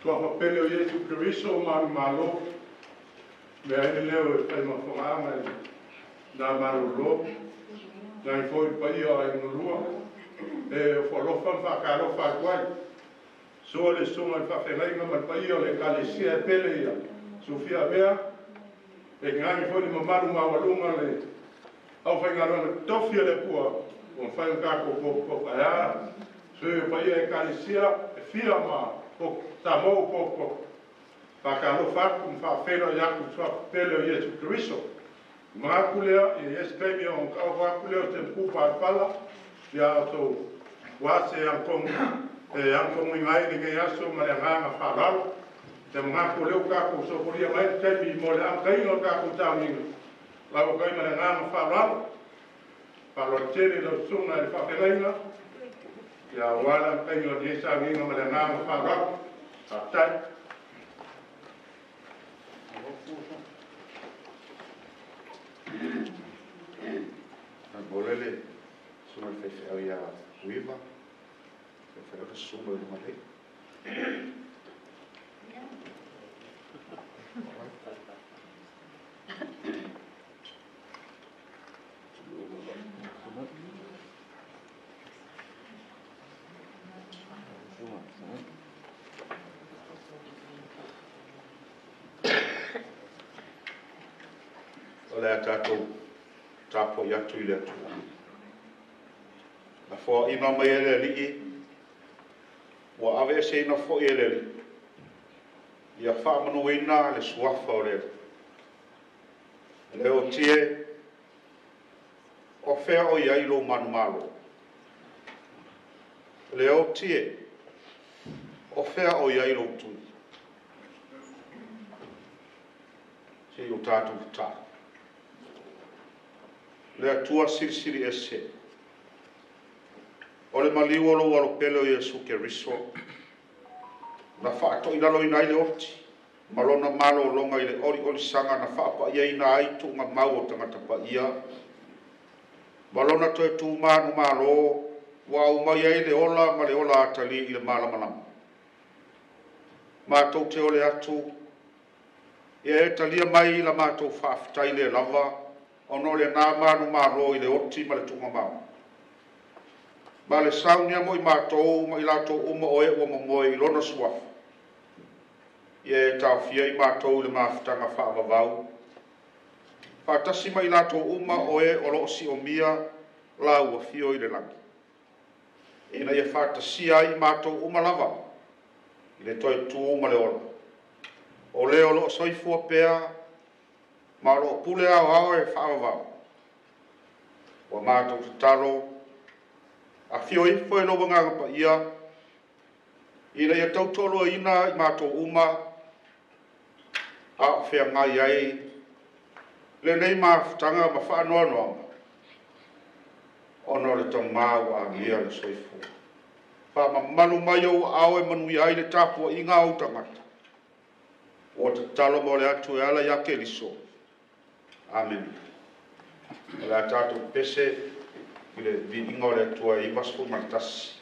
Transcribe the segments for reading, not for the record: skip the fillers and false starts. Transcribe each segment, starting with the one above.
Suafa pele o Iesu Keriso o manumalo, mea ai le leo e fai mafogaaga i na malolo, nai foi le paia o aiga lua, e ofo alofa ma faatalofa atu ai. Sua le susuga i le faafeagaiga ma le paia o le Ekalesia e pele ia Sufia Avea, e gagi foi le mamalu maualuga le aufaigaluega totofi a le Atua ua mafai ona tatou potopoto. Ae a sui o paia e Ekalesia e fia ma Samoa ua potopoto. Faatalofa atu ma faafeiloai atu i le suafa pele o Iesu Keriso. Manatu lea ia i ai se taimi ona taoto atu lea o se mapu palapala ia outou ua se agatonu e agatonuina ai lenei aso ma le agaga faaaloalo. Te manatu o lea ua tatou sopolia mai le taimi mo le amataina o le tatou sauniga lau ai ma le agaga faaaloalo. Faaaloalo tele lau susuga i le faafeagaiga ia aua le amataina o lenei sauniga ma le agaga faaaloalo. Faafetai. Mo le susuga i le faifeau ia Uiva, faifeau le susuga i luga nei. O le a tatou tapuai atu i le Atua. Na foaina mai e le Alii, ua aveeseina foi e le Alii, ia faamanuina le suafa o le Alii. Le otie, o fea o i ai lou manumalo? Le otie, o fea o i ai lou tui? Se i o tatou tatalo. Le Atua silisili ese, o le maliu o lou alopele o Iesu Keriso, na faatoilaloina ai le oti ma lona malologa i le oliolisaga na faapaiaina ai tuugamau o tagata paia, ma lona toe tumanu malo ua aumai ai le ola ma le ola atalii i le malamalama. Matou te ole atu, ia e talia mai la matou faafetai le lava, ona o lena manumalo i le oti ma le tuugamau. Ma le saunia mo i matou ma i latou uma o e ua momoe i lona suafa, ia e taofia i matou i le mafutaga faavavau, faatasi ma i latou uma o e o loo siomia la ua fio i le lagi. Ina ia faatasia ai i matou uma lava i le toe tu ma le ola. O le o loo soifua pea ma o loo pule ao ao e faavavau. Ua matou tatalo, afio ifo e lou agaga paia, ina ia tautoaluaina i matou uma, a o feagai ai lenei mafutaga ma faanoanoaga, ona o le tamā ua agia le soifua. Faamamalu mai ou aao e manuia ai le tapuaiga a ou tagata. Ua tatalo mo le atu e ala ia Keriso. Amene. O le a tatou pese i le viiga o le Atua e 91.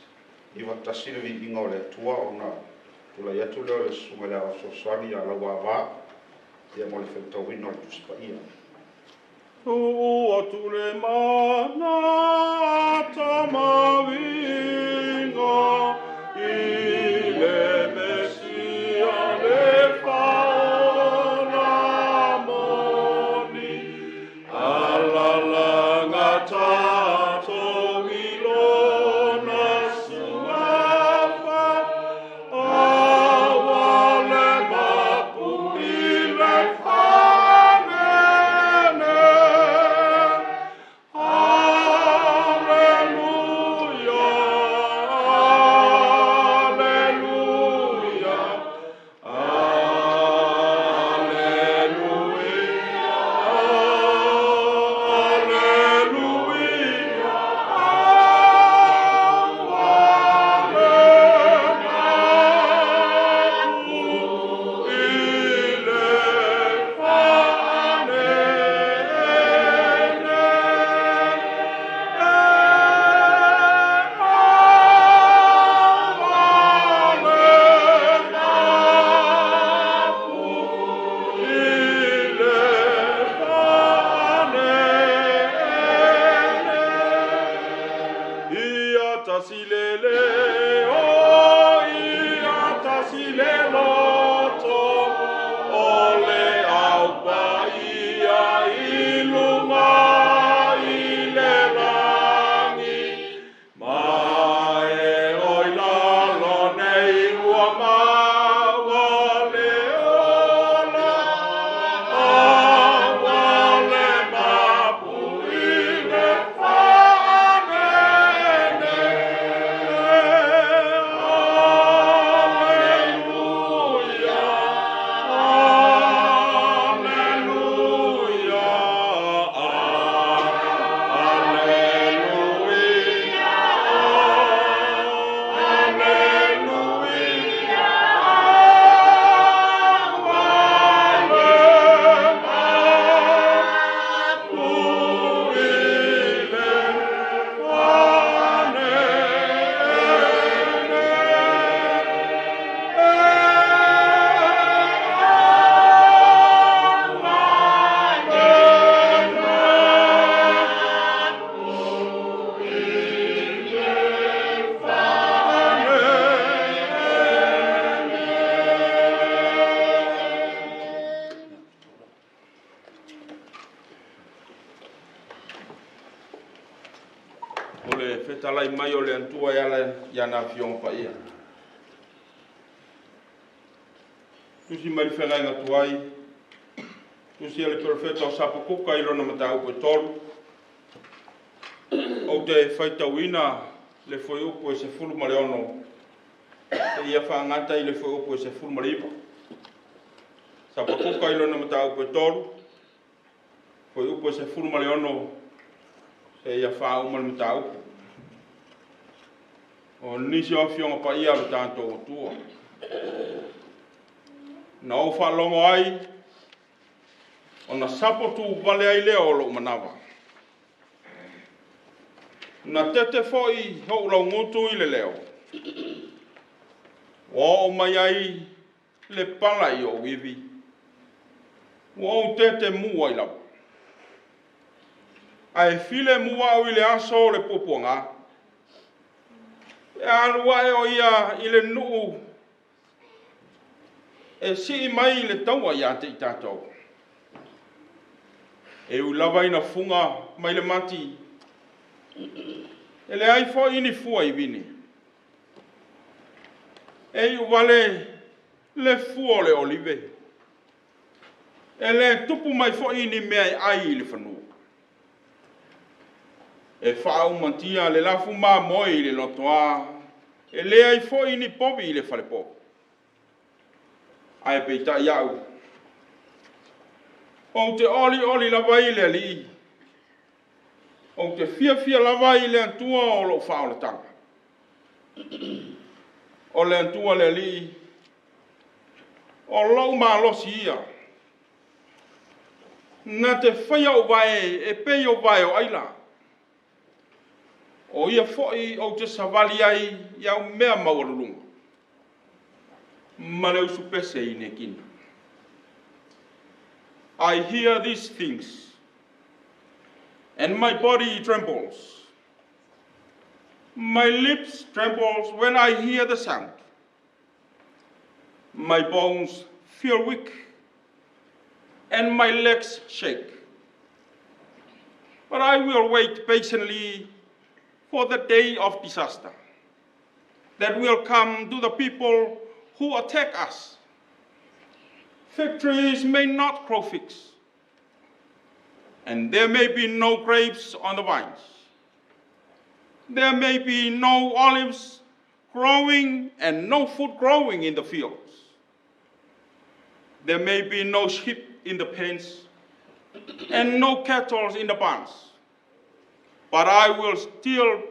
91 le viiga o le Atua ona tulai atu lea o le susuga i le Aoao Fesoasoani ia Lauava ia mo le faitauina o le Tusi Paia. Tuu atu le mana tamaviga i le Mesia le faola moni, alalaga tatou i lona suafa, aua le mapu i le fanene. Alleluia. Ia tasi le leo, ia tasi le loto, o le au paia i luga i le lagi, ma e o i lalo nei ua maua le ola, aua le mapu i le faanene. Aleluia, aleluia, aleluia, aleluia, aua le mapu i le faanene. O le fetalai mai o le Atua e ala i ana afioga paia. Tusi mai le feagaiga tuai, tusi a le perofeta o Sapakuka i lona mataupu e 3. Ou te faitauina le fuaiupu e 16, seia faagata i le fuaiupu e 19. Sapakuka i lona mataupu e 3, fuaiupu e 16, seia faauma le mataupu. O nisi o afioga paia o le tatou Atua. Na ou faalogo ai, ona sapo tuvale ai lea o lou manava. Na tete foi ou laugutu i le leo. Ua oo mai ai le pala i ou ivi. Ua ou tete mu ai lava. Ae filemu au i le aso o le puapuaga. E alu ae o ia i le nuu e sii mai le taua ia te i tatou. E ui lava ina fuga mai le mati, e leai foi ni fua i vini. E iu vale le fua o le olive. E le tupu mai foi ni mea e ai i le fanua. E faaumatia le lafu mamoe i le lotoa, e leai foi ni povi i le falepovi. Ae peitai au, ou te olioli lava i le Alii, ou te fiafia lava i le Atua o lou faaolataga. O le Atua le Alii, o lou malosi ia. Na te faia ou vae e pei o vae o aila. O ia foi ou te savali ai i au mea maualuluga. Ma le usupese i Nekina. I hear these things, and my body trembles. My lips trembles when I hear the sound. My bones feel weak, and my legs shake. But I will wait patiently for the day of disaster that will come to the people who attack us. Fig trees may not grow figs, and there may be no grapes on the vines. There may be no olives growing and no food growing in the fields. There may be no sheep in the pens and no cattle in the barns. But I will still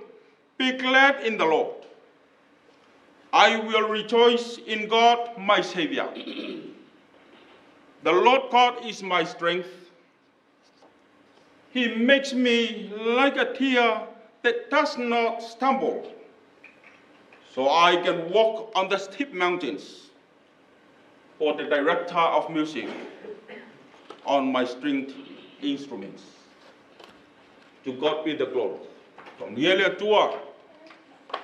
be glad in the Lord. I will rejoice in God, my Savior. The Lord God is my strength. He makes me like a deer that does not stumble, so I can walk on the steep mountains. For the director of music on my stringed instruments. To God be the glory. Faamanuia le Atua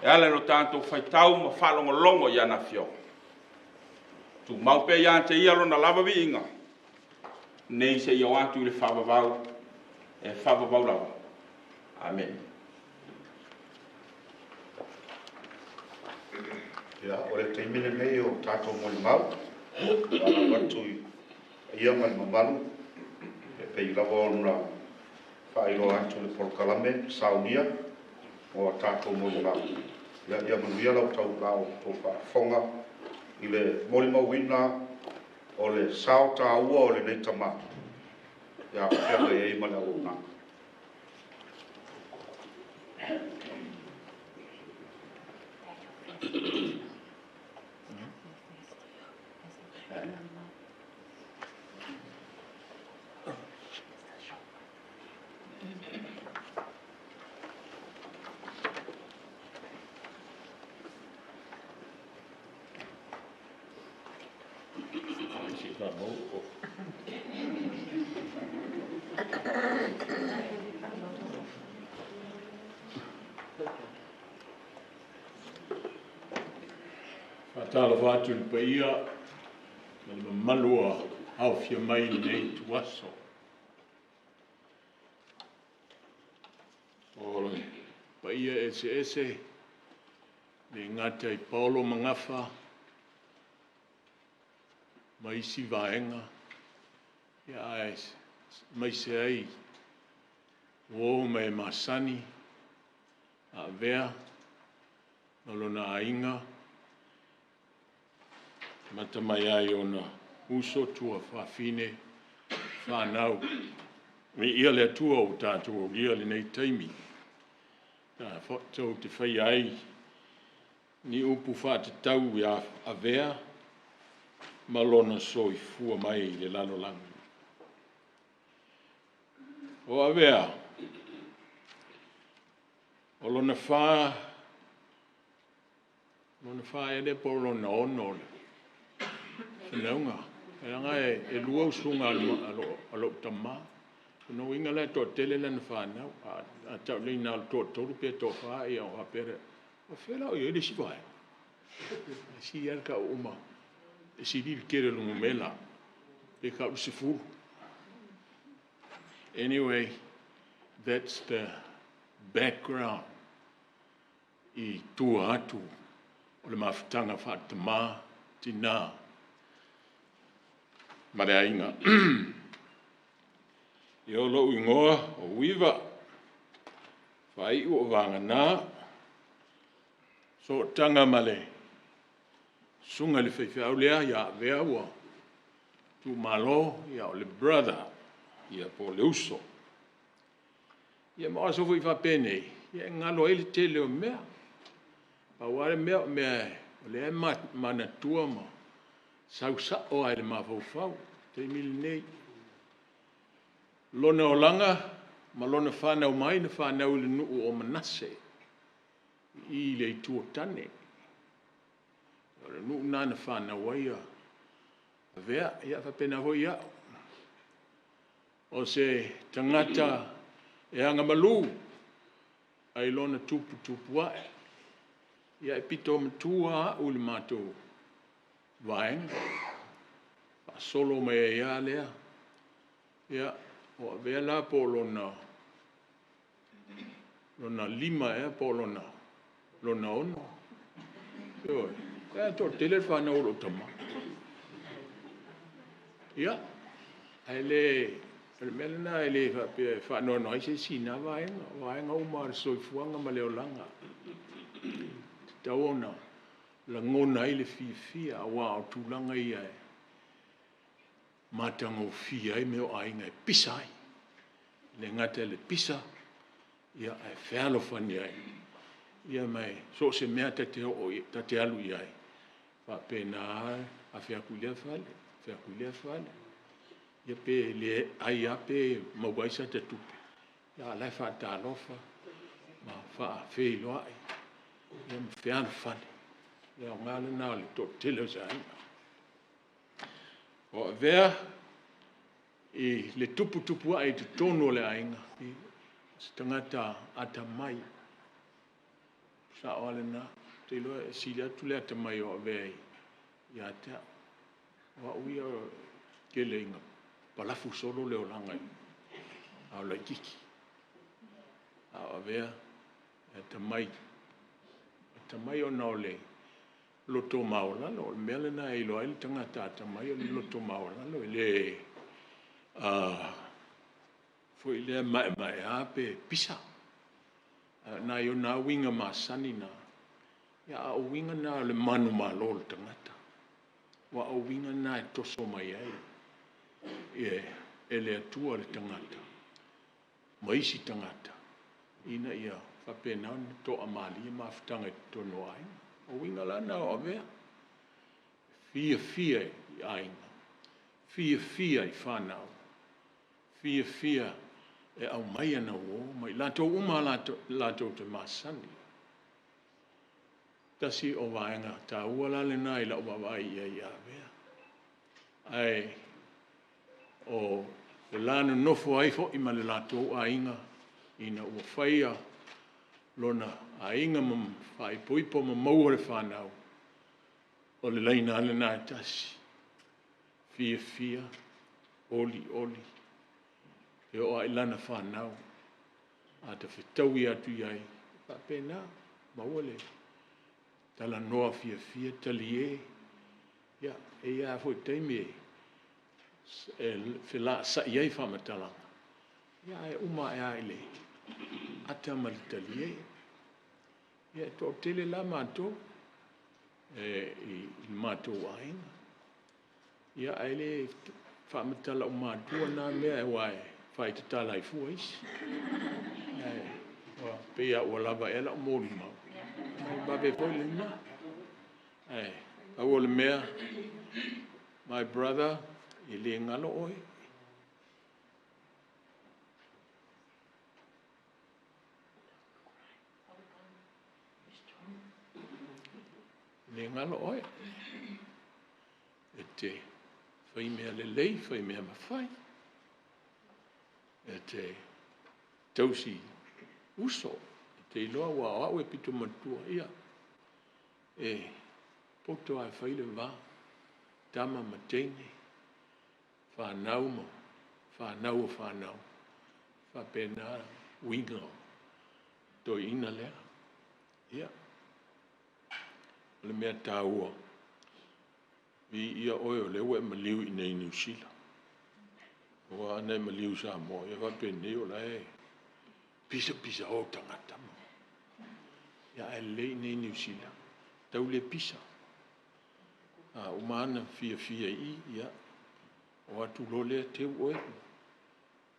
e ala i lo tatou faitau ma faalogologo i ana afioga. Tumau pea ia te ia lona lava viiga, nei seia oo atu i le faavavau e faavavau lava. Amene. Ia, o le taimi lenei o tatou molimau, faalau atu i paia ma le mamalu, e pei lava ona faailoa atu le polokalame saunia mo a tatou molimau. Ia, ia manuia lau outou faafofoga i le molimauina o le sao taua o lenei tama ia feagai ai ma le auaunaga. Faatalofa atu i le paia ma le mamalu ua aofia mai i lenei ituaso. O le paia eseese le gata i paolo ma gafa ma isi vaega, ae maise ai uo ma e masani, Avea ma lona aiga, amata mai ai ona uso, tuafafine, fanau. Viia le Atua ua tatou aulia lenei taimi tatou te faia ai ni upu faatatau ia Avea ma lona soifua mai i le lalolagi. O Avea, o lona fa ea lea po o lona ono o le fanauga. Leaga e lua usuga a lou tama. O lona uiga la e toatele lana fanau. A tau nei na o le toatolu pe toafa ona faapea lea, o fea la o i ai le isi vaega? E sili lava ona tau uma, e sili le tele o le numera, pe tau o le 10. Anyway, that's the background i tua atu o le mafutaga faatama, tina ma le aiga. Ia, o lou igoa o Uiva, faaiu o Vagana, sootaga ma le susuga i le faifeau lea ia Avea ua tuumalo, ia o le brother, po o le uso. Ia ma o aso foi faapenei, e galo ai le tele o mea. Pau lava le mea o mea o lea e manatua ma sau sao lava i le mafaufau i le taimi lenei. Lona olaga ma lona fanau mai, na fanau i le nuu o Manase i i le Itu o Tane. O le nuu lena na fanau ai Avea, ia faapena foi au. O se tagata e agamalu ae i lona tuputupuae, ia e pito matua lava au i le matou vaega, faasolo mai ai lava lea. Ia, o Avea la po o lona lima ea po o lona ono. Ioe. E toatele le fanau a lou tama. Ia, ae le o le mea lena e le faapea e faanoano ai se isi i na vaega. O vaega uma lava o le soifuaga ma le olaga e tatau ona lagona ai le fiafia aua o tulaga ia e matagofie ai mea o aiga e pisa ai. E le gata i le pisa, ae fealofani ai. Ia ma e so o se mea lava ta te alu i ai, e faapena lava, afe atu i lea fale, afe atu i lea fale, ia pe le ai lava pe maua ai sata tupe, a o la e faatalofa ma faafeiloai ma fealofani. O le aoga lena o le toatele o se aiga. O Avea i le tuputupuae i totonu o le aiga, o se tagata atamai. Sao lava lena. Ou te iloa e sili atu le atamai o Avea ia te au. O au ia e tele ina palafu solo le olaga a o laitiiti. A o Avea e atamai, atamai ona o le loto maualalo. O le mea lena e iloa ai le tagata atamai o le loto maualalo. E le foi lea maemaea pe pisa. A o nai ona lava uiga masani na, a o uiga na o le manumalo o le tagata. Aua o uiga na e toso mai ai e le Atua le tagata ma isi tagata ina ia faapena ona toamalie mafutaga i totonu o aiga. O uiga la na o Avea, e fiafia i aiga, fiafia i fanau, fiafia e aumai ana uo ma i latou uma lava latou te masani. Tasi o vaega taua la lena i lau vaavaai i ai ia Avea. Ae o le la nonofo ai foi ma le latou aiga ina ua faia lona aiga ma faaipoipo ma maua le fanau, o le laina lava lena e tasi, fiafia, olioli, e oo lava i lana fanau, a ta fetaui atu i ai, e faapena, maua le talanoa fiafia, talie. Ia, e i ai lava foi taimi e felaasai ai faamatalaga, ae uma ae lava i le ata ma le talie. Ia, e toatele la matou i le matou aiga, ia ae le faamatala uma atua na mea aua e faaitatala ai fua isi. Ae pei lava ua lava ea lau molimau, e vave foi lena. Ae pau o le mea, my brother, e le galo oe. E le galo oe, e te fai mea lelei, fai mea mafai, e te tausi uso. E te iloa aua o au e pito matua, ia, e poto lava e fai le va, tama ma teine, fanau ma fanau a fanau, e faapena uiga o le toeaina lea. Ia, o le mea taua, viia oe o lea ua e maliu i inei i Niu Sila, aua ana e maliu i Samoa, ia faapenei o la e pisapisa o tagata. Ae lelei i inei i Niu Sila, tau le pisa. A uma lava ona fiafia i i, ia, o atu loa lea teu oe,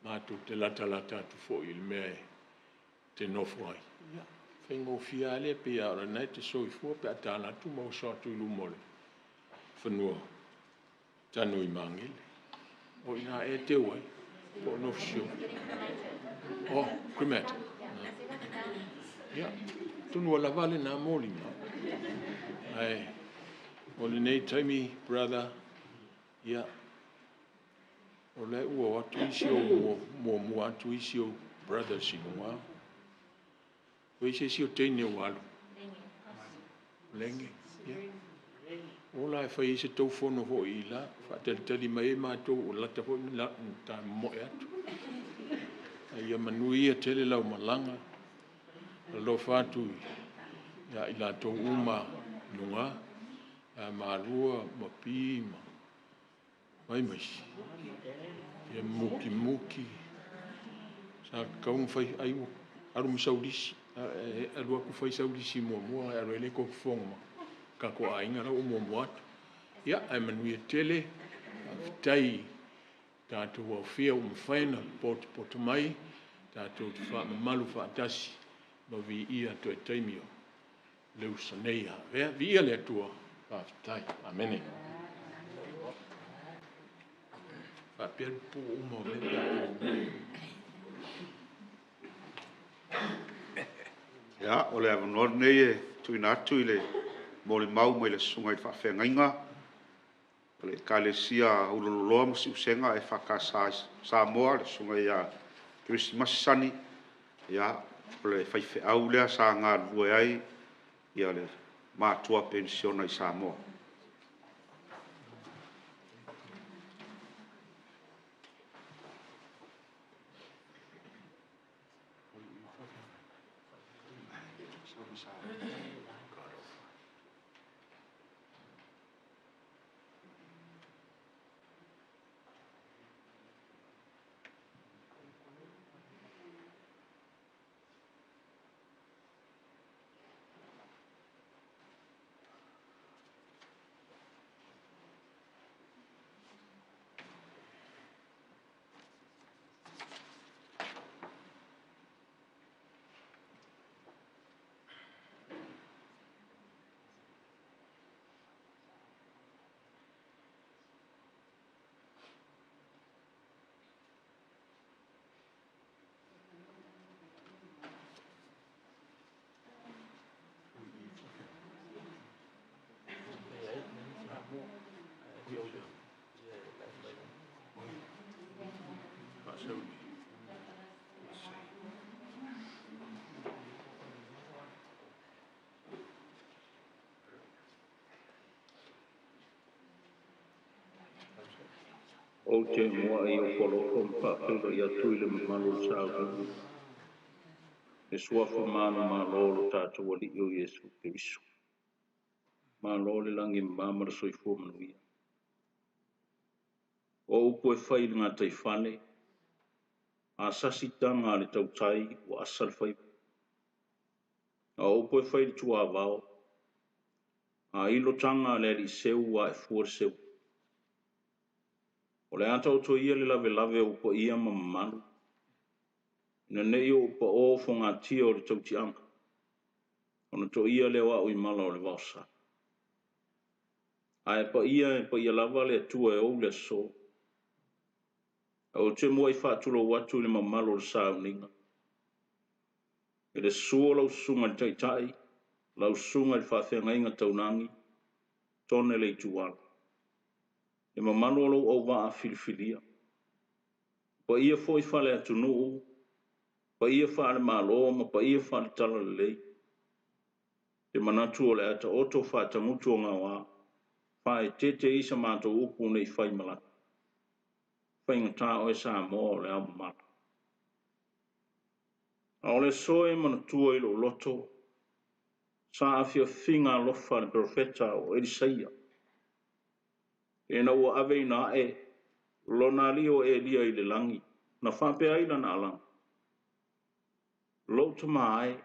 matou te latalata atu foi i le mea e te nofo ai, ia faigofie lava lea, pei lava o lena e te soifua pe a ta alu atu ma oso atu i luma o le fanua tanu i Magele. O i ina ea e teu ai po o North Shore? O Gramatt. Ia, atonu ua lava lena molimau. Ae o lenei taimi brother, ia, o lea ua o atu isi ou, muamua atu isi ou brothers i luga. Ua i ai se isi o teine ua alu? Lege, ia. Ola e fai ai se tou fono foi i ila, faatalitali mai ai matou, ua lata foi ona ta momoe atu. A ia manuia tele lau malaga. Alofa atu ia i latou uma i luga, ia Malua ma Pi ma ai ma isi? Ia Mukimuki. Sa tatau ona fai ai ua alu ma sau lisi. Alu atu fai sau lisi muamua ona e alu ai lea e tofofoga ma tatou aiga la ua muamua atu. Ia, ae manuia tele. Faafetai i tatou aofia ua mafai ona potopoto mai tatou te faamamalu faatasi ma viia toe taimi o le uso nei a Avea. Viia le Atua, faafetai. Amene. Faapea le pupuu uma o mea pe a ou… Ia, o le avanoa lenei e tuuina atu i le molimau mai le susuga i le faafeagaiga o le Ekalesia Ululoloa ma Siusega EFKS i Samoa, le Susuga ia Kerisimasi Sani. O le faifeau lea sa galulue ai Ia le matua penisiona i Samoa. Ou te mua'i ofolofo ma faafeiloai atu i le mamalu o le sauniga le suafa manumalo o lo tatou Alii o Iesu Keriso. Malo le lagi e mama ma le soifua manuia. O upu e fai i le gataifale, a sasi taga a le tautai ua asa le faiva. A o upu e fai i le tuavao, a ilo taga a le alii seu ua ae fua le seu. O le a taoto ia le lavelave o paia ma mamalu, ina ne i ou paō fogatia o le tautiaga, ona toia lea o au i mala o le vaosa. Ae paia e paia lava le Atua e ou le aso. Ou te muai faatulou atu i le mamalu o le sauniga. I le susu o lau susuga i le Taitai, lau susuga i le Faafeagaiga Taulagi, Tone Leituala. Le mamalu o lou auvaa filifilia. Paia foi faale-atunuu, paia faale-Malo ma paia faale-Talalelei. Te manatu o le a taoto faatagutu o gaoa, faaeteete i sa matou upu nei fai malata. Faigata oe Samoa o le ao mamalu. A o le aso e manatua i lou loto, sa afiafiga alofa le perofeta o Elisaia, ina ua aveina ae lona alii o Elia i le lagi, na faapea ai lana alaga, Lou tama ae,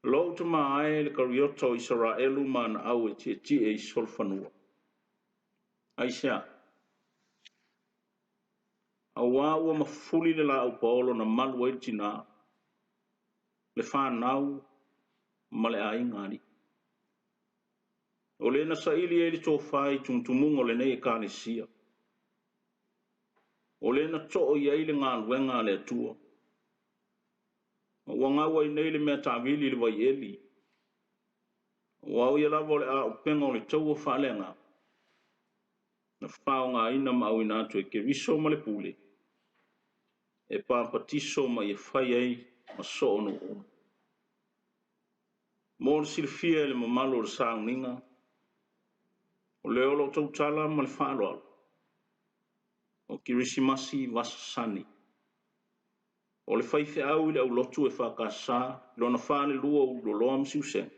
lou tama ae le kariota o Isaraelu ma ana au e tietie i solofanua. Aisea? Auā ua mafuli le laau paolo na malu ai le tinā, le fanau ma le aiga alii. O le na saili ai le tofa i tumutumuga o lenei Ekalesia. O le na too i ai le galuega a le Atua. Ma ua gau ai nei le mea taavili i le vaieli. Aua o ia lava o le auupega o le taua faaleagaga na faaaogaina ma auina atu e Keriso ma le Pule e papatiso ma ia fai ai ma soo nuu uma. Mo le silafia e le mamalu o le sauniga, o lea o lo o tautala ma le faaaloalo, o Kerisimasi Vasasani. O le faifeau i le aulotu e EFKS i lona falelua o Ululoloa ma Siusega,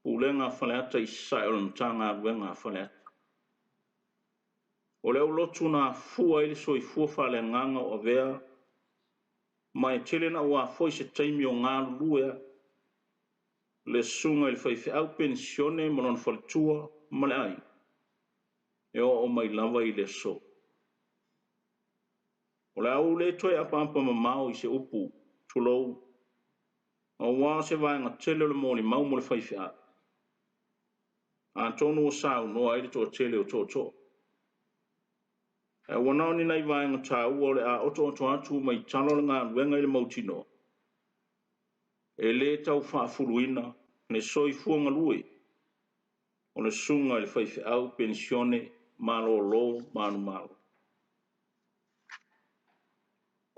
Pulega a Faleata i Sasae o le Matagaluega a Faleata. O le aulotu na afua ai le soifua faaleagaga o avea ma e tele na ua foi se taimi o galulue ai le susuga i le faifeau penisione ma lona faletua ma le aiga e oo mai lava i le aso. O le a ou le toe apaapa mamao i se upu, tulou, auā o se vaega tele o le molimau mo le faifeau. Atonu ua saunoa ai le toatele o tootoo. Ae ua na o ni nai vaega taua o le a otooto atu mai tala o le galuega i le mautinoa, e lē tau faafuluina le soifua galue o le susuga i le faifeau penisione malōlō manumalo.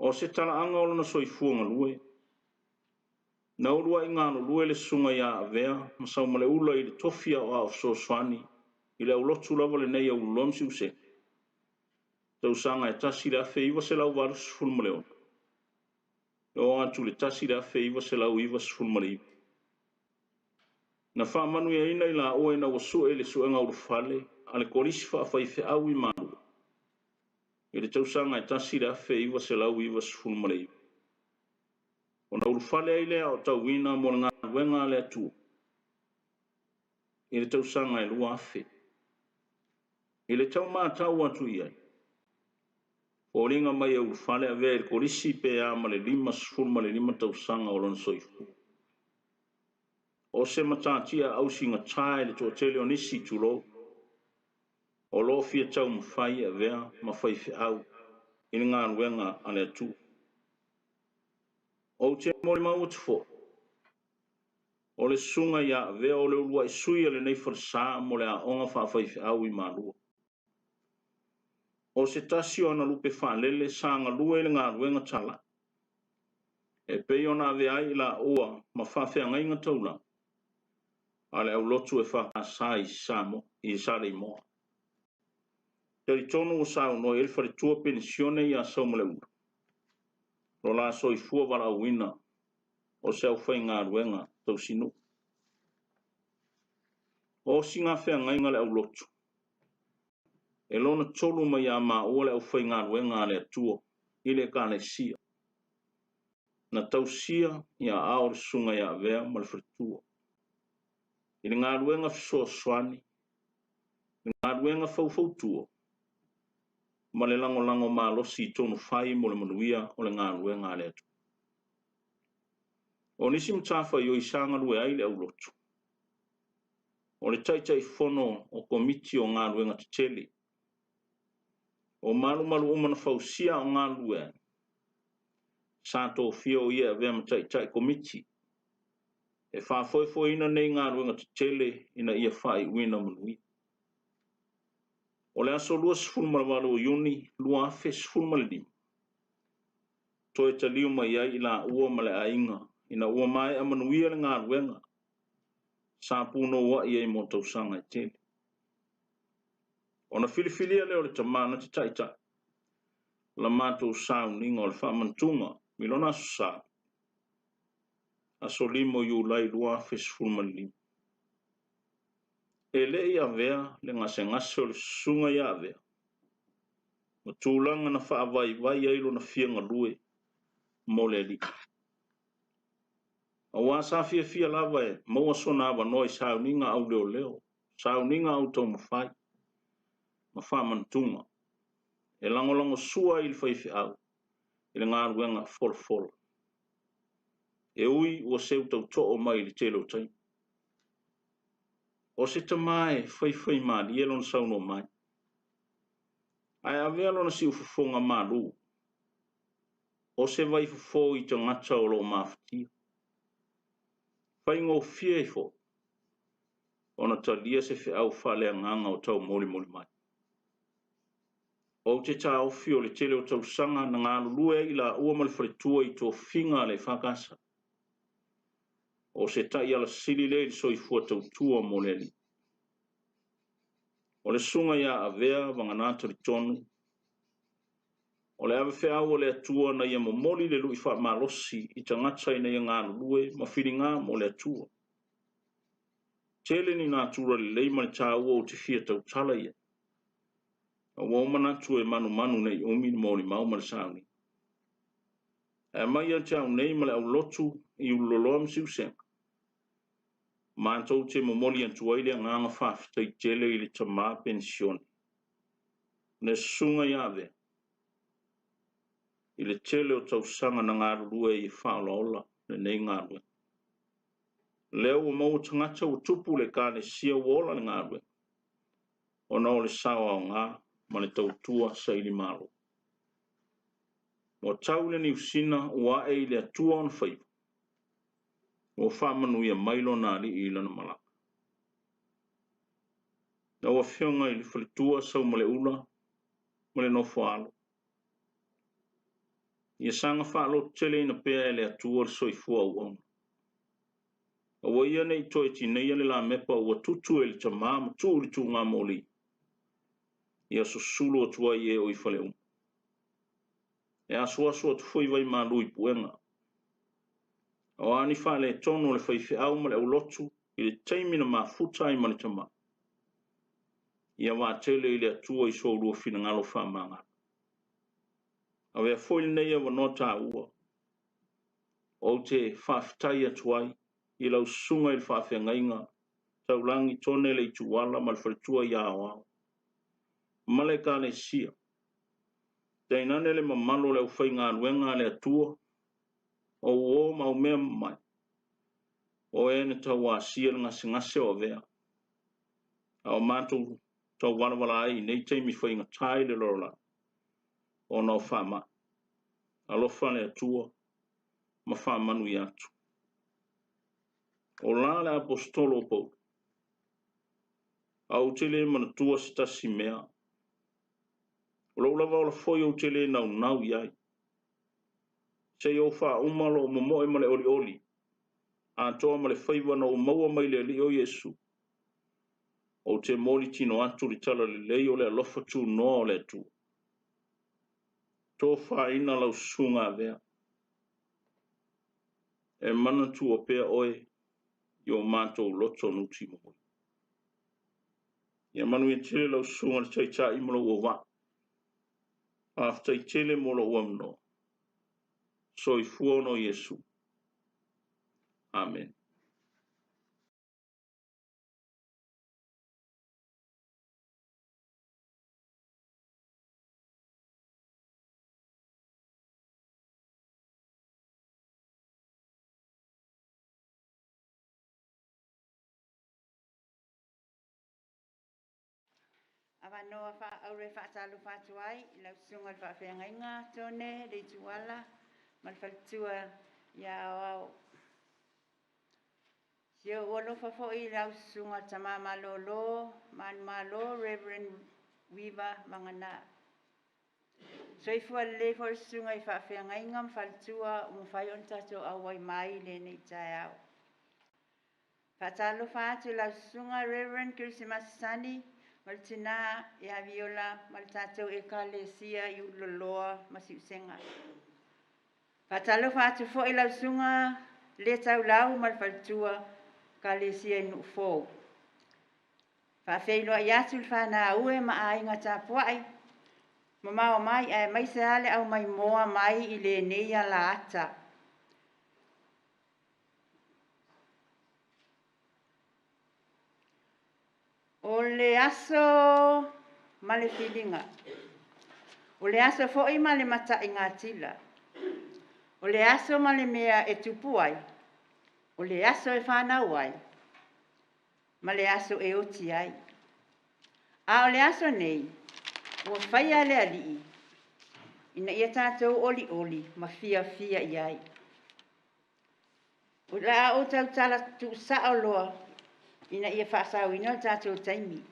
O se talaaga o lona soifua galue, Na uluai galulue le susuga ia Avea ma Saumaleula i le tofi aoao fesoasoani i le aulotu lava lenei a Ululoa ma Siusega, tausaga e 1986 e oo atu i le 1999. Na faamanuiaina i laua ina ua sue i le suega ulufale a le Kolisi Faafaifeau i Malua i le tausaga e 1999. Ona ulufale ai lea aotauina mo le galuega a le Atua i le tausaga e 2000. I le tau matau atu i ai, foliga mai e ulufale avea i le kolisi pe a ma le 55 tausaga o lona soifua. O se matatia ausigatā i le toatele o nisi tulou, o lo o fia taumafai e avea ma faifeau i le galuega a le Atua. Ou te molimau atu foi, o le susuga ia Avea o le uluai sui a lenei falesa mo le aoga faafaifeau i Malua. O se tasi o ana lupe faalele sa galue i le galuega talai, e pei ona avea ai i laua ma faafeagaiga taulagi a le aulotu e FKS i Samoa, i Saleimoa. Talitonu ua saunoa i ai le faletua penisione ia Saumaleula, lo la soifua valaauina o se aufaigaluega tausinuu. O sigafeagaiga le aulotu, e lona tolu mai ia maua le aufaigaluega a le Atua i le Ekalesia, na tausia i aao le susuga ia Avea ma le faletua. I le galuega fesoasoani, le galuega faufautua, ma le lagolago malosi i tonu fai mo le manuia o le galuega a le Atua. O nisi matafaioi sa galue ai le aulotu, o le Taitaifono o Komiti o Galuega Tetele, o malumalu uma na fausia o galulue ai, sa tofia o ia e avea ma taitai komiti, e faafoefoeina nei galuega tetele ina ia faaiuina manuia. O le aso 28 o Iuni 2015, toe taliu mai ai i laua ma le aiga ina ua maea manuia le galuega sa punouai ai mo tausaga e tele. Ona filifilia lea o le tama na te taitai la matou sauniga o le faamanatuga i lona aso Sa, aso 5 o Iulai 2015. E le i avea le gasegase o le susuga ia Avea, ma tulaga na faavaivai ai lona fia galue mo le Alii. Auā sa fiafia lava e maua sona avanoa i sauniga auleoleo, sauniga autaumafai ma faamanatuga, e lagolagosua ai i le faifeau i le galuega folafola. E ui ua seu tautoo mai i le tele o taimi. O se tama e faifaimalie lona saunoa mai, ae avea lona siufofoga malū, o se vaifofo i tagata o lo o mafatia. Faigofie ai foi ona talia se feau faaleagaga o taumolimoli mai. Ou te taofi o le tele o tausaga na galulue ai i laua ma le faletua i tofiga a le FKS. O se taiala sili lea i le soifua tautua mo le Alii. O le susuga ia Avea vagana talitonu, o le avefeau o le Atua na ia momoli le lui faamalosi i tagata ina ia galulue ma filiga mo le Atua. Tele ni natura lelei ma le tāua ou te fia tautala i ai. Ua ou manatu e manumanu nei umi le molimau ma le sauni. Ae aumai ia te au nei ma le aulotu i Ululoloa ma Siusega. Matou te momoli atu ai le agaga faafetai tele i le tama penisione, le susuga ia Avea, i le tele o tausaga na galulue ai e faaolaola lenei galuega. Lea ua maua tagata ua tupu le Ekalesia ua ola le galuega, ona o le sao aoga ma le tautua sailimalo. Ua tau le Niusina ua ae i le Atua ona faiva, ua faamanuia mai lona alii i lana malaga. Lau Afioga i le faletua Saumaleula ma le nofoaalo, ia saga faalototeleina pea e le Atua le soifua auauna. Aua ia ne i toe tineia le lamepa ua tutu e le tamā ma tuu i le tuugamoli, ia susulu atu ai e o i faleuma. E asuasu atu foi vaimalu i puega. O a ni faaletonu o le faifeau ma le aulotu i le taimi na mafuta ai ma le tamā, ia vaatele i le Atua i so oulua finagalo faamagalo. Avea foi lenei avanoa taua ou te faafetai atu ai i lau susuga i le faafeagaiga taulagi Tone Leituala ma le faletua ia Aoao ma le Ekalesia, tainane le mamalu o le aufaigaluega a le Atua o uo ma aumea mamae, o e na tauasia le gasegase o Avea, a o matou tauvalavala ai i nei taimi faigata i le lalolagi ona o faamai. Alofa le Atua ma faamanuia atu. O la le aposetolo o Paulo, a ou te le manatua se tasi mea, o lou lava ola foi ou te le naunau i ai, seia ou faauma lou momoe ma le olioli, atoa ma le faiva na ou maua mai le Alii o Iesu, ou te moli tino atu le talalelei o le alofa tunoa o le Atua. Tofaina lau susuga Avea, e manatua pea oe i o matou loto nutimomoli. Ia manuia tele lau susuga le Taitai ma lou auvaa. Faafetai tele mo lou avanoa. Soifua ona o Iesu. Amene. Avanoa faaauro e faatalofa atu ai i lau susuga i le faafeagaiga Tone Leituala ma le faletua ia Aoao. Si ou alofa foi i lau susuga Tama Malolo, Manumalo Reverend Weaver Magana. Soifua lelei foi le susuga i faafeagaiga ma faletua ua mafai ona tatou auai mai i lenei taeao. Faatalofa atu i lau susuga Reverend Kerisimasi Sani ma le tina ia Viola ma le tatou Ekalesia i Ululoloa ma Siusega. Faatalofa atu foi i lau susuga Le Taulau ma le faletua Ekalesia i Nuufou. Faafeiloai atu i le fanau e ma aiga tapuai mamao mai aemaise lava le aumaimoa mai i lenei alaata. O le aso ma le filiga, o le aso foi ma le mataigatila, o le aso ma le mea e tupu ai, o le aso e fanau ai, ma le aso e oti ai. A o le aso nei, ua faia le Alii ina ia tatou olioli ma fiafia i ai. O le a ou tautala tuusao loa ina ia faasaoina le tatou taimi.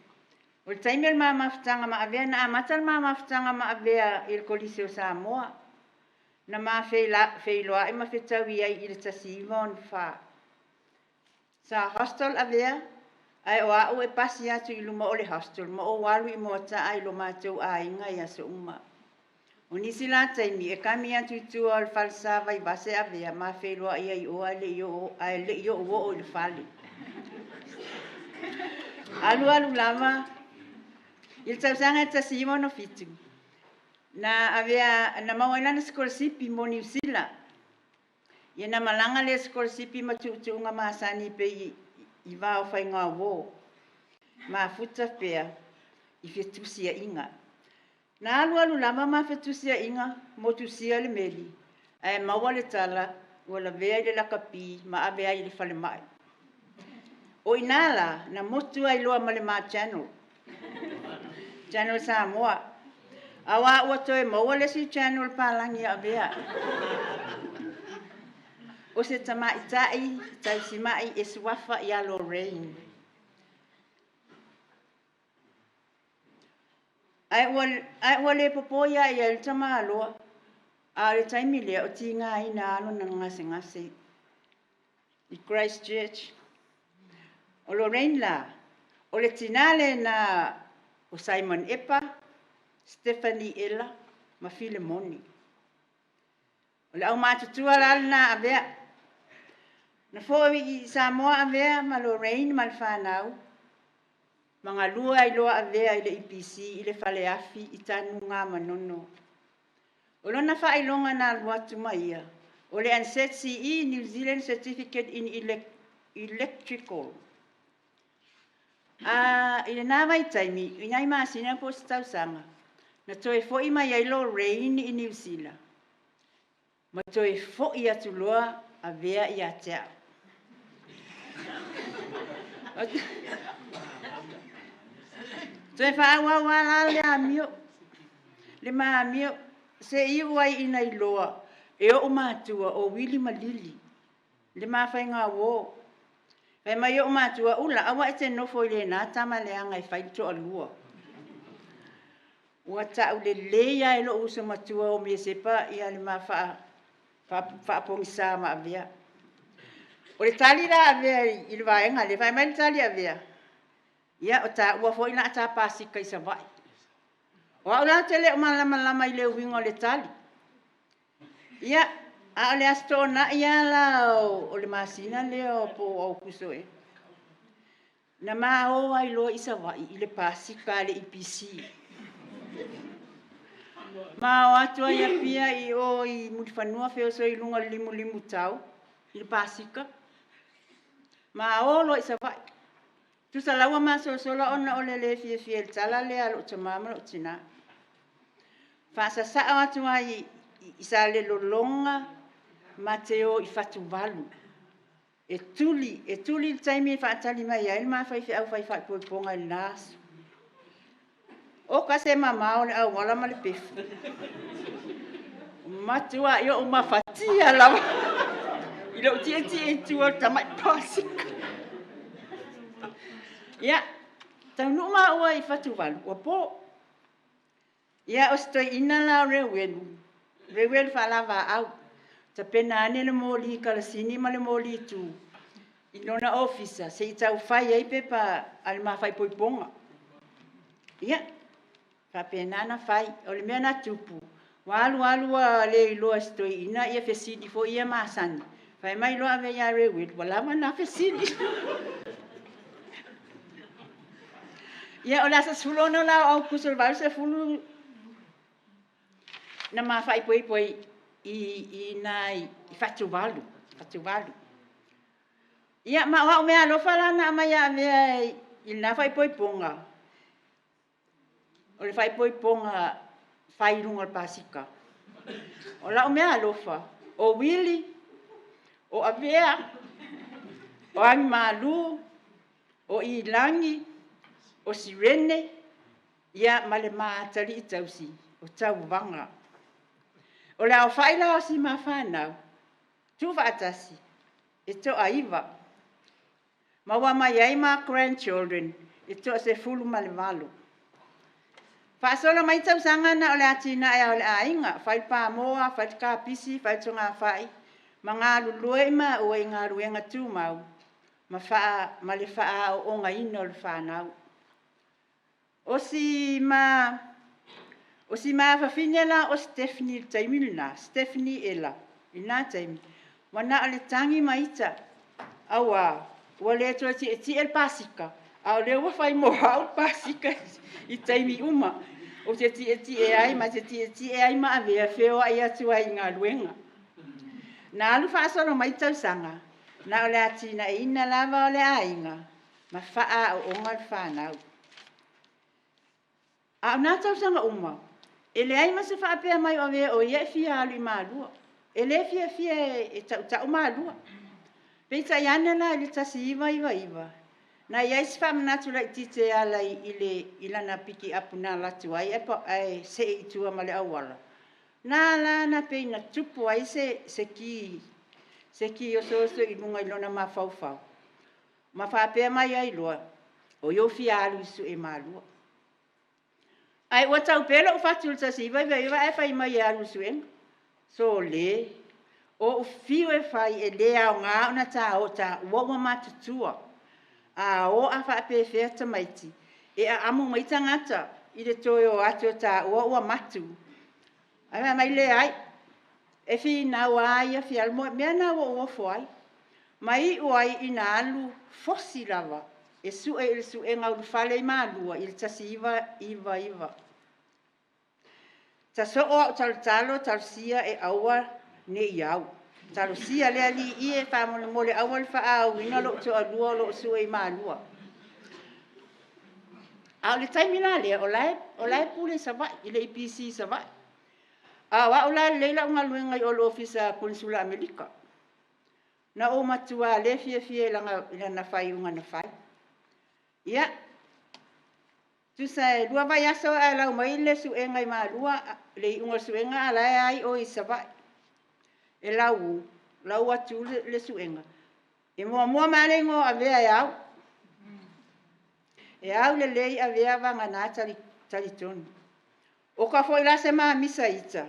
O le taimi o le mamafutaga ma Avea, na amata le mamafutaga ma Avea i le Kolisi o Samoa, na ma feiloai ma fetaui ai i le 1964. Sa hostel Avea, ae o a'u e pasi atu i luma o le hostel ma ou alu i Moataa i lo matou aiga i aso uma. O nisi la taimi e kami atu i tua o le falesa Vaivase Avea ma feiloai ai o ae le i o'u oo i le fale. Alu alu lava i le tausaga e 1967 na Avea na maua ai lana sikolasipi mo Niu Sila. Ia na malaga lea sikolasipi ma tuutuuga masani pei i va o faigauō. Mafuta pea i fetusiaiga. Na alu alu lava ma fetusiaiga motusia le meli, ae maua le tala ua lavea i le lakapi ma ave ai i le falemai. O ina la, na motu ai loa ma le ma channel. Channel Samoa. Auā ua toe maua le isi channel palagi a Avea. O se tamaitai tausimai e suafa ia Lorraine. Ae ua le popo ia i ai le tamaloa, a o le taimi lea o tigaina lava lona gasegase i Christchurch. O Lorraine la, o le tinā lena o Simon Epa, Stephanie Ela ma Filemoni. O le aumatutua la lena a Avea. Na fo'i i Samoa Avea ma Lorraine ma le fanau, ma galue ai loa Avea i le EPC i le faleafi i Tanuga Manono. O lona faailoga na alu atu ma ia, o le NZCE New Zealand Certificate in Electrical. A i lena vaitaimi, i nai masina po o se tausaga, na toe fo'i mai ai Lorraine i Niu Sila, ma toe fo'i atu loa Avea ia te a'u. Toe faaauau lava la le amio, le ma amio, seia iu ai ina iloa e o'u matua o Wili ma Lili le ma faigauō. Fai mai o'u matua, Ula, aua e te nofo i lena tama leaga e fai le toalua. Ua ta'u lelei lava e lo'u uso matua o Mesepa ia le ma faapogisā ma Avea. O le tali la a Avea i le vaega lea, fai mai le tali a Avea, Ia, o tāua foi o le a ta pasika i Savaii. O au la ou te le o malamalama i le uiga o le tali. Ia, a o le Aso Toonai lava la o le masina lea po o Aokuso ea, na ma o ai loa i Savaii i le pasika a le EPC. Ma o atu ai Apia i o i Mulifanua feoso i luga o le limulimutau i le pasika. Ma o loa i Savaii. Tusa la ua masolasolasola ona o le le fiafia i le tala lea a lou tamā ma lou tinā. Faasasao atu ai i Salelologa ma te o i Fatuvalu. E tuli, e tuli le taimi e faatali mai ai le ma faifeau fai faaipoipoga i lena aso. Oka se mamao o le auala ma le pefu. Matuai ou mafatia lava i lou tietie i tua o le tamai pasika. Ia, taunuu maua i Fatuvalu, ua po. Ia, o si toeaina la o Reuelu, Reuelu Faalavaau, tapena ane le moli kalasini ma le moli tu i lona ofisa se i taufai ai pepa a le ma faaipoipoga. Ia, faapena ona fai. O le mea na tupu, ua alu alu ua le iloa e si toeaina ia fesili foi ia masani, fai mai loa Avea ia Reuelu, ua lava na fesili. Ia, o le aso 16 la o Aokuso i le 80 na ma faaipoipo ai i nai Fatuvalu, Fatuvalu. Ia, ma o au mea alofa la na aumai ia Avea i lena faaipoipoga, o le faaipoipoga fai i luga o le pasika. O lau mea alofa, o Wili, o Avea, o Agimalu, o Ilagi, o Sirene, ia ma le ma atalii tausi, o Tauvaga. O le aofai la o si ma fanau, tuufaatasi, e toaiva. Ma ua mai ai ma grandchildren e toa-18. Faasolo mai tausaga na o le atinae lava o le aiga, fai le pamoa, fai le kapisi, fai le togafai, ma galulue i maua i galuega tumau ma, faa, ma le faaaoogaina o le fanau. O si ma o si ma fafine la o Stephanie i le taimi lena, Stephanie Ela i lena taimi, ua na o le tagi ma ita, auā ua le toe tietie le pasika, a o lea ua fai mo au le pasika i taimi uma. Ou te tietie ai ma te tietie ai ma Avea feoai atu ai i galuega. Na alu faasolo mai tausaga, na o le atinaeina lava o le aiga ma faaaooga le fanau. A o na tausaga uma, e leai ma se faapea mai o Avea o ia e fia alu i Malua. E le fiafia e tautau Malua. Peitai ane la i le 1999, na i ai se faamanatu laitiiti e ala i le i lana pikiapu na alu atu ai ae see i tua ma le auala. Na la na pei na tupu ai se se ki se ki osooso i luga i lona mafaufau ma faapea mai ai loa, o ia ua fia alu i sue Malua. Ae ua tau pea lou fatu i le 1999 ae fai mai e alu i le suega. Sole, o ou fiu e fai e le aoga ona ta o taua ua matutua. A o a faapefea tamaiti e aamo mai tagata i le toe o atu o taua ua matu. Ae fai mai, leai, e finau lava ia fia alu. Mea na ua ou ofo ai. Ma iu ai ina alu fosi lava e sue i le suega ulufale i Malua i le 1999. Tasoo au talotalo talosia e aua ne i au. Talosia le alii e faamolemole aua le faaauina lou toalua o loo sue i Malua. A o le taimi la lea, o la e pule i Savaii, i le EPC i Savaii. A o au la lelei lau galuega i o i le Ofisa Konesula Amerika. Na ou matua le fiafia i lana faaiuga na fai. Ia, tusa e 2 vaiaso ae lau mai le suega i Malua, le iuga o le suega a o la e ai o i Savaii. E lau, lau atu le suega. E muamua mai lava le igoa o Avea e au. E au lelei Avea vagana talitonu. O ka foi la se mamisa ita,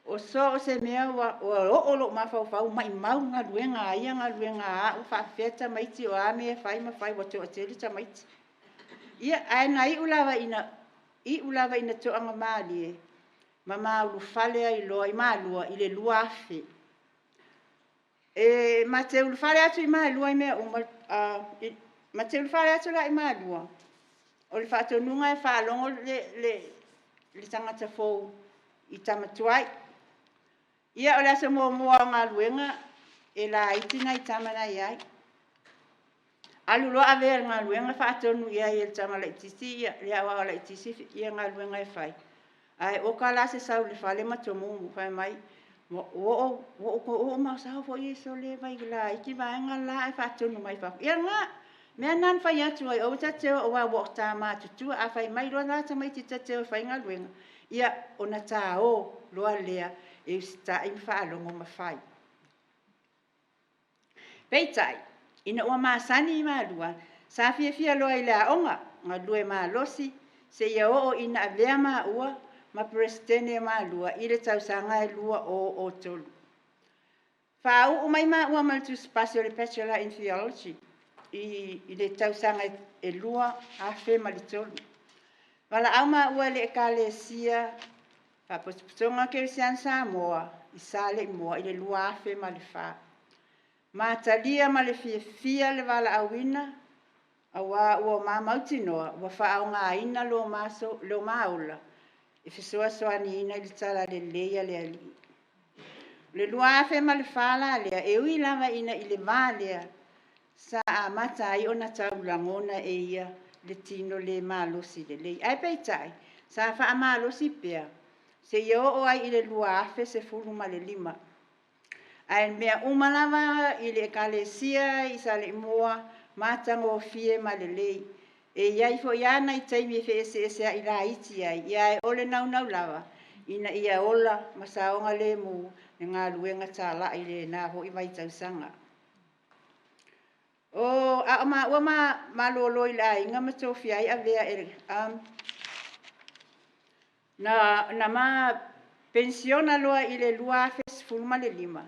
o so o se mea ua oo lou mafaufau maumau galuega a ia, galuega a au, faapefea tamaiti, o a mea e fai ma fai, ua toatele tamaiti. Ia, ae na iu lava ina toagamalie ma maulufale ai loa i Malua i le 2000. E ma te ulufale atu i Malua i mea uma, ma te ulufale atu la i Malua, o le faatonuga e faalogo le tagata fou i tama tuai. Ia, o le aso muamua o galuega, e laiti nai tama na i ai. Alu loa Avea i le galuega faatonu i ai e le tama laitiiti ia, le aoao laitiiti ia galuega e fai. Ae oka la se sau i le fale ma tomumu, fai mai, ua ou mausau foi e sole vai laiti vaega la ae faatonu mai fafo. Ia lena, mea lena na fai atu ai, aua ta te o aua ua ta matutua. A fai mai loa la tamaiti ta te o e fai galuega, ia ona ta o loa lea e usitai ma faalogo ma fai. Peitai, ina ua masani i Malua, sa fiafia loa i le aoga, galue malosi, seia oo ina avea maua ma Peresetene o Malua i le tausaga e 2003. Faauu mai maua ma le tusipasi o le Bachelor in Theology i le tausaga e 2003. Valaau maua i le Ekalesia Faapotopotoga Kerisiano Samoa i Saleimoa i le 2004. Matalia ma le fiafia le valaauina, auā ua mamautinoa ua faaaogaina lo maola e fesoasoaniina i le tala lelei a le Alii. O le 2004 la lea, e ui lava ina i le va lea sa amata ai ona taulagona e ia le tino le malosi lelei. Ae peitai, sa faamalosi pea seia oo ai i le 2015. Ae mea uma lava i le ekalesia i Saleimoa, matagofie ma lelei. E i ai foi lava nai taimi e feeseesea'i laiti ai, ia ae o le naunau lava ina ia ola ma saogalemu le galuega tala'i i lena foi vaitausaga. O a o maua malolo i le aiga ma tofia ai Avea e na ma penisiona loa i le 2015,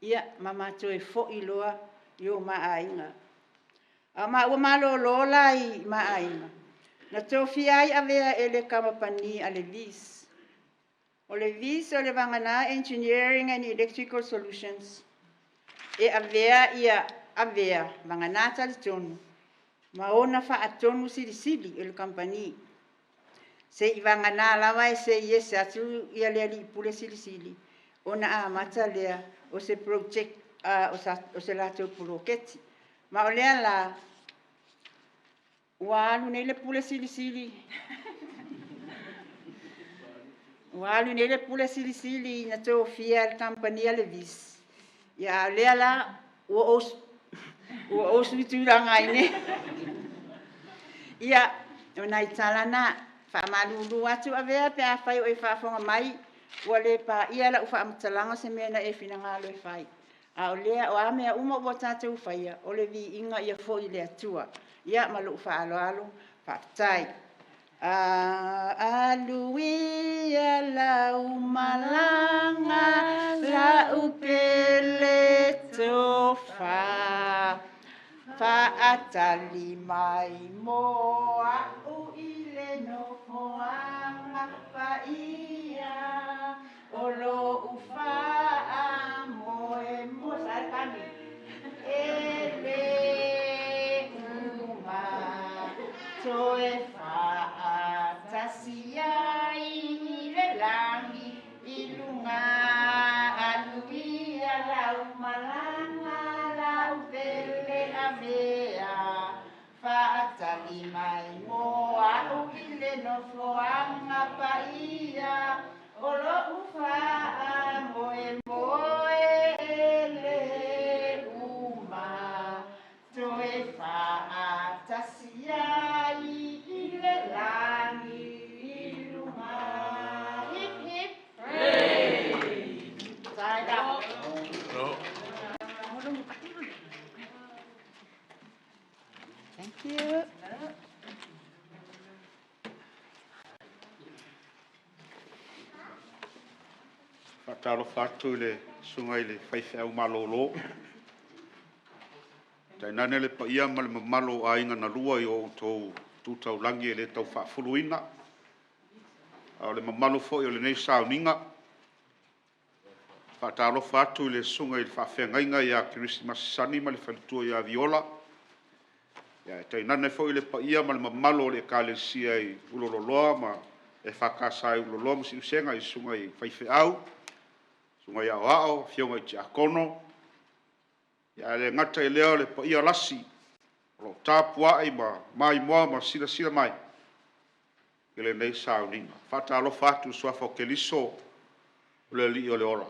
ia ma matoe foi loa i o ma aiga. A o maua malolo la i ma aiga, na tofia ai Avea e le kamupani a le VIS. O le VIS o le Vagana Engineering and Electrical Solutions. E avea ia Avea, vagana talitonu, ma ona faatonu silisili e le kamupani. Se i vagana lava e se i ese atu ia le alii pule silisili, ona amata lea o se project, o se latou poloketi. Ma o lea la, ua alu nei le pule silisili, ua alu nei le pule silisili na tofia e le kamupani a le VIS. Ia a o lea la ua ou suitulaga ai nei. Ia, o nai tala na, faamalulu atu Avea pe afai o e faafofoga mai, ua le paia lau faamatalaga se mea na e finagalo e fai. A o lea, o a mea uma ua tatou faia, o le viiga ia foi i le Atua. Ia ma lou faaaloalo, faafetai. Aluia lau malaga, lau pele tofa. Faatali mai mo a'u i le nofoaga paia o lo'u faamoemoe sa e lē uma toe faatasi ai i le lagi i luga aluia lau malaga lau pele avea faatali mai mo a'u i le nofoaga paia o lo'u faamoemoe e lē uma toe faatasi ai i le lagi i luga. Hip hip. ใช่ No. Thank you. Faatalofa atu i le susuga i le faifeau malōlō. Tainane le paia ma le mamalu o aiga na lua i o outou tu taulagi e le tau faafuluina. A o le mamalu foi o lenei sauniga. Faatalofa atu i le susuga i le faafeagaiga ia Kerisimasi Sani ma le faletua ia Viola. Ia ae tainane foi le paia ma le mamalu o le Ekalesia i Ululoloa ma EFKS i Ululoloa ma Siusega i susuga i faifeau, susuga i aoao, afioga i tiakono. Ia ae le gata i lea o le paia lasi o lo o tapuai ma maimoa ma silasila mai i lenei sauniga. Faatalofa atu i le suafa o Keriso o le Alii o le ola.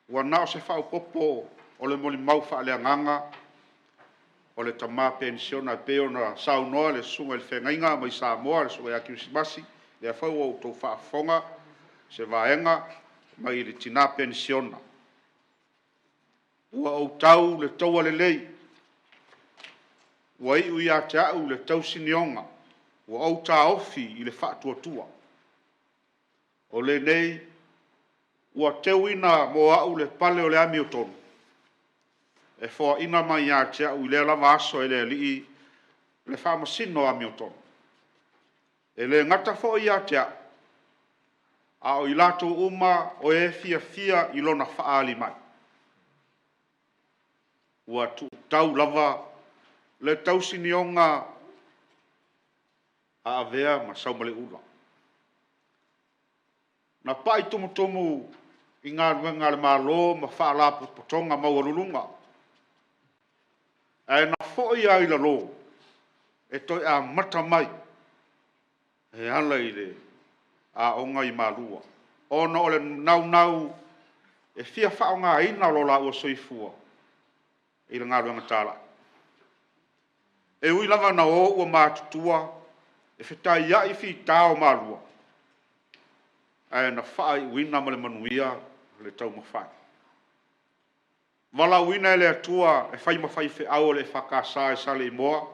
Ua na o se faaopoopo o le molimau faaleagaga o le tama penisiona e pei ona saunoa le susuga i le feagaiga mai Samoa, le susuga ia Kerisimasi, lea foi ua outou faafofoga se vaega mai le tina penisiona. Ua ou tau le taua lelei, ua iu ia te au le tausinioga, ua ou taofi i le faatuatua. O lenei ua teuina mo au le pale o le amiotonu, e foaina mai ia te au i lea lava aso e le Alii, le faamasino amiotonu. E le gata foi ia te au, a o i latou uma o e fiafia i lona faaali mai. Ua tuutau lava le tausinioga a Avea ma Saumaleula. Na pai tumutumu i galuega a le Malo ma Faalapotopotoga maualuluga, ae na foi lava i lalo e toe amata mai e ala i le aoga i Malua, ona o le naunau e fia faaaogaina lo laua soifua i le galuega talai. E ui lava ina o ua matutua, e fetaiai fita o Malua, ae na faaiuina ma le manuia le taumafai. Valaauina e le Atua e fai ma faifeau o le EFKS i Saleimoa,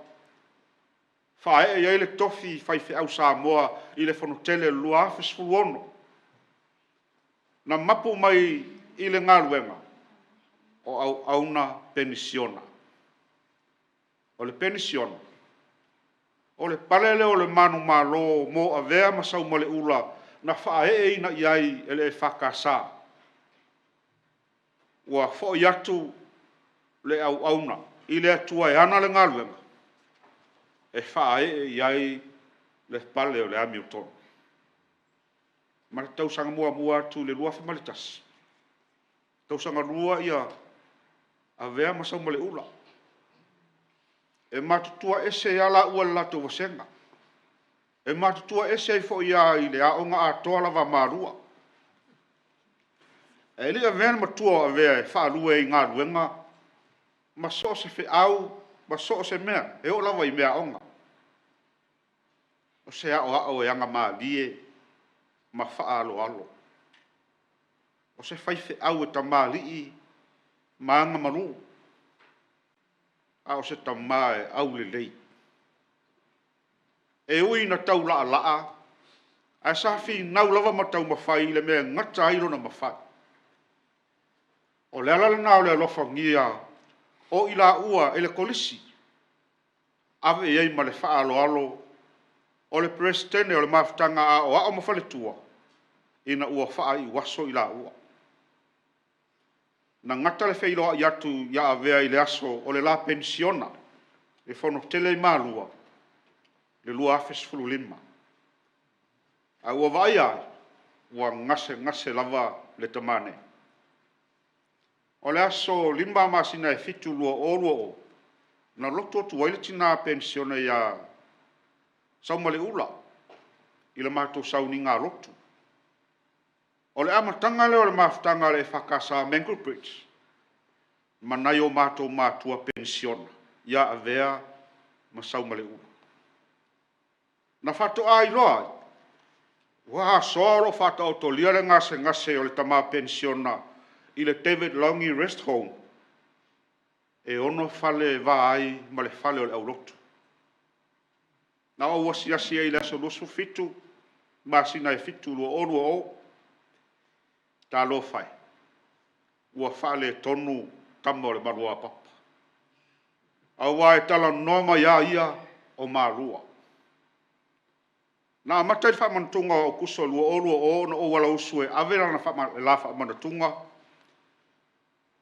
faaee i ai le tofi faifeau Samoa i le Fonotele o le 2016. Na mapu mai i le galuega o auauna penisiona. O le penisione, o le pale lea o le manumalo mo Avea ma Saumaleula na faaeeina i ai e le EFKS. Ua foi atu le auauna i le Atua e ana le galuega e faaee i ai le pale o le amiotonu. Ma le tausaga muamua atu i le 2001, tausaga lua Avea ma Saumaleula. E matutua ese ai lava laua i le latou vasega. E matutua ese ai foi lava i le aoga atoa lava a Malua. Ae le i avea le matua o Avea e faalua i galuega ma so o se feau ma so o se mea, e oo lava i meaaoga. O se aoao e agamalie ma faaaloalo. O se faifeau e tamalii ma agamalu, a o se tama e aulelei. E ui ina taulaalaa, ae sa finau lava ma taumafai i le mea e gata ai lona mafai. O le ala lena o le alofagia o i laua e le Kolisi, ave i ai ma le faaaloalo o le Peresetene o le Mafutaga Aoao ma Faletua, ina ua faaiuaso i laua. Na gata le feiloai atu ia Avea i le aso o le la penisiona i le fonotele i Malua i le 2015, ae ua vaaia ai ua gasegase lava le tama nei. O le aso 5 masina e 7 2020, na lotu atu ai le tina penisione ia Saumaleula i le matou sauniga lotu. O le amataga lea o le mafutaga a le EFKS Mengo Bridge ma nai o matou matua penisione ia Avea ma Saumaleula. Na faatoa iloa ai, ua asoa o lo o faataotolia le gasegase o le tama penisione i le David Langi Rest Home, e 6 fale e va ai ma le fale o le aulotu. Na ou asiasi ai i le aso 27 masina e 7 2020, talofa e, ua faaletonu tama o le maluapapa, aua e talanoa mai lava ia o Malua. Na amata i le faamanatuga o Aokuso 2020 ona ou alausu e ave le la faamanatuga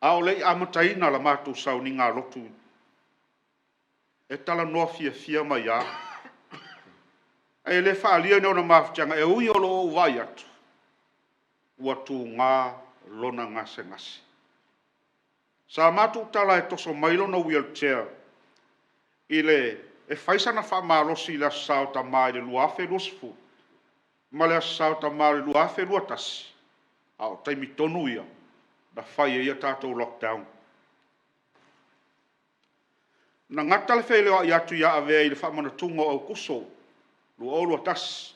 a o le i amataina la matou sauniga lotu. E talanoa fiafia mai lava, ae le faaalia ni ona mafatiaga, e ui o lo o ou vaai atu ua tuga lona gasegase. Sa matou tala e toso mai lona wheelchair e fai sana faamalosi i le Aso Sa o Tama i le 2020 ma le Aso Sa o Tama i le 2021, a o taimi tonu ia na fai ai a tatou lockdown. Na gata le feiloai atu ia Avea i le faamanatuga o Aokuso 2021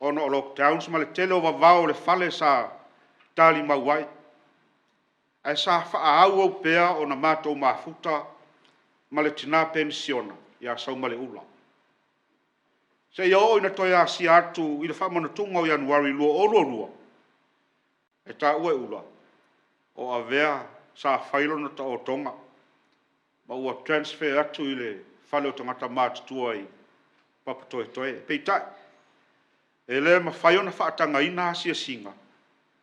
ona o lockdowns ma le tele o vavao o le fale sa talimau ai, ae sa faaauau pea ona matou mafuta ma le tina penisione ia Saumaleula, seia oo ina toe asia atu i le faamanatuga o Ianuari 2022, e taua e Ula, o Avea sa fai lona taotoga ma ua transfer atu i le fale o tagata matutua i Papatoetoe. Peitai, e le mafai ona faatagaina asiasiga,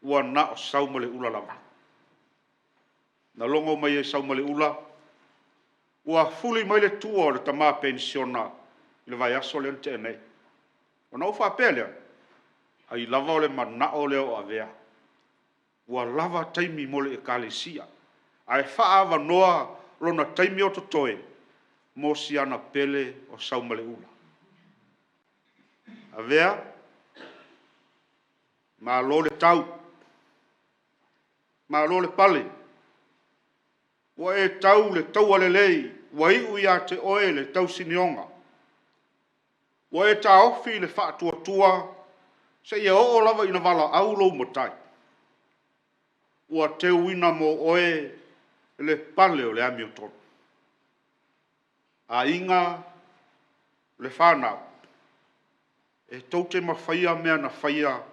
ua na o Saumaleula lava. Na logo mai e Saumaleula, ua fuli mai le tua o le tama penisione i le vaiaso lea na tea nei. Ona ou faapea lea, ai lava o le manao lea o Avea, ua lava taimi mo le ekalesia, ae faaavanoa lona taimi o totoe mo si ana pele o Saumaleula. Avea, malo le tau, malo le pale, ua e tau le taua lelei ua iu ia te oe le tausinioga. Ua e taofi le faatuatua seia oo lava ina valaau lou matai. Ua teuina mo oe le pale o le amiotonu. Aiga, le fanau, e tou te mafaia mea na faia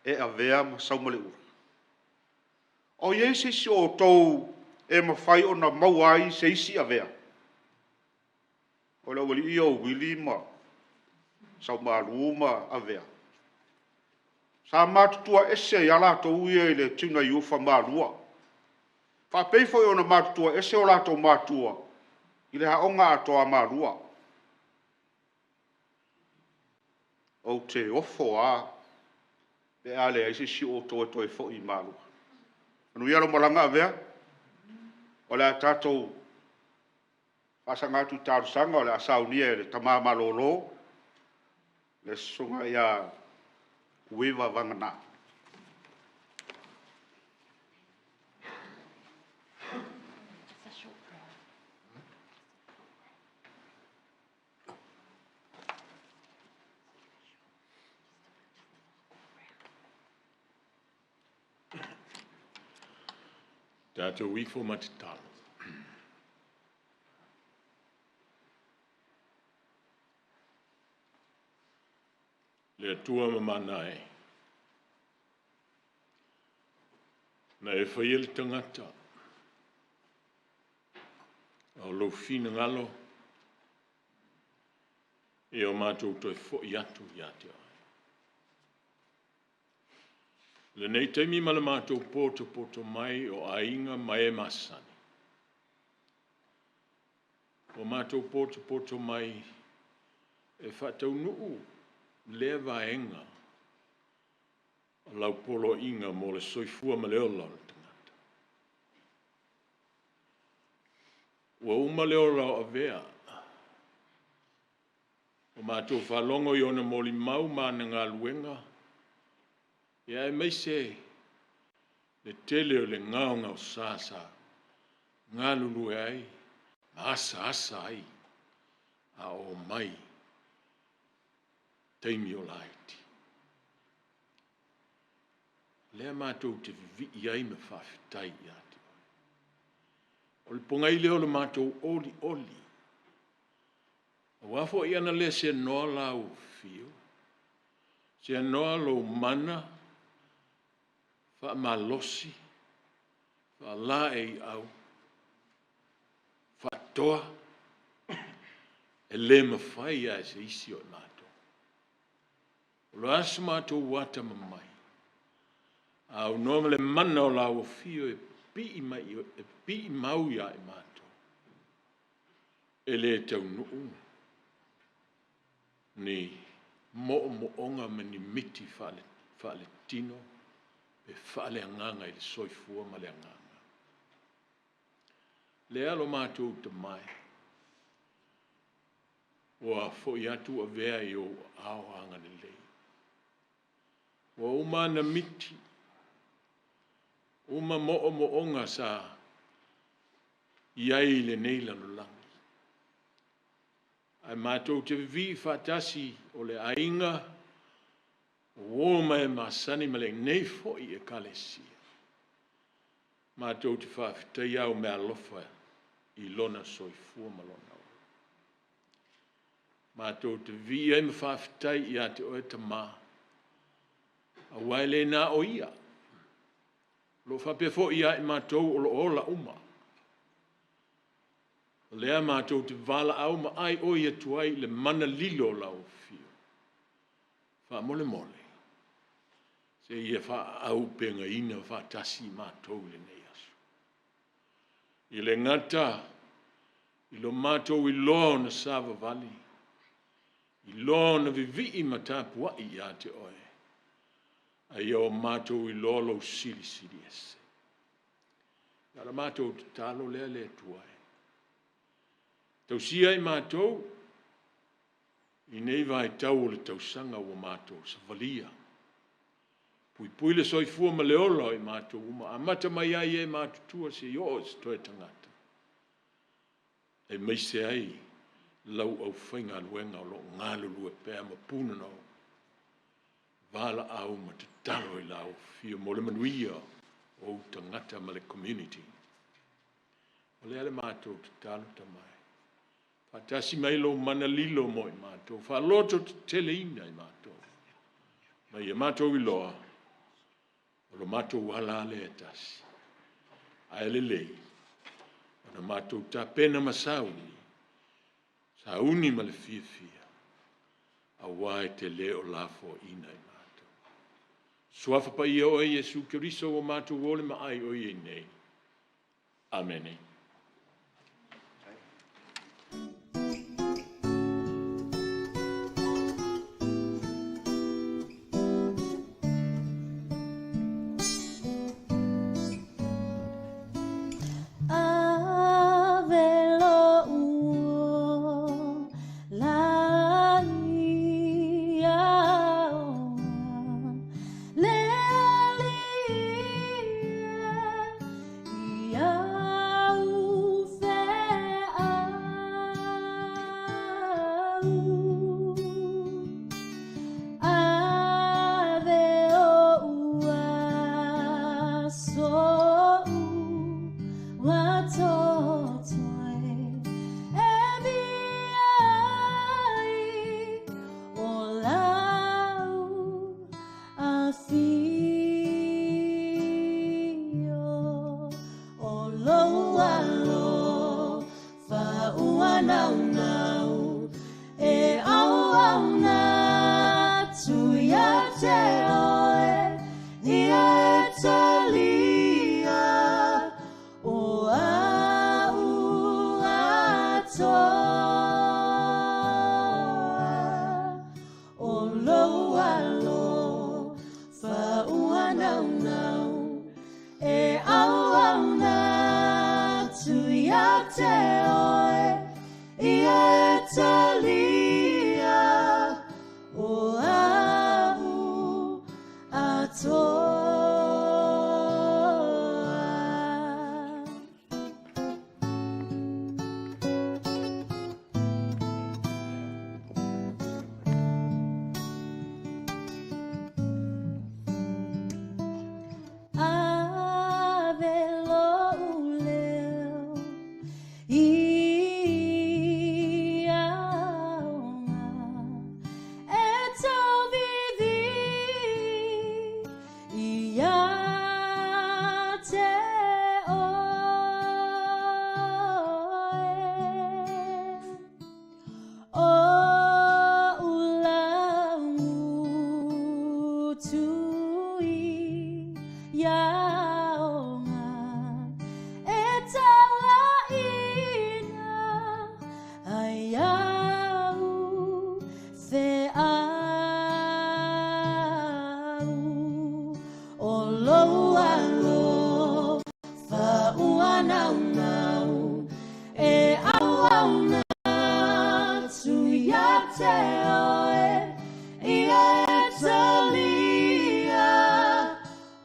e Avea ma Saumaleula? O i ai se isi o outou e mafai ona maua ai se isi Avea? O le aualii ia o Uili ma Saumalu ma Avea, sa matutua ese ai lava latou ia i le Tuna Youth a Malua. Faapei foi ona matutua ese o latou matua i le aoga atoa a Malua. Ou te ofo lava pe a leai se isi o outou e toe foi i Malua. Manuia lau malaga Avea, o le a tatou faasaga atu i talosaga o le a saunia e le tama malolo le susuga ia Uiva Vagana. Tatou ifo ma tatalo. Le Atua mamana e, na e faia le tagata. A o lou finagalo, ia o matou toe foi atu ia te oe. Lenei taimi ma le matou poto mai o aiga ma e masani. O matou poto mai e faataunuu lea vaega o lau poloaiga mo le soifua ma le ola o le tagata. Ua uma le ola o avea, o matou faalogo i ona molimau ma ana galuega, ia aemaise le tele o le gaogaosa sa galulue ai ma asaasa ai a o mai taimi o laiti. O lea matou te vivii ai ma faafetai ia te oe. O le pogai lea o le matou oli oli, aua foi ana le seanoa lau afio, seanoa lou mana faamalosi, faalaeiau, faatoa, e le mafai lava e se isi o i matou. O le a so matou atamamai, a aunoa ma le mana o lau afio e pipii mai, e pipii mau ia i matou, e le taunuu ni moomooga ma ni miti faaletino pe faaleagaga i le soifua ma le agaga. Lea lo matou tamae, ua foi atu avea i ou aao agalelei. Ua uma ana miti, uma moomooga sa i ai i lenei lalolagi. Ae matou te vivii faatasi o le aiga, o uo ma e masani ma lenei foi Ekalesia. Matou te faafetaia au meaalofa i lona soifua ma lona ola. Matou te vivii ai ma faafetai ia te oe Tama, aua e le na o ia, o lo o faapea foi ia i matou o lo o ola uma. O lea matou te valaau ma aioi atu ai i le mana lilo o lau afio. Faamolemole, se ia faaauupegaina faatasi matou i lenei aso. I le gata i lo matou iloa ona savavali, iloa ona vivii ma tapuai ia te oe, a ia o matou iloa lou silisili ese. Na o le matou tatalo lea le Atua e. Tausia i matou i nei vaitau o le tausaga ua matou savalia. Puipui le soifua ma le ola o i matou uma, amata mai ai e matutua seia oo i se toe tagata, aemaise ai lau aufaigaluega o lo o galulue pea ma punanou valaau ma tatalo i lau afio mo le manuia o ou tagata ma le community. O lea le matou tatalo tamae, faatasi mai lou mana lilo mo i matou, faaloto teteleina i matou, ma ia matou iloa o lo matou ala lea e tasi, ae lelei ona matou tapena ma sauni, sauni ma le fiafia, aua e te le o lafoaiina i matou. Suafa paia oe Iesu Keriso ua matou ole ma ai oi ai nei. Amene. Ave lou ola ia le Alii e ia Fa'auanaunau e auauna atu ia te oe ia e talia o a'u atoa o lou alofa uanaunau e auauna atu ia te oe ia e talia o a'u atoa. Ave lo'u leo i aoga e tauvivi ia te oe. O ulagu tui iaoga e talaʻina ai au feʻau o lou alofa uanaunau e auauna atu ia te oe ia e talia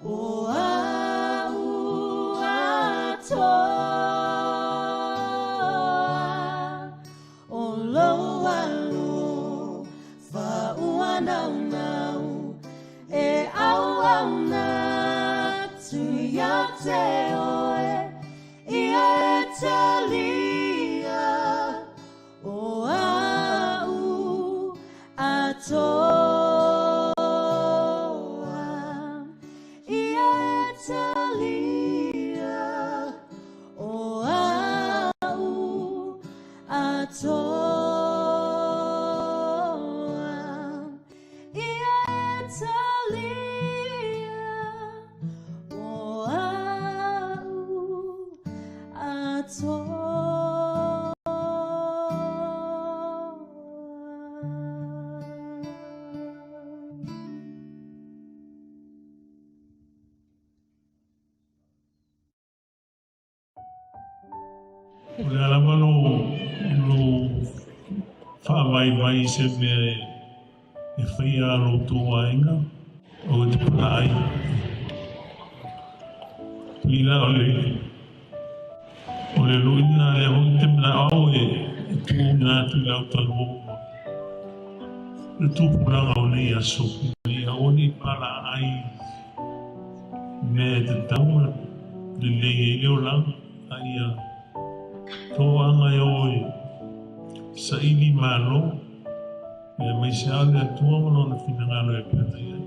o a'u atoa o lou alofa uanaunau e auauna atu ia te oe ia e talia o a'u atoa ia e talia o a'u atoa ia e talia o a'u atoa. O le alava lo fa'avaivai se mea e faia a loutou aiga o te palaai lila o le luʻina lea foʻi te mana'o e tuuina atu i lau taluoua le tupulaga o nei aso ia aua nei pala'ai mea e tatau ma lelei ai le olaga a ia toaga e o e saʻili malo e maise a le Atua ma lona finagalo e pena i ai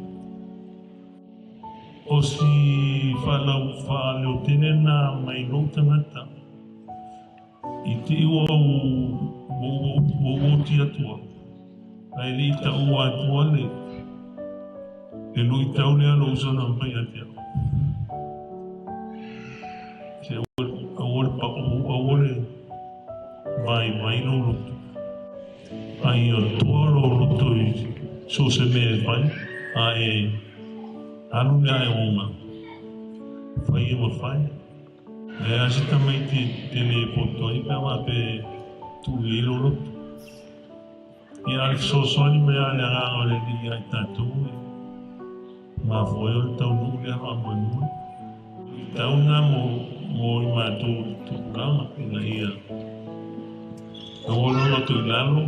o si fa'alau fa'aleotele na mai lou tagata i te ua ua oti atua ae leʻi taʻua atua le luʻitau lea lou uso na mai ia te au se aua le paʻu aua le vaivai lou loto ai o tua lou loto i so se mea e fai a e alu le ae oga fai e mafai e a se tamaiti te lē poto ai pe a pe tuʻu i ai lou loto ia a le fesoasoani mai a le agaga o le Alii ia i tatou e mafua ai o le taunuu lea faamoemoe tauna mo i matou tupulaga ina ia aua lo loto i lalo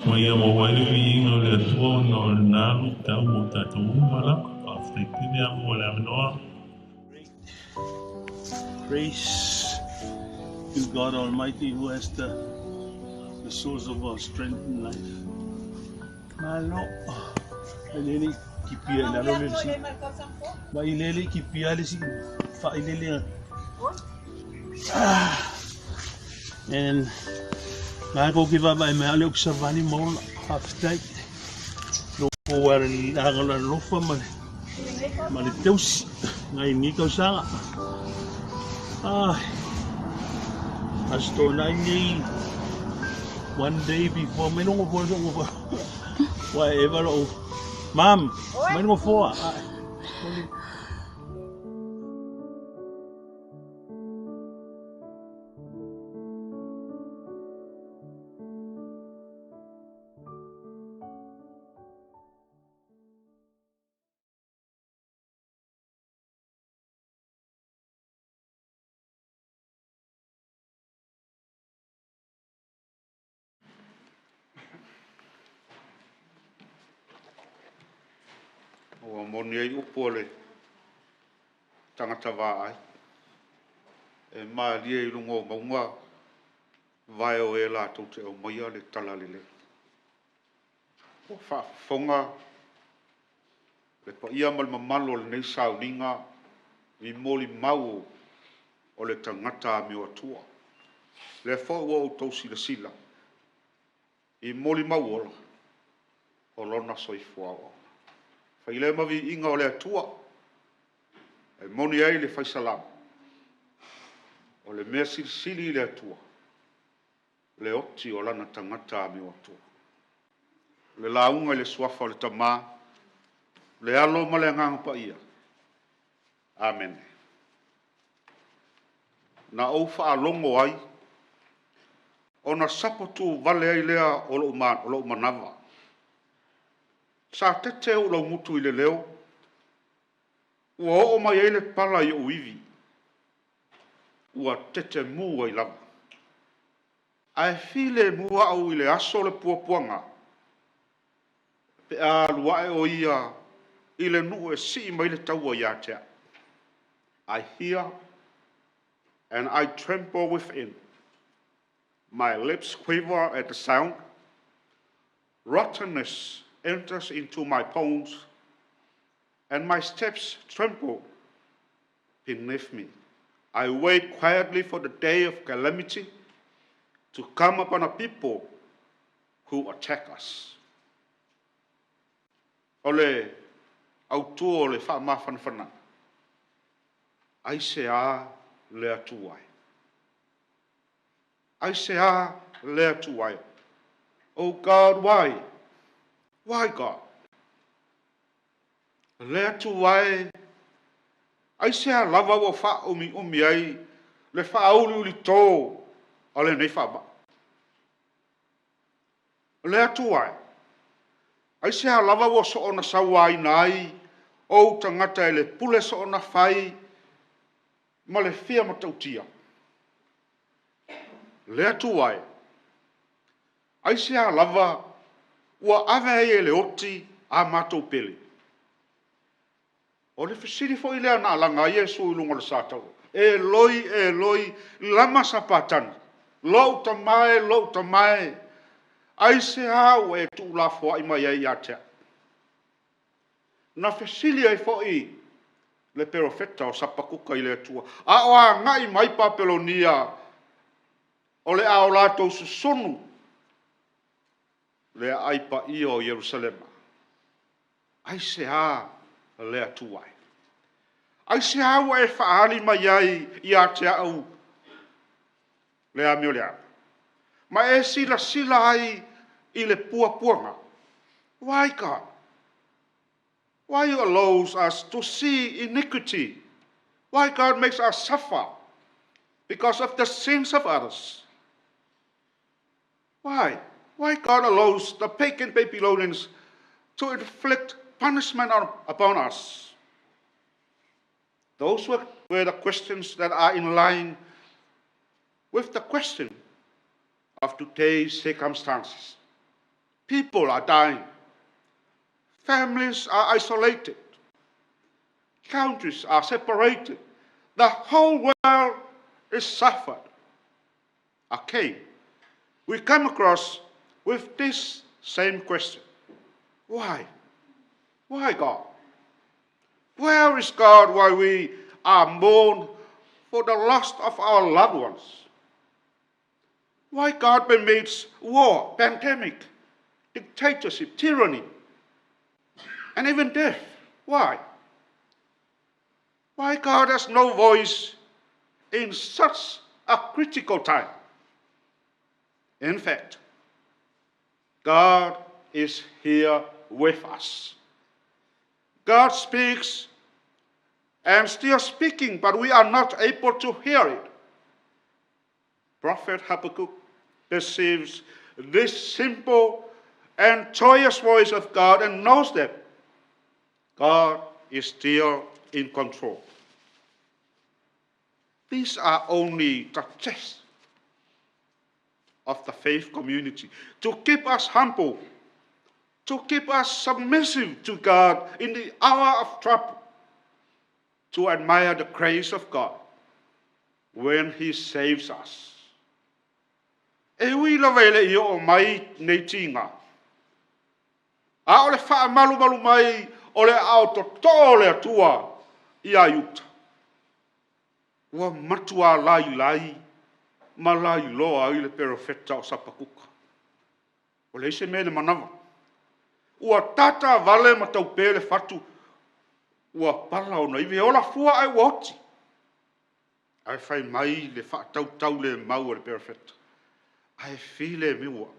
ma ia maua ai le viiga o le Atua ona o lenā luitau mo tatou uma lava. Faafetai tele a mo le avanoa. Praise to God Almighty, who has the source of our strength in life. Malo. Ai lele kipia i lalo le si. Ma i lele kipia le si fa i lele. Ah. And Lena kou te vaavaai mai a o lea ou te savali ma ola. Faafetai i lo outou alolofa ma le ma le tausi nai lenei tausaga. Ai, Aso Toonai nei, one day before, mai le nofoa sou nofoa. Ua eva lou, Mom, mai le nofoa. Ua moni ai upu a le tagata vaai, e malie i luga o mauga vae o e latou te aumaia le talalelei. Ua faafofoga le paia ma le mamalu o lenei sauniga i molimau o le tagata amio atua. Lea foi ua outou silasila i molimau ola o lona soifua auauna. Fai lea ma viiga o le Atua, e moni ai le fai Salamo, o le mea silisili i le Atua, le oti o lana tagata amio atu. O le lauga i le suafa o le Tama, le Alo ma le Agaga Paia. Amene. Na ou faalogo ai ona sapatuvale ai lea o lou manava. Sa tete ou laumutu i le leo, ua oo mai ai le pala i ou ivi, ua tetemu ai lava. Ae filemu au i le aso o le puapuaga, pe a alu ae o ia i le nuu e sii mai le taua ia te au. I hear and I tremble within. My lips quiver at the sound. Rottenness enters into my bones, and my steps tremble beneath me. I wait quietly for the day of calamity to come upon a people who attack us. O le autu o le faamafanafanaga, aisea le Atua e? Aisea le Atua e? Oh God, why? Why God? Le Atua e, aisea lava ua faaumiumi ai le faauliulito o lenei faamai? Le Atua e, aisea lava ua soona sauaina ai ou tagata e le pule soona fai ma le fia matautia? Le Atua e, aisea lava ua ave ai e le oti a matou pele? O le fesili foi lea na alaga ai Iesu i luga o le sa taua, Eloi, Eloi, lama sapatani? Lou tama e, lou tama e, aisea ua e tuulafoai mai ai ia te au? Na fesili ai foi le perofeta o Sapakuka i le Atua, a o agai mai Papelonia, o le a o latou susunu le aai paia o Ierusalema. Aisea le Atua e? Aisea ua e faaali mai ai ia te au le amioleaga, ma e silasila ai i le puapuaga? Why God? Why you allows us to see iniquity? Why God makes us suffer because of the sins of others? Why? Why God allows the pagan Babylonians to inflict punishment upon us? Those were the questions that are in line with the question of today's circumstances. People are dying. Families are isolated. Countries are separated. The whole world is suffered. Okay, we come across with this same question. Why? Why God? Where is God while we are mourned for the loss of our loved ones? Why God permits war, pandemic, dictatorship, tyranny, and even death? Why? Why God has no voice in such a critical time? In fact, God is here with us. God speaks and still speaking, but we are not able to hear it. Prophet Habakkuk perceives this simple and joyous voice of God and knows that God is still in control. These are only the tests of the faith community to keep us humble, to keep us submissive to God in the hour of trouble, to admire the grace of God when He saves us. E ui lava e le i oo mai nei tiga, a o le faamalumalu mai o le aao totoo o le Atua ia Iuta, ua matuā lailai ma lailoa ai le perofeta o Sapakuka. Ua leai se mea i le manava. Ua tata vale ma taupe le fatu, ua pala ona ivi, e ola fua ae ua oti. Ae fai mai le faatautaulemau a le perofeta, ae filemu au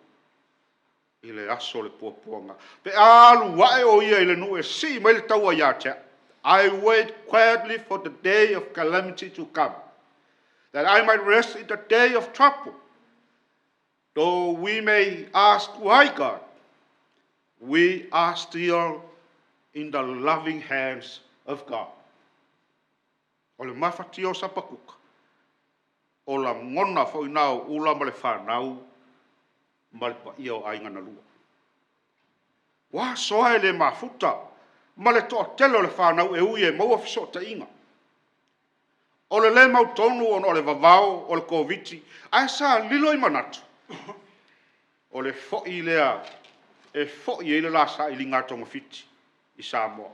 i le aso o le puapuaga. Pe a alu ae o ia i le nuu e sii mai le taua ia te au. I wait quietly for the day of calamity to come, that I might rest in the day of trouble. Though we may ask why God, we are still in the loving hands of God. O le mafatia o Sapakuka, o lagona foi na o Ula ma le fanau ma le paia o aiga na lua. Ua asoa e le mafuta ma le toatele o le fanau e ui e maua fesootaiga. O le le mautonu ona o le vavao o le Koviti, ae sa lilo i manatu, o le foi lea e foi ai le la sailiga togafiti i Samoa.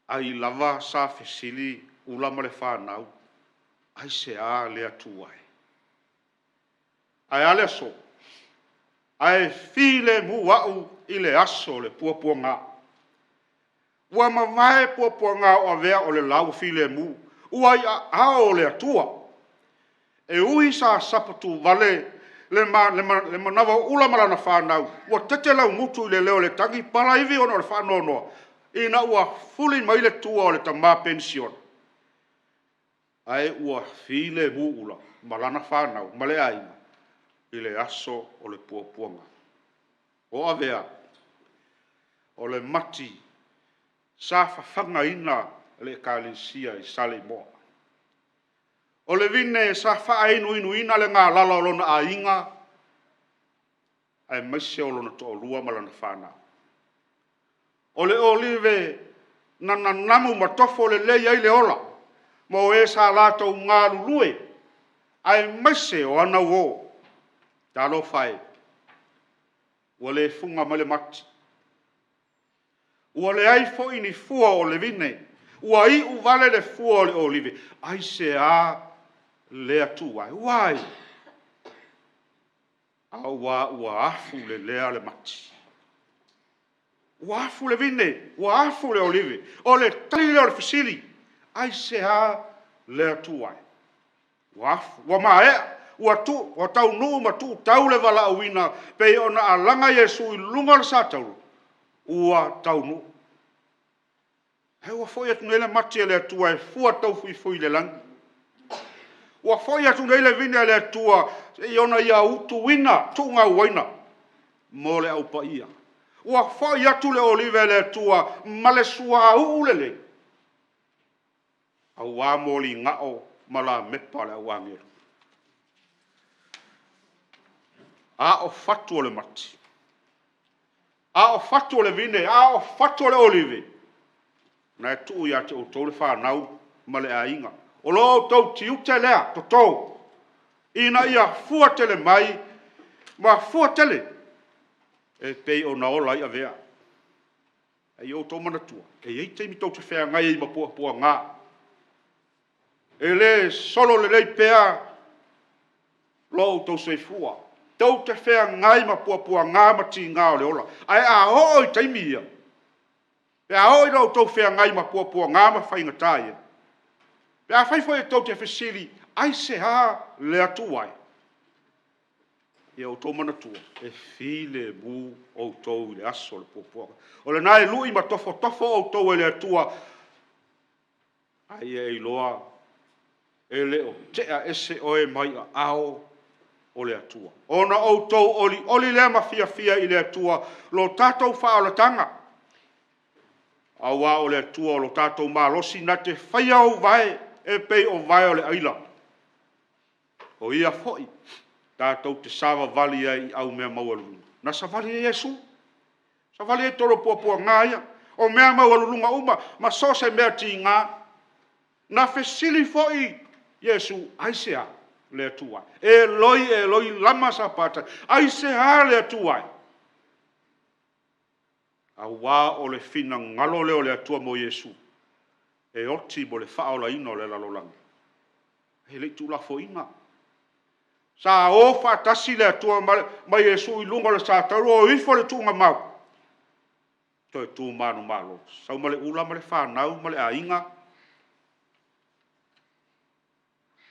Ai lava sa fesili Ula ma le fanau, aisea lea tu ai? Ae a le aso? Ae filemu au i le aso o le puapuaga. Ua mavae puapuaga o Avea o le la ua filemu, ua i aao o le Atua. E ui sa sapatuvale le, ma, le, ma, le manava o Ula ma lana fanau, ua tete laugutu i le leo o le tagi palaivi ona o le faanoanoa, ina ua fuli mai le tua o le tamā penisiona. Ae ua filemu Ula ma lana fanau ma le aiga i le aso o le puapuaga. O Avea, o le mati sa fafagaina le Ekalesia i Saleimoa. O le vine sa faainuinuina le galala o lona aiga aemaise o lona toalua ma lana fanau. O le olive na nanamu ma tofo lelei ai le ola mo e sa latou galulue aemaise o ana uo. Talofa e, ua le fuga mai le mati. Ua leai foi ni fua o le vine, ua iu vale le fua o le olive. Aisea lea tu ai? Why? Auā ua afu lelea le mati. Ua afu le vine, ua afu le olive. O le tali lea o le fesili, aisea lea tu ai? Ua afu, ua maea, ua tu, ua taunuu ma tuutau le valaauina pei ona alaga Iesu i luga o le satauro, ua taunuu. Ae ua foi atu nei le mati a le Atua e fua taufuifui i le lagi. Ua foi atu nei le vine a le Atua i ona ia utuina, tuugauaina mo le au paia. Ua foi atu le olive a le Atua ma le suauu lelei, auā moligao ma lamepa o le au agelu. A o fatu o le mati, a o fatu o le vine, a o fatu o le olive, na e tuu ia te outou le fanau ma le aiga. O lo outou tiute lea, toto, ina ia fua tele mai ma fua tele e pei ona ola ai Avea. A ia outou manatua, e i ai taimi tou te feagai ai ma puapuaga. E lē solo lelei pea lo outou soifua, tou te feagai ma puapuagā ma tigā o le ola. Ae a oo i taimi ia, pe a oo ina outou feagai ma puapuagā ma faigata ia, pe afai foi e tou te fesili, aisea le Atua e? Ia outou manatua, e filemu outou i le aso o le puapuaga. O lena e lui ma tofotofo outou e le Atua, a ia e iloa e le o tea ese oe mai aao o le Atua. Ona outou olioli lea ma fiafia i le Atua lo tatou faaolataga, aua o le Atua o lo tatou malosi na te faia ou vae e pei o vae o le aila. O ia foi tatou te savavali ai i au mea maualuluga. Na savali ai Iesu, savali ai totonu o puapuaga ia, o mea maualuluga uma ma so o se mea tiga. Na fesili foi Iesu, aisea le Atua e? Eloi, Eloi, lama sapata, aisea le Atua e? Auā o le finagalo lea o le Atua mo Iesu, e oti mo le faaolaina o le lalolagi. E le i tuulafoaiina. Sa o faatasi le Atua ma Iesu i luga o le satauro, o ifo le tuugamau, toe tu manumalo. Sau ma le ula ma le fanau ma le aiga,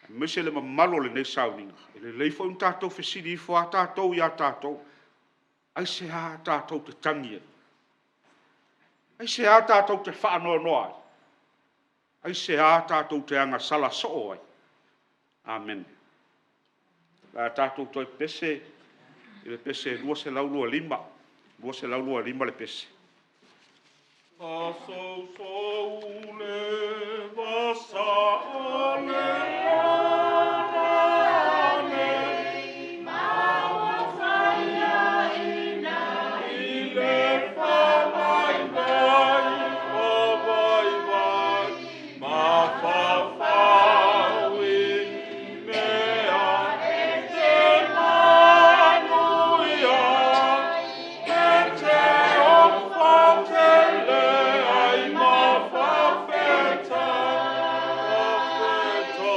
aemaise le mamalu o lenei sauniga. E lelei foi ona tatou fesili ifo lava tatou ia tatou, aisea tatou te tagi ai? Aisea tatou te faanoanoa ai? Aisea tatou te agasala soo ai? Amene. O le a tatou toe pese i le pese 225, 225 le pese. Asousou le vasa o le ola nei, ma ua faiaina i le faavaivai, faavaivai, mafafau i mea e te manuia, e te ofatele ai ma fafetai, fafetai.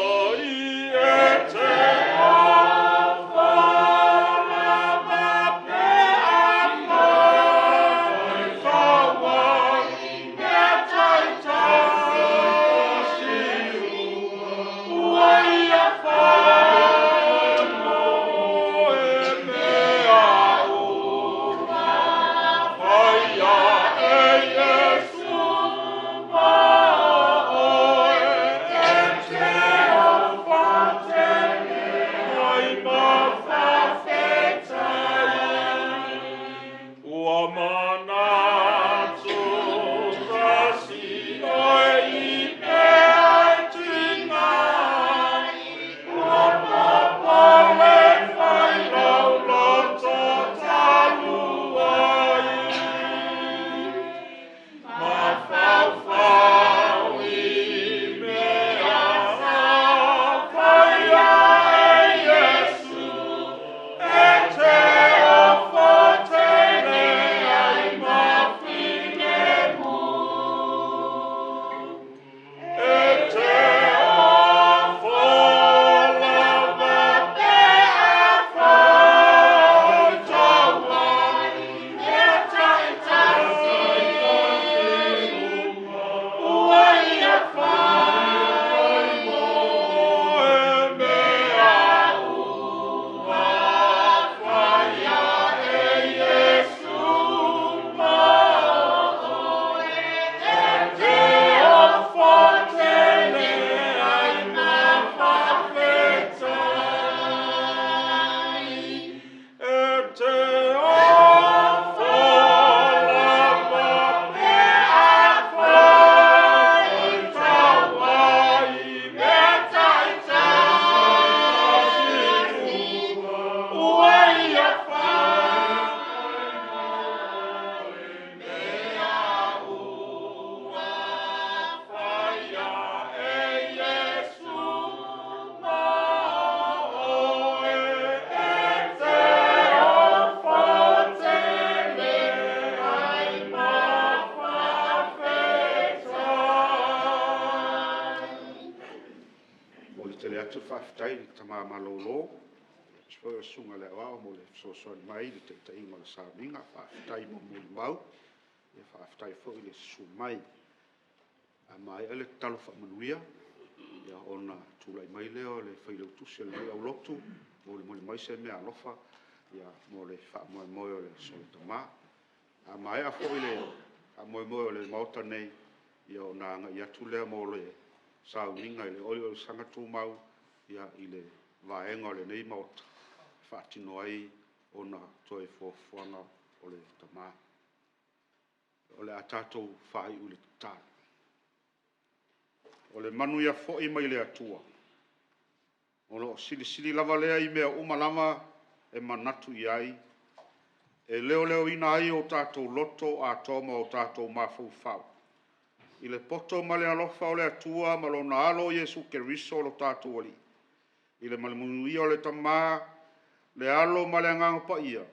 Momoli tele atu le faafetai i le tama malolo, aemaise foi o le susuga i le aoao mo le fesoasoani mai i le taitaiga o le sauniga. Faafetai mo molimau, faafetai foi le susu mai. A maea le tatalo faamanuia, ona tulai mai lea o le Failautusi o lenei aulotu e molimoli mai se meaalofa mo le faamoemoe o le Aso Tama. A maea foi le faamoemoe o le Maota nei, ona agai atu lea mo le sauniga i le oliolisaga tumau i le vaega o lenei Maota e faatino ai ona toe foafoaga o le tama. O le a tatou faaiu i le tatalo. O le manuia foi mai le Atua, o lo o silisili lava lea i mea uma lava e manatu i ai, e leoleoina ai o tatou loto atoa ma o tatou mafaufau, i le poto ma le alofa o le Atua ma lona Alo o Iesu Keriso lo tatou Alii, i le manuia o le Tama, le Alo ma le Agaga Paia,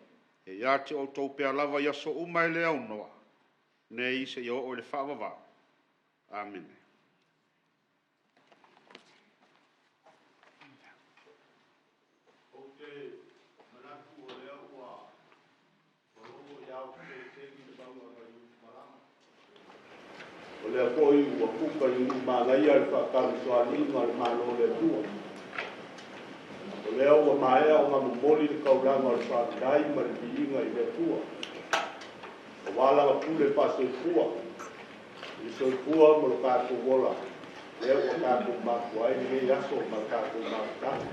e ia te outou pea lava i aso uma e le aunoa, nei seia oo i le faavavau. Amene. Ou te manatu o lea ua logo i ao telesegi le mauga nai Utumalama. O lea foi ua puka i Ulumanaia le faatamasoaliiga o le Malo o le Atua. O lea ua maea ona momoli le taulaga o le faafetai ma le viiga i le Atua. Aua lana pule faasoifua, i le soifua ma lo tatou ola, lea ua tatou mafua ai lenei aso ma le tatou mafutaga.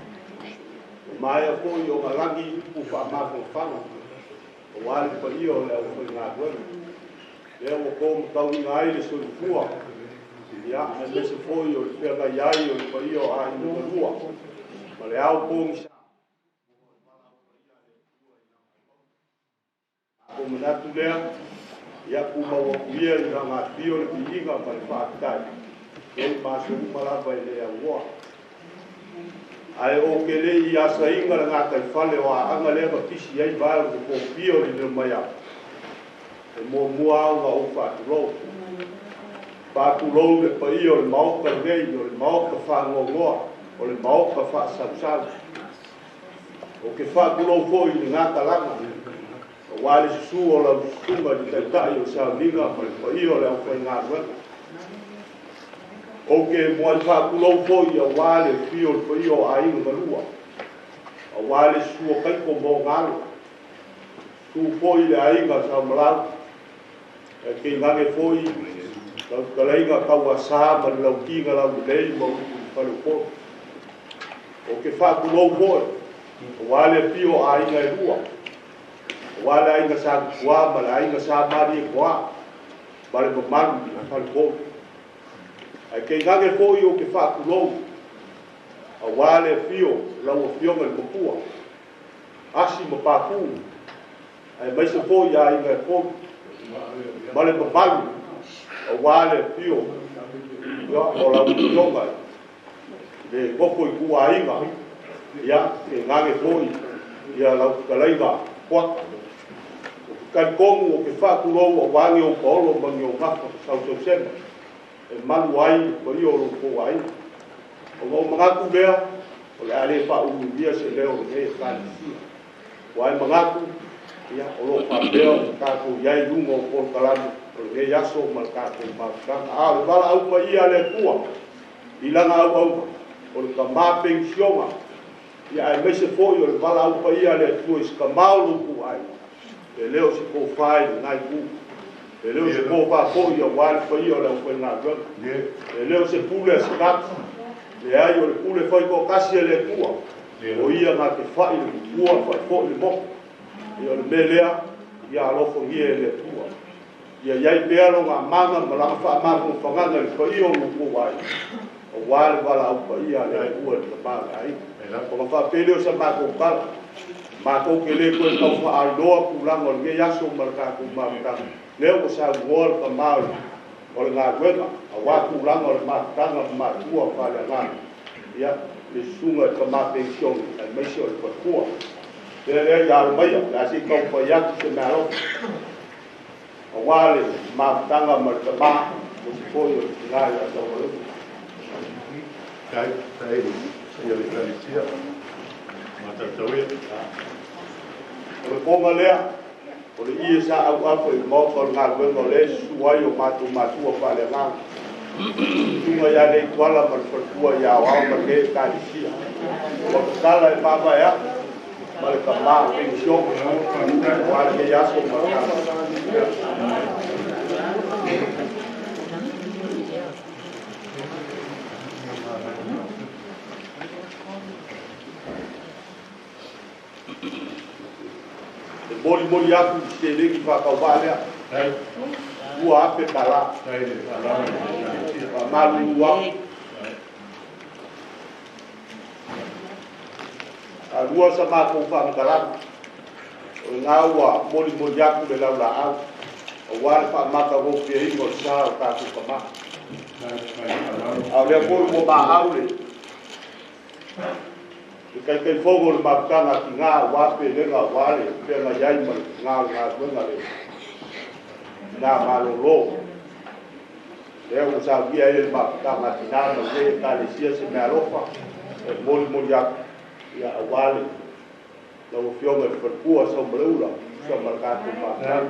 Ua maea foi ona lagi upu faamafanafana, aua le paia o le aufaigaluega. Lea ua to matauina ai le soifua, ia, aemaise foi o le feagai ai o le paia o aiga galua, ma le ao pogisa. Ua manatu lea, ia tumau atu ia i lana afio le viiga ma le faafetai, nei ma aso uma lava e le aunoa. Ae ou te le i asaina le gataifale o Aana lea na pisi ai vae o le fofia o le Lilomaiava, e muamua lava ona ou faatulou. Faatulou le paia o le Maota lenei, o le Maota faanoanoa, o le Maota faasausau. Ou te faatulou foi i le gatalaga, aua le susu o lau susuga i le Taitai o le Sauniga ma le paia o le aufaigaluega. Ou te muai faatulou foi aua le afio o le paia o aiga galua, aua le susu o Taito ma ona alo, susu foi le aiga Saumalau, ae tainane foi lau fetalaiga Tauasa ma le Lautina Laulelei ma upu i le Faleupolu. Ou te faatulou foi aua le afio o aiga e lua, aua le aiga Sa Tupua ma le aiga Sa Malietoa ma le mamalu i le Faletolu. Ae tainane foi ou te faatulou aua le afio o lau afioga i le Matua, Asi ma Papu, aemaise foi aiga e tolu, ma le mamalu aua le afio o lau afioga le nofo i tuaiga, ia tainane foi ia lau fetalaiga Puata. O te talitonu ou te faatulou aua ni ou paolo ma ni ou gafa sausausega e malu ai le paia o lo outou aiga. Ona ou manatu lea, o le a le faauluulugia se leo o lenei Ekalesia. Ua e manatu, ia, o lo o faapea ona tatou i ai i luga o polokalame o lenei aso ma le tatou mafutaga. A o le valaau paia a le Atua i lana auauna, o le tama penisiona, ia aemaise foi o le valaau paia a le Atua i se tama o lo outou aiga, e le o se tofa i lena itu. E le o se tofa foi aua le paia o le aufaigaluega. E le o se pule a se tagata. Leai, o le pule faitoatasi a le Atua, o ia na te fai le tupua, fai foi le motu. Ia o le mea lea, ia alofagia e le Atua. Ia iai pea lona amaga ma lana faamafanafanaga i le paia o lo outou aiga, aua le valaau paia a le Atua i le tama o le aiga. Ona faapea lea o sa matou tala, matou te le toe tau faailoa tulaga o lenei aso ma le tatou mafutaga, lea ua saunoa le tama o le galuega, aua tulaga o le mafutaga ma matua faaleagaga, ia le susuga i le tama penisione, aemaise o le faletua. Lea lea ia alo maia, le a se i taumafai atu se meaalofa, aua le mafutaga ma le tama, aemaise foi o le tina ia Saumalauga. Tai, tai, ia le kalisia. Matatauia. O le poga lea, o le ie sa au apo i maoka o le galuega o le susu ai o matou matua faaleagaga. Tuga ia le ituala ma le faletua ia aoao ma le ekalesia. Ua tatala e mavae a'u ma le tamā penisione auā lenei aso ma le E molimoli atu i seleni faatauvaa lea, 2,000 talā. Faamalulu atu. Alua sa matou faamatalaga, o lena ua molimoli atu le laulaau, auā le faamatagofieina o le sa o tatou tamā. A o lea foi ua maau le le taitaifono o le mafutaga a tinā auā pelega auā le feagai ai ma le tinā o le galuega le tinā malōlō. Lea ua saunia ai e le mafutaga a tinā ma lenei Ekalesia se meaalofa e molimoli atu ia auā le lau Afioga i le Faletua Saumaleula tusa ma le tatou mafutaga.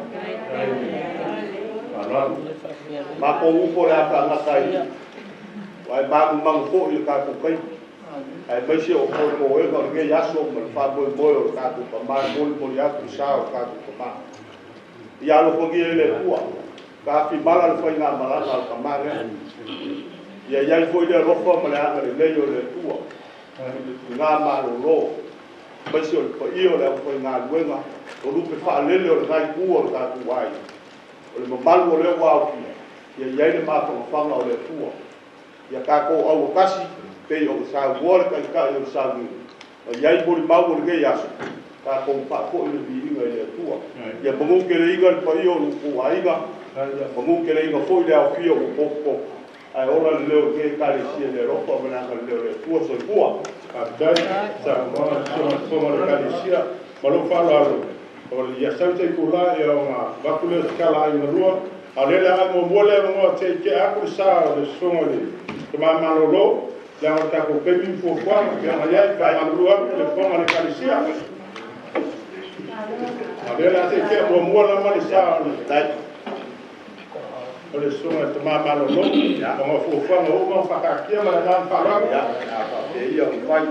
Matou upu o le a faagata ai aua e manumanu foi i le tatou taimi, aemaise o moemoega o lenei aso ma le faamoemoe o le tatou tamā e molimoli atu le sa o le tatou tamā. Ia alofagia e le Atua, taafimala le faigamalaga a le tamā lea. Ia i ai foi le alofa ma le agalelei o le Atua i le tina malōlō, aemaise o le paia o le aufaigaluega, o lupe faalele o lena itu o le tatou aiga, o le mamalu o lea ua aofia, ia i ai le mafanafana o le Atua. Ia tatou auatasi, pei ona saunoa le Taitai o le sauniga, ma i ai molimau o lenei aso, tatou faafoi le viiga i le Atua. Ia manuteleina le paia o lo outou aiga, ia manuteleina foi le aofia ua potopoto, ae ola le leo o lenei Ekalesia i le alofa ma le agalelei o le Atua. Soifua. Faafetai, saunoaga le Susuga i le Fofoga o le Ekalesia. Ma lou faaaloalo, o le ia sau se itula ia ona avatu lea o se tala aiga lua. A o lea o le a ave muamua le avanoa se i tea atu le sa o le Susuga i le Tama Malolo, leaga o le tatou taimi ma fuafuaga pei ona i ai, faamalulu atu i le Fofoga o le Ekalesia. A o lea o le a se i tea muamua lava le sa o le Susuga i le Tama Malolo, ona o fuafuaga ua uma ona faataatia ma le agaga faaaloalo. Ia, o le a faapea ia ona fai.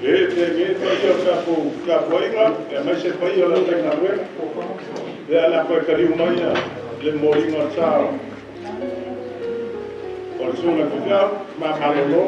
E te paia o tatou tapuaiga, aemaise paia o le aufaigaluega. Lea o le a toe taliu mai le momoliga o le sa o le Susuga i le Faifeau, ma malolo.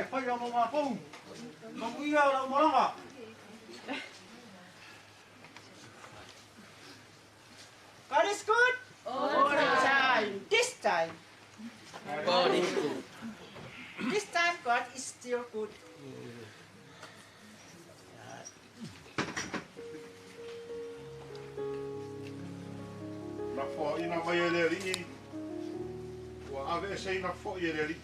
e faia mo matou. Manuia lau malaga. God is good all the time. This time. God is good. This time God is still good. Na foaʻina mai e le aliʻi, ua aveeseina foʻi e le aliʻi,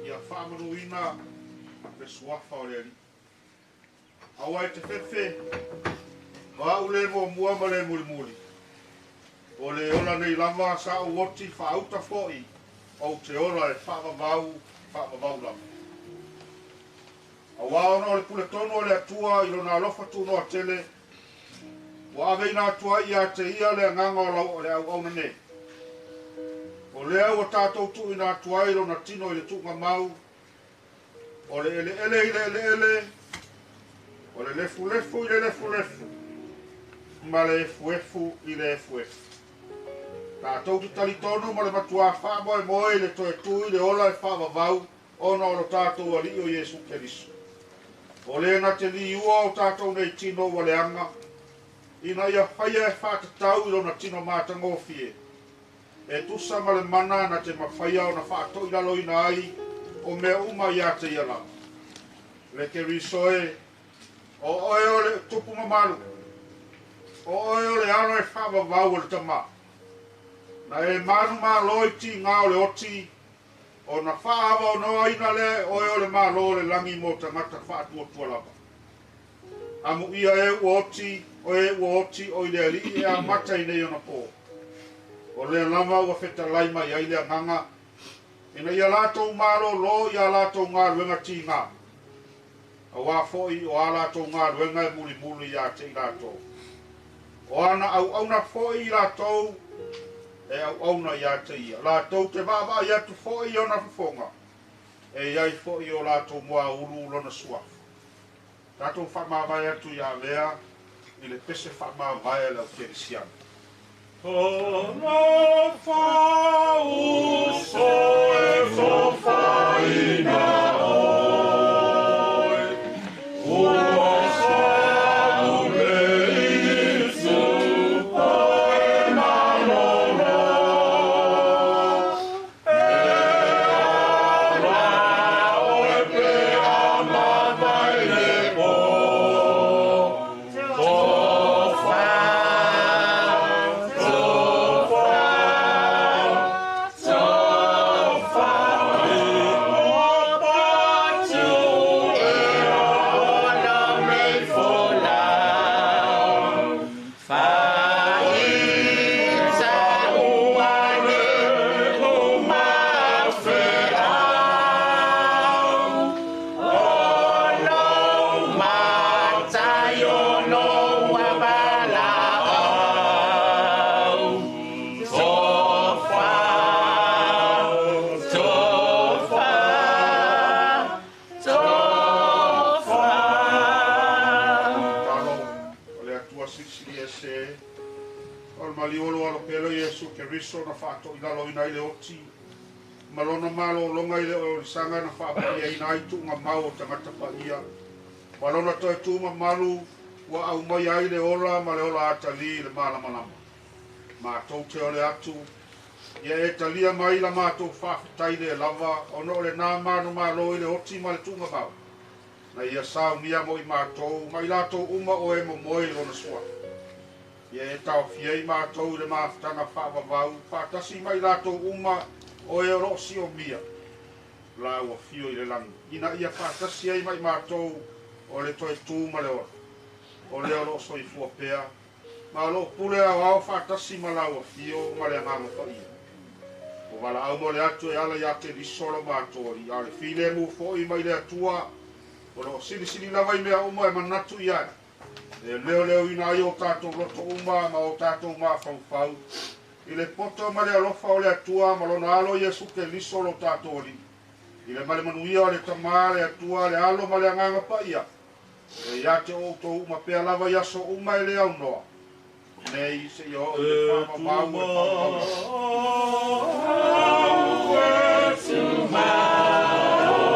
ia faamanuina le suafa o le Alii. Aua e te fefe, o a'u lē muamua ma le mulimuli, o le ola nei lava sa ou oti faauta foʻi, ou te ola e faavavau faavavau lava. Auā ona o le puletonu o le Atua i lona alofa tunoa tele, ua aveina atu ai iā te ia le agaga o lau o le auauna nei. O lea ua tatou tuuina atu ai lona tino i le tuugamau, o le eleele i le eleele, o le lefulefu i le lefulefu, ma le efuefu i le efuefu. Tatou te talitonu ma le matuā faamoemoe i le toe tū i le ola e faavavau ona o lo tatou Alii o Iesu Keriso. O lē na te liua o tatou nei tino ua leaga, ina ia faia e faatatau i lona tino matagofie, e tusa ma le mana na te mafaia ona faatoilaloina ai o mea uma iā te ia lava. Le Keriso e, o oe o le tupu mamalu, o oe o le alo e faavavau o le Tamā. Na e manumalo i tigā o le oti, ona faaavaonoaina lea e oe o le Malo o le lagi mo tagata faatuatua lava. Amuia e ua oti, o e ua oti o i le Alii e amata i nei ona pō. O lea lava ua fetalai mai ai le agaga, ina ia latou malōlō i a latou galuega tigā, auā foʻi o a latou galuega e mulimuli iā te i latou. O ana auauna foʻi i latou e auauna iā te ia. Latou te vaavaai atu foʻi i ona fofoga, e i ai foʻi o latou muaulu lona suafa. Tatou faamavae atu ia avea i le pese faamavae a le aukerisiano. Talofa uso e tofaina oe, ua saule i supo e malolo. E ala oe pe a mavae le po. Tofa, tofa, tofa, o patu e ona me folau. Faita ua le uma feau. O lou matai o lou avalaau. Tofa, tofa, tofa. Talo o le Atua silisili ese, o le maliu o lo alo pele o Iesu Keriso na faatoilaloina ai le oti, ma lona malōloga i le oolisaga na faapaiaina ai tuugamau o tagata paia, ma lona toe tū mamalu ua aumai ai le ola ma le ola atalī i le malamalama. Matou te ole atu, ia e talia mai la matou faafetai lē lava, ona o lenā manumalo i le oti ma le tuugamau. Na ia saunia mo i matou, ma i latou uma o e momoe i lona suafa. Ia e taofia i matou i le mafutaga faavavau, faatasi ma i latou uma o e o loo siomia, la ua fio i le lagi, ina ia faatasi ai ma i matou o le toe tū ma le ola. O lea o loo soifua pea, ma o loo pule aoao faatasi ma la ua fio ma le agaga paia. O valaau mo le atu e ala iā Keriso lo matou Alii, a o le filemu foʻi mai le Atua, o loo silisili lava i mea uma e manatu i ai. E leoleoina ai o tatou loto uma ma o tatou mafaufau, i le poto ma le alofa o le Atua ma lona alo Iesu Keriso lo tatou Alii. I le malemanuia o le Tamā le Atua le Alo ma le Agaga Paia, e iā te outou uma pea lava i aso uma e le aunoa, nei seia oo i le faavavau e faavavau lava.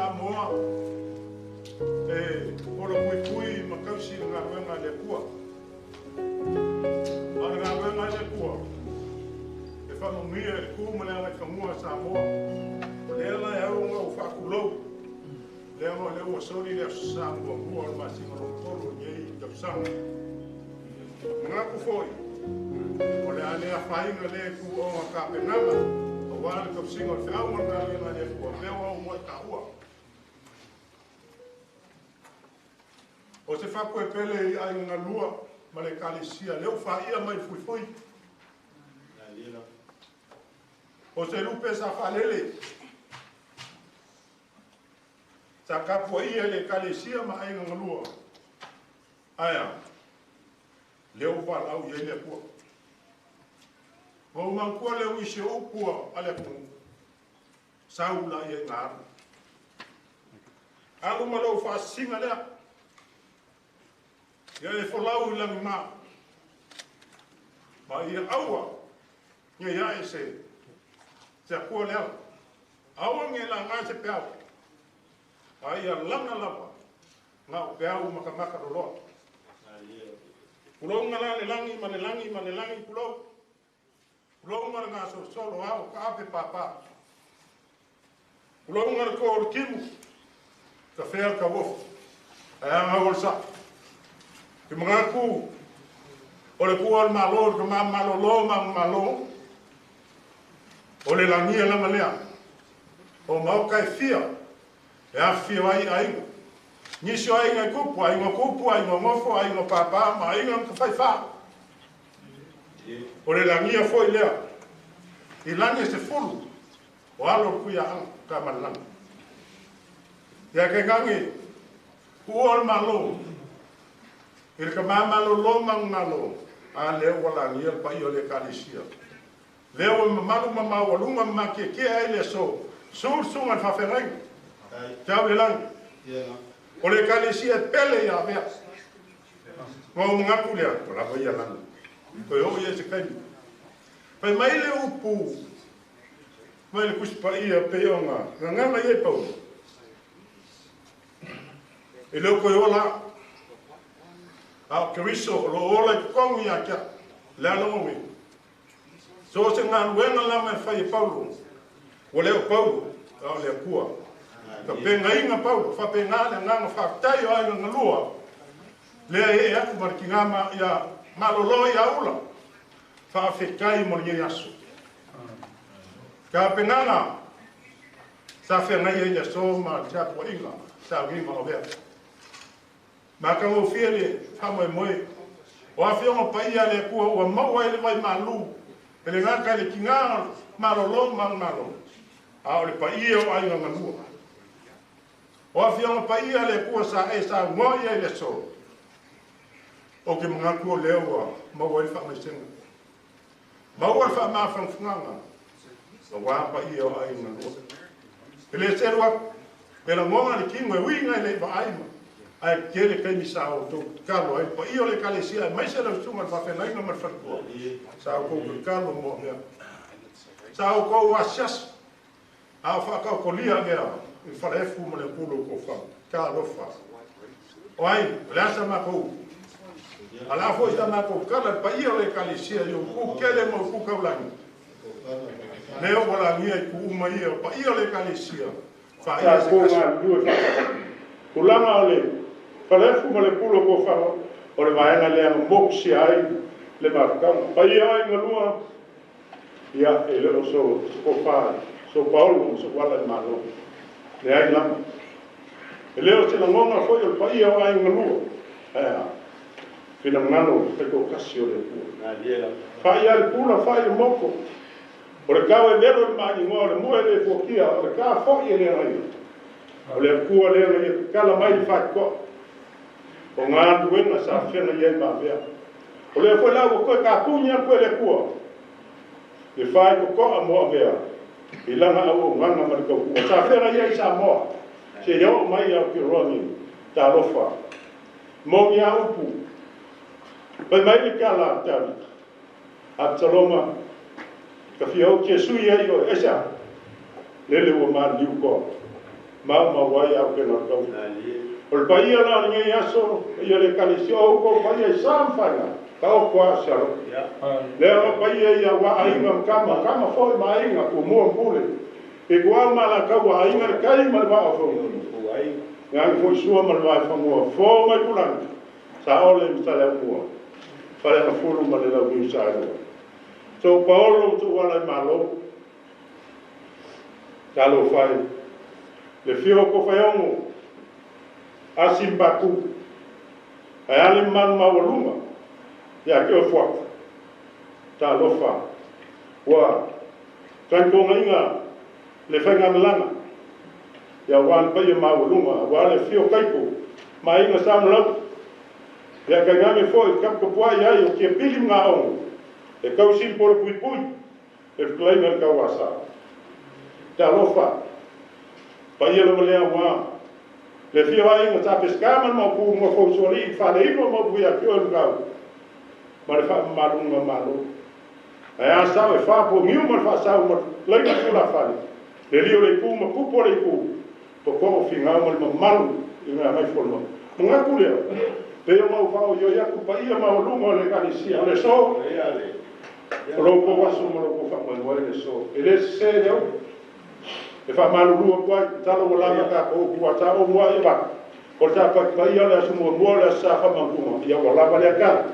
Samoa e ola puipui ma kausi le galuega a le Atua. A o le galuega a le Atua e faamanuia i le tu ma le agaifanua a Samoa. O lea la e au ona ou faatulou, leaga o lea ua soli le Aso Sa muamua o le masina lona tolu o lenei tausaga. Manatu foi, o le a le afaina lea ituoga tapenaga aua le tausiga o le feau ma le galuega a le Atua, mea ua ou muai taua. O se fatu e pele i aiga galua ma le Ekalesia, lea ua faia mai le fuifui. O se lupe sa faalele, sa tapuaia e le Ekalesia ma aiga galua. Ae a? Lea ua valaau i ai le Atua. Ua ou manatua lea o nisi o upu a le atunuu, sau laia ina alu. Alu ma lou faasisiga lea. Ia e folau i lagima. Ma ia aua nei ae se se Atua le ala. Aua nei laga se peau. A ia laga lava na o peau makamaka loloa. Pulouga la le lagi ma le lagi ma le lagi pulou. Pulouga le gasolosolo ao taape papa. Pulouga le toa o le timu, tafea le tauofu, ae aga o le saa. Te manatu o le tua o le Malo, le tama malolo ma ana malo, o le lagia lava lea o maota e fia e afifio ai aiga. Nisi o aiga e tupu, aiga tupu, aiga nofo, aiga papa ma aiga matafaifa. O le lagia foi lea i lagi e 10 o alo o le Tuiaana Tamalelagi. Ia tainane tuua o le Malo i le tama malolo ma ana malo, a lea ua lagia le paia o le Ekalesia. Lea ua mamalu ma maualuga ma matietie ai le aso, susu le susuga i le faafeagaiga. Tau le lagi. O le Ekalesia e pele ia Avea. Ma ou manatu lea, ua lava ia lagi. Toe oo i ai se taimi. Fai mai le upu mai le Tusi Paia pei ona gagana i ai Paulo, E le o toe ola au, a o Keriso o lo o ola i totonu ia te au, le ala oe. So o se galuega lava e fai e Paulo, ua le o Paulo, a o le Atua. Tapenaina Paulo, faapena le agaga faafetai o aiga galua, lea e ee atu ma le tiga ma ia malolo ia ula, faafetai mo lenei aso. Tapenaga sa feagai ai le aso ma le tapuaiga sauniga o lea. Matagofie le faamoemoe o Afioga Paia a le Atua ua maua ai le vai malu e le gata i le tiga o malolo ma malo, a o le paia o aiga galua. O Afioga Paia a le Atua sa e saunoa i ai le aso, ou te manatu o lea ua maua ai le faamaisega. Maua le faamafanafanaga aua paia o aiga galua. E le selu atu, e lagona le tino e uiga e le i vaai ma ae tele taimi sa outou tatalo ai le paia o le Ekalesia aemaise lau susuga i le faafeagaiga ma le faletua sa outou tatalo mo mea. Sa outou asiasi a o faataotolia mea i le falaefu ma le pulu o tofau. Talofa. O ai, o le a sa matou a la foi sa matou tala le paia o le Ekalesia i ou kele ma ou kaulagi. Lea ua lagia i ku uma ia o paia o le Ekalesia. Faia se Tatou galulue faatasi. Tulaga o le falaefu ma le pulu o tofau o le vaega lea na mokusia ai le mafutaga. Paia ai galua, ia e le o so tofa, so paolo ma so ala i Malo. Leai lava. E le o se lagona foi o le paia o aiga galua. Ae a? Finagalo faitoatasi o le Atua. Faia le pula, fai le moko. O le tau e velo i le maanigoa o le moe le fuatia, o le ta foi e le agaia. O le Atua lea na ia tatala mai le faitotoa. O galuega sa feagai ai ma Avea. O lea foi la ua toe tapuni atu e le Atua le faitotoa mo Avea i lana auaunaga ma le tautua sa feagai ai i Samoa seia oo mai i Aotearoa nei. Talofa. Moni a upu. Fai mai le tala a Tavita, Absaloma, ka fia ou te sui ai oe, aisea? Lele ua maliliu koa. Maumau ai auupega o le taula. O le paia la o lenei aso, paia o le Ekalesia, o outou paia i sa ma faiga, taoto lava se alofa. Leaga paia ia aua aiga ma tama, tama foi ma aiga, tumua ma pule. E tuau ma alataua aiga le tai ma le vaa o Fonotoe. Gagi foi Sua ma le Vaefanua, fo mai Pulagi, Saole ma Saleaaumua, Faleagafulu ma le Launiu Saelua. Tou paolo ma tou ala i Malo. Talofa e, le fio o Tofaeono, Asi ma Patu, ae a le mamalu maualuga ia te oe Fuata. Talofa, ua tagitogaiga le faigamalaga ia aua le paia maualuga, aua le afio o Taito ma Aiga Sa Malautu, ia tainane foi taputapuai ai o Tiapili ma Gaogo e tausi le polopuipui le fetalaiga i le Tauasa. Talofa, paia lava lea aua le afio aiga Sa Peseta ma le Maopu, Nofo Usoalii, Faleino ma upu ia te oe Lugau ma le faamamaluga Malo. Ae a sao e fa poniu ma le faasau ma laina tulafale, le lio le itu ma pupu o le itu, totoo figau ma le mamalu i Gagaifomauga. Manatu lea, pei ona ou faaoioi atu paia maualuga o le Ekalesia, o le aso, o lo outou aso ma lo outou faamoemoe le aso. E le sese le upu e faamalulu atu ai, masalo ua lava tatou upu a sa ou ai avatu, o le tapaitaia o le aso muamua o le aso sa faamautuga, ia ua lava lea tala.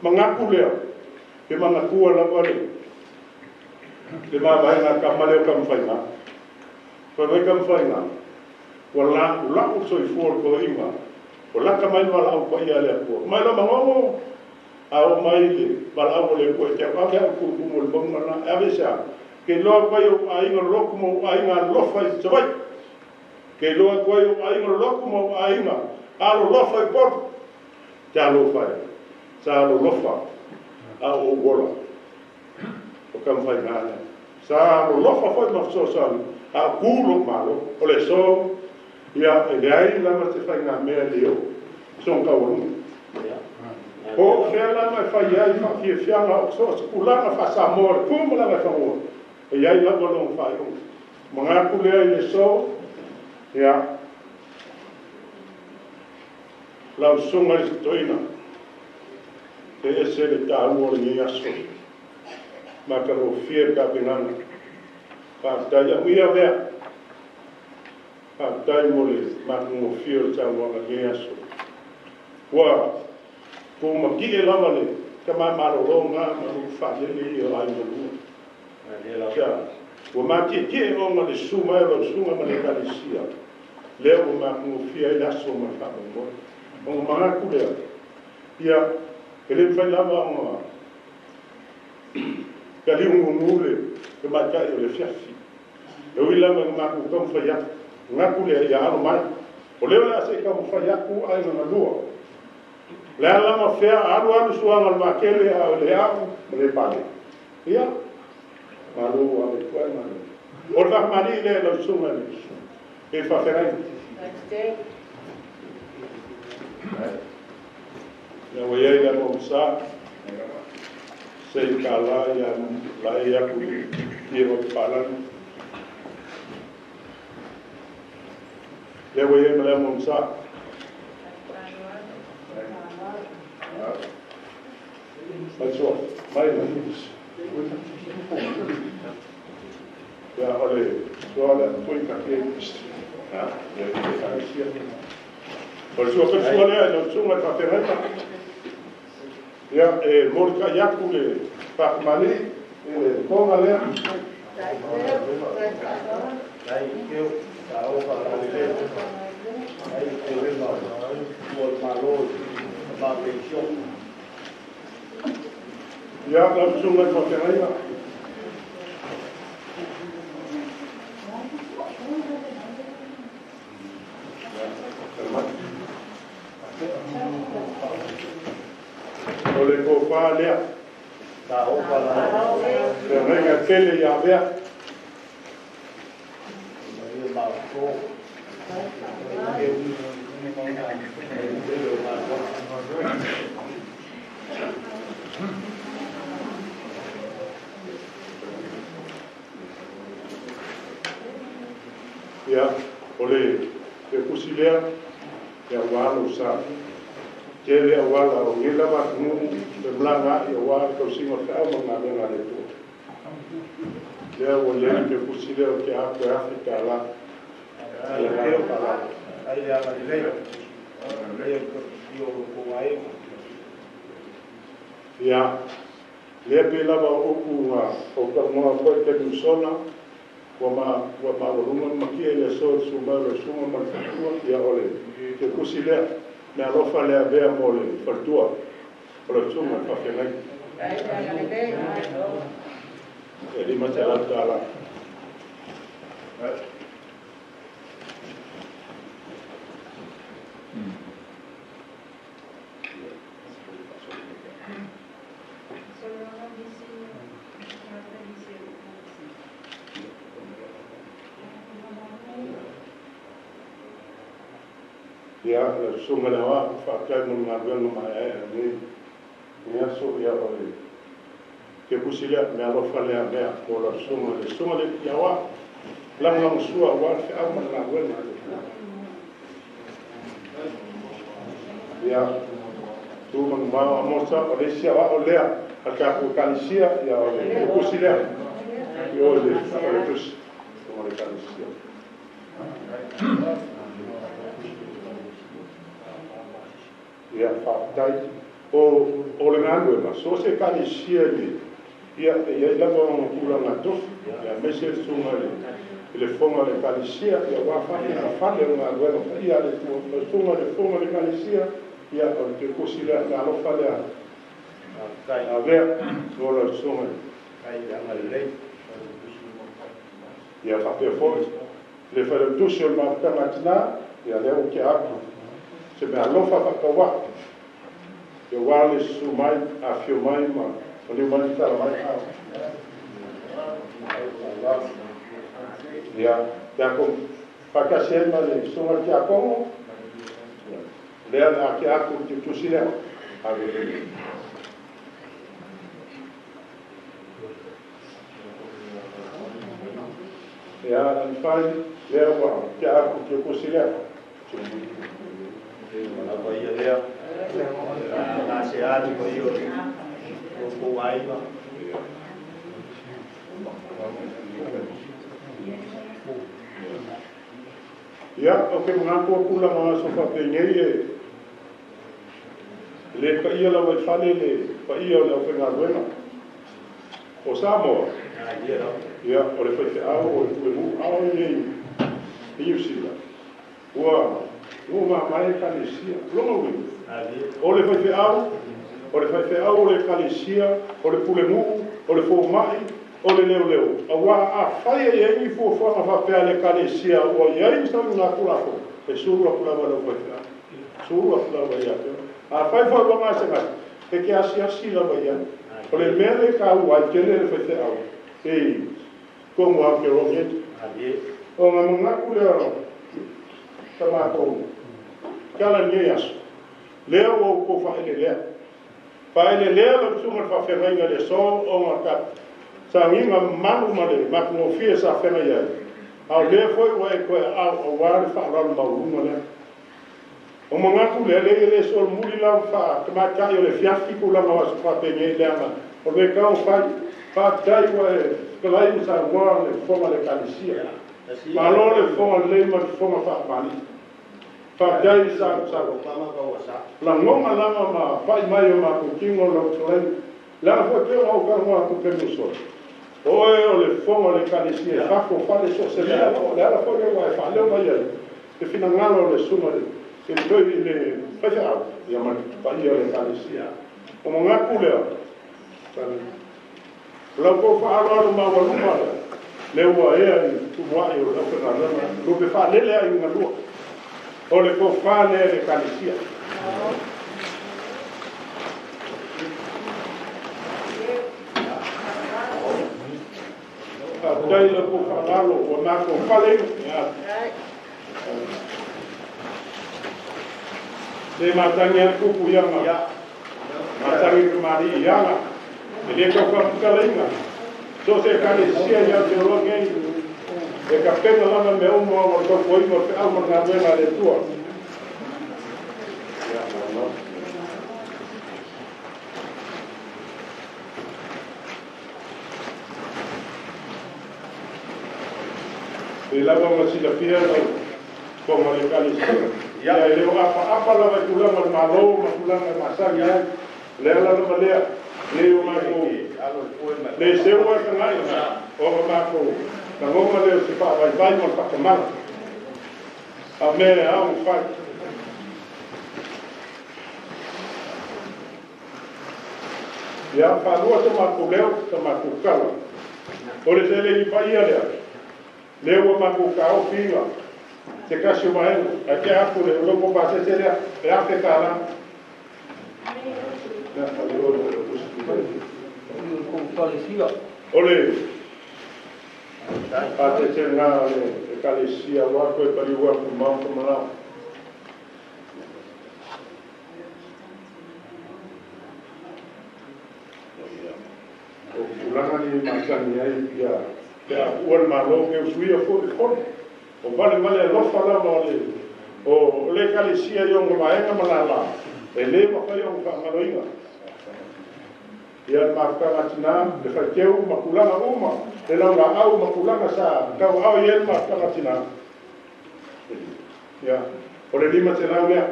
Manatu lea, pe manatua lava le le mavaega a tama lea o Tamafaiga. Fai mai Tamafaiga, ua laʻulaʻu le soifua o le toeaina, ua lata mai le valaau paia a le Atua. Mai loa manono, a oo mai le valaau a le Atua e te ave au tulutumu o le mauga lena, e ave i se a? Ke iloa atu ai ou aiga lolotu ma ou aiga alofa i Savaii. Ke iloa atu ai ou aiga lolotu ma ou aiga alolofa i Upolu. Talofa e, sa alolofa a o ou ola. O Tamafaiga lea. Sa alolofa foi ma fesoasoani a o tu lou Malo. O le aso, ia, e leai lava se faigamea e le oo i sona taualuga. Po o fea lava e fai ai faafiafiaga o so o se tulaga faa-Samoa o le tu ma le agaifanua, e i ai lava lona faaiuga. Manatu lea i le aso, ia, lau susuga i le toeaina, e ese le taua o lenei aso. Matagofie le tapenaga. Faafetai amuia vea. Faafetai mo le matagofie o le saunoaga i lenei aso. Ua tumatie lava le tama malolo na ma lou faalele ia o aiga lua. Kia ua matietie ona le susu mai o lau susuga ma le Ekalesia, lea ua matagofie ai le aso ma le faamoemoe. Ona manatu lea, ia, e le mafai lava ona taliugugu le tamaitai o le afiafi. E ui lava ina matou taumafai atu, manatu lea ia alo mai. O lea o le a se i taumafai atu aiga na lua. O le a lava fea alu alu suaga o le vatele a o le au ma le pale. Ia, malo ua ave atu ai malo. O le faamalii lea i lau susuga i le faafeagaiga. Ia ua i ai le amoamasa se i tala ia laei atu i le o Papalagi. Lea ua i ai ma le amoamasa. Mai soa, mai la. Ia o le soa le pui ka ke. Ha, ia i te whaisia. O le sua sua lea i lau susuga i le faafeagaiga. Ia, e molikai atu le faakamali i le toga lea. Ia, lau susuga i le faafeagaiga. O le tofa lea. Feagaiga tele ia Avea. Ia. O le pekusi lea, ia ua alo sa. Tele auala o ngela watu pe mlanga i awa le kausinga o feau ma galuega a le Atua. Lea ua i ai le pekusi lea o ke aku e afe tālā. Le agaga faaaloalo. Ai le agalelei. Lelei ai i o kou aiga. Ia, lea pei lava o upu na ou talanoa atu ai i taimi ua sola, ua ma, ua maualuga le makia i le aso i le susu mai o le susuga ma le faletua, ia o le kekusi lea, me alofa le avea mo le faletua o lau susuga i le faafeagaiga. E $500. Ia, lau Susuga i le Aoao, faafetai mo le galuega maeaea i lenei aso. Ia, o le kepusi lea, meaalofa lea mea mo lau Susuga, le Susuga i le Aoao, lagolagosua aua le feau ma le galuega a le Atua. Ia, tu manumao Amosa, o le isi aoao lea a le tatou Ekalesia, ia, o le kepusi lea, i o i le Faletusi o le Ekalesia. Ia, faafetai. O le galuega, so o se Ekalesia i le, ia, e i ai lava ona tulaga tofi, aemaise le susuga i le fofoga o le Ekalesia, ia, aua faategafale o galuega paia a le Atua. O le susuga i le fofoga o le Ekalesia, ia, o le kekusi lea, le alofa lea avea mo lau susuga. Ia, faapea foi le failautusi o le mafutaga a tina, ia, lea ua tea atu se meaalofa faatauaa, ia, aua le susu mai, afifio mai ma maliu mai ma tala mai. Ia, tatou faatasi ai ma le susuga i le tiakono, lea le a tea atu le tusi lea. Ave. Ia, Alifai, lea ua tea atu le tusi lea. Lava ia lea. Gasea le paia o lo outou aiga. Ia, ou te manatu o tulaga o aso faapenei e le paia lava i fale le paia o le aufaigaluega o Samoa. Ia, o le faifeau o le pulenuu a o i inei i Niu Sila, ua mamae Ekalesia. Lona uiga, o le faifeau, o le faifeau o le Ekalesia, o le pulenuu, o le fomai, o le leoleo, aua afai e i ai ni fuafuaga faapea a le Ekalesia ua i ai ni sauiga-tulafono, e sulu atu lava i lau faifeau, sulu atu lava ia te oe. Afai foi ua gasegase, e te asiasi lava i ai. O le mea lea e taua ai tele le faifeau i totonu o Aotearoa nei. Ona manatu lea o sa matou tala i lenei aso, lea ua outou faaelelea. Faaelelea lau susuga i le faafeagaiga i le aso ona ta sagiga mamalu ma le matagofie sa feagai ai, a o lea foi ua e toe aao aua le faaaloalo maualuga lea. O manatu lea, leai e le solomuli lava faa-tamaitai o le afiafi tulaga o aso faapenei leaga o le vekao fai. Faafetai ua e fetalai ma saunoa le fofoga o le Ekalesia. Malo le fofoga lelei ma le fofoga faamalii. Faafetai i sa lagona lava ma pai mai o matou tino lau fetalaiga. Leaga foi pei ona ou talanoa atu i taimi ua sola, o oe o le fofoga o le Ekalesia i fafo o fale so o se mea, o le ala foi lea ua e faaleo mai ai le finagalo o le susuga i le toi i le faifeau ia ma le paia o le Ekalesia. O manatu lea, o lau tou faaaloalo maualuga lea ua ea i tumuai o le aufaigaluega, lupe faalele ai i galua, o le tofa lea i le Ekalesia. Faafetai i la outou faaaloalo ua matou faleina. Se matagi lava le tupu i aga, matagi le tamalii i aga, e le tau faaputalaina. So o se Ekalesia i Aotearoa nei, E kapena lava mea uma o le tautuaina o le feau ma le galuega a le Atua. E lava ma silafia lau fofoga o le Ekalesia. Ia, e le o apaapa lava i tulaga o le Malo ma tulaga e masani ai. O le ala lava lea, nei o matou le seua e tagai ona matou lagona lea o se faavaivai ma le faatamala. A o mea e ao ona fai. Ia, faalua so matou leo, sa matou tala. O le seleni paia lea, lea ua matou taofi se tasi o vaega, ae tea atu le logo pasese lea, e $1,000. O le pasese lena o le Ekalesia aua toe paliu atu i maota malao. O tulaga nei e masani ai ia pe a tuua le Malo ke usuia foi le fono. O valevale alofa lava o le o le Ekalesia i ona vaega ma lala e lē mafai ona faagaloina. Ia le mafutaga a tinā, le faiteu ma tulaga uma, le laulaau ma tulaga sa tauaao i ai le mafutaga a tinā. Ia, o le 500 lea.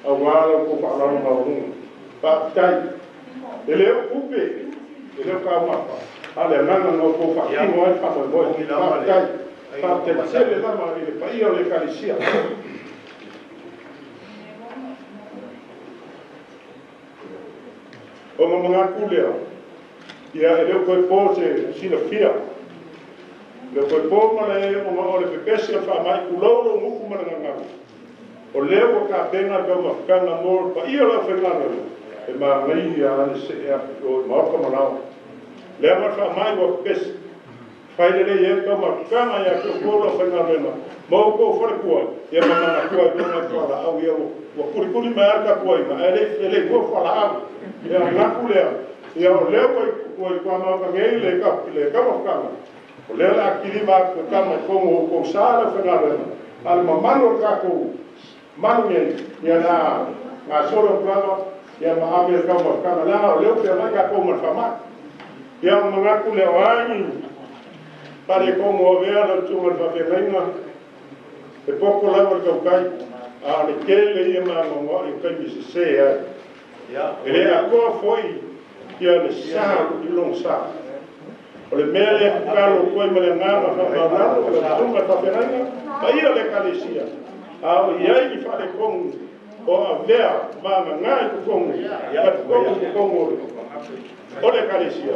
Aua la outou faaaloalo maualuga. Faafetai. E le o tupe, e le o taumafa, a o le agaga na outou faatino ai le faamoemoe. Faafetai. Faafetai tele lava i le paia o le Ekalesia. Ona manatu lea, ia e le o toe po se silafia. E le o toe po ma le ona o le pepesi o le faamai tulou lou gutu ma le gagana. O lea ua tapena le taumafataga mo le paia o le aufaigaluega e manaia lava le see atu i o i maota malao. Leaga o le faamai ua pepesi. Fai lelei ai le taumafataga ia te outou le aufaigaluega ma outou faletua, ia ma manatua ai loa nai fualaau ia ua kulikuli mai lava le tapuaiga ae e le i mua fualaau. Ia manatu lea, ia o lea ua i tuamaota nei le taumafataga, o lea o le a kilima atu e tama i totonu o outou sa le aufaigaluega, a o le mamalu o le tatou malu nei, ia le a gasolo atu lava ia ma ave le taumafataga, leaga o lea ua feagai tatou ma le faamai. Ia ona manatu lea o ai ni faaletonu o avea lau susuga i le faafeagaiga, e poto lava le tautai, a o le tele ia ma anoanoai o taimi sese ai. E le atoa foi ia le sa i lona sa. O le mea lea e tatalo atu ai ma le agaga faamaualalo i lau susuga i le faafeagaiga, paia o le Ekalesia, a o i ai ni faaletonu o avea ma agaga i totonu, i totonu o le Ekalesia,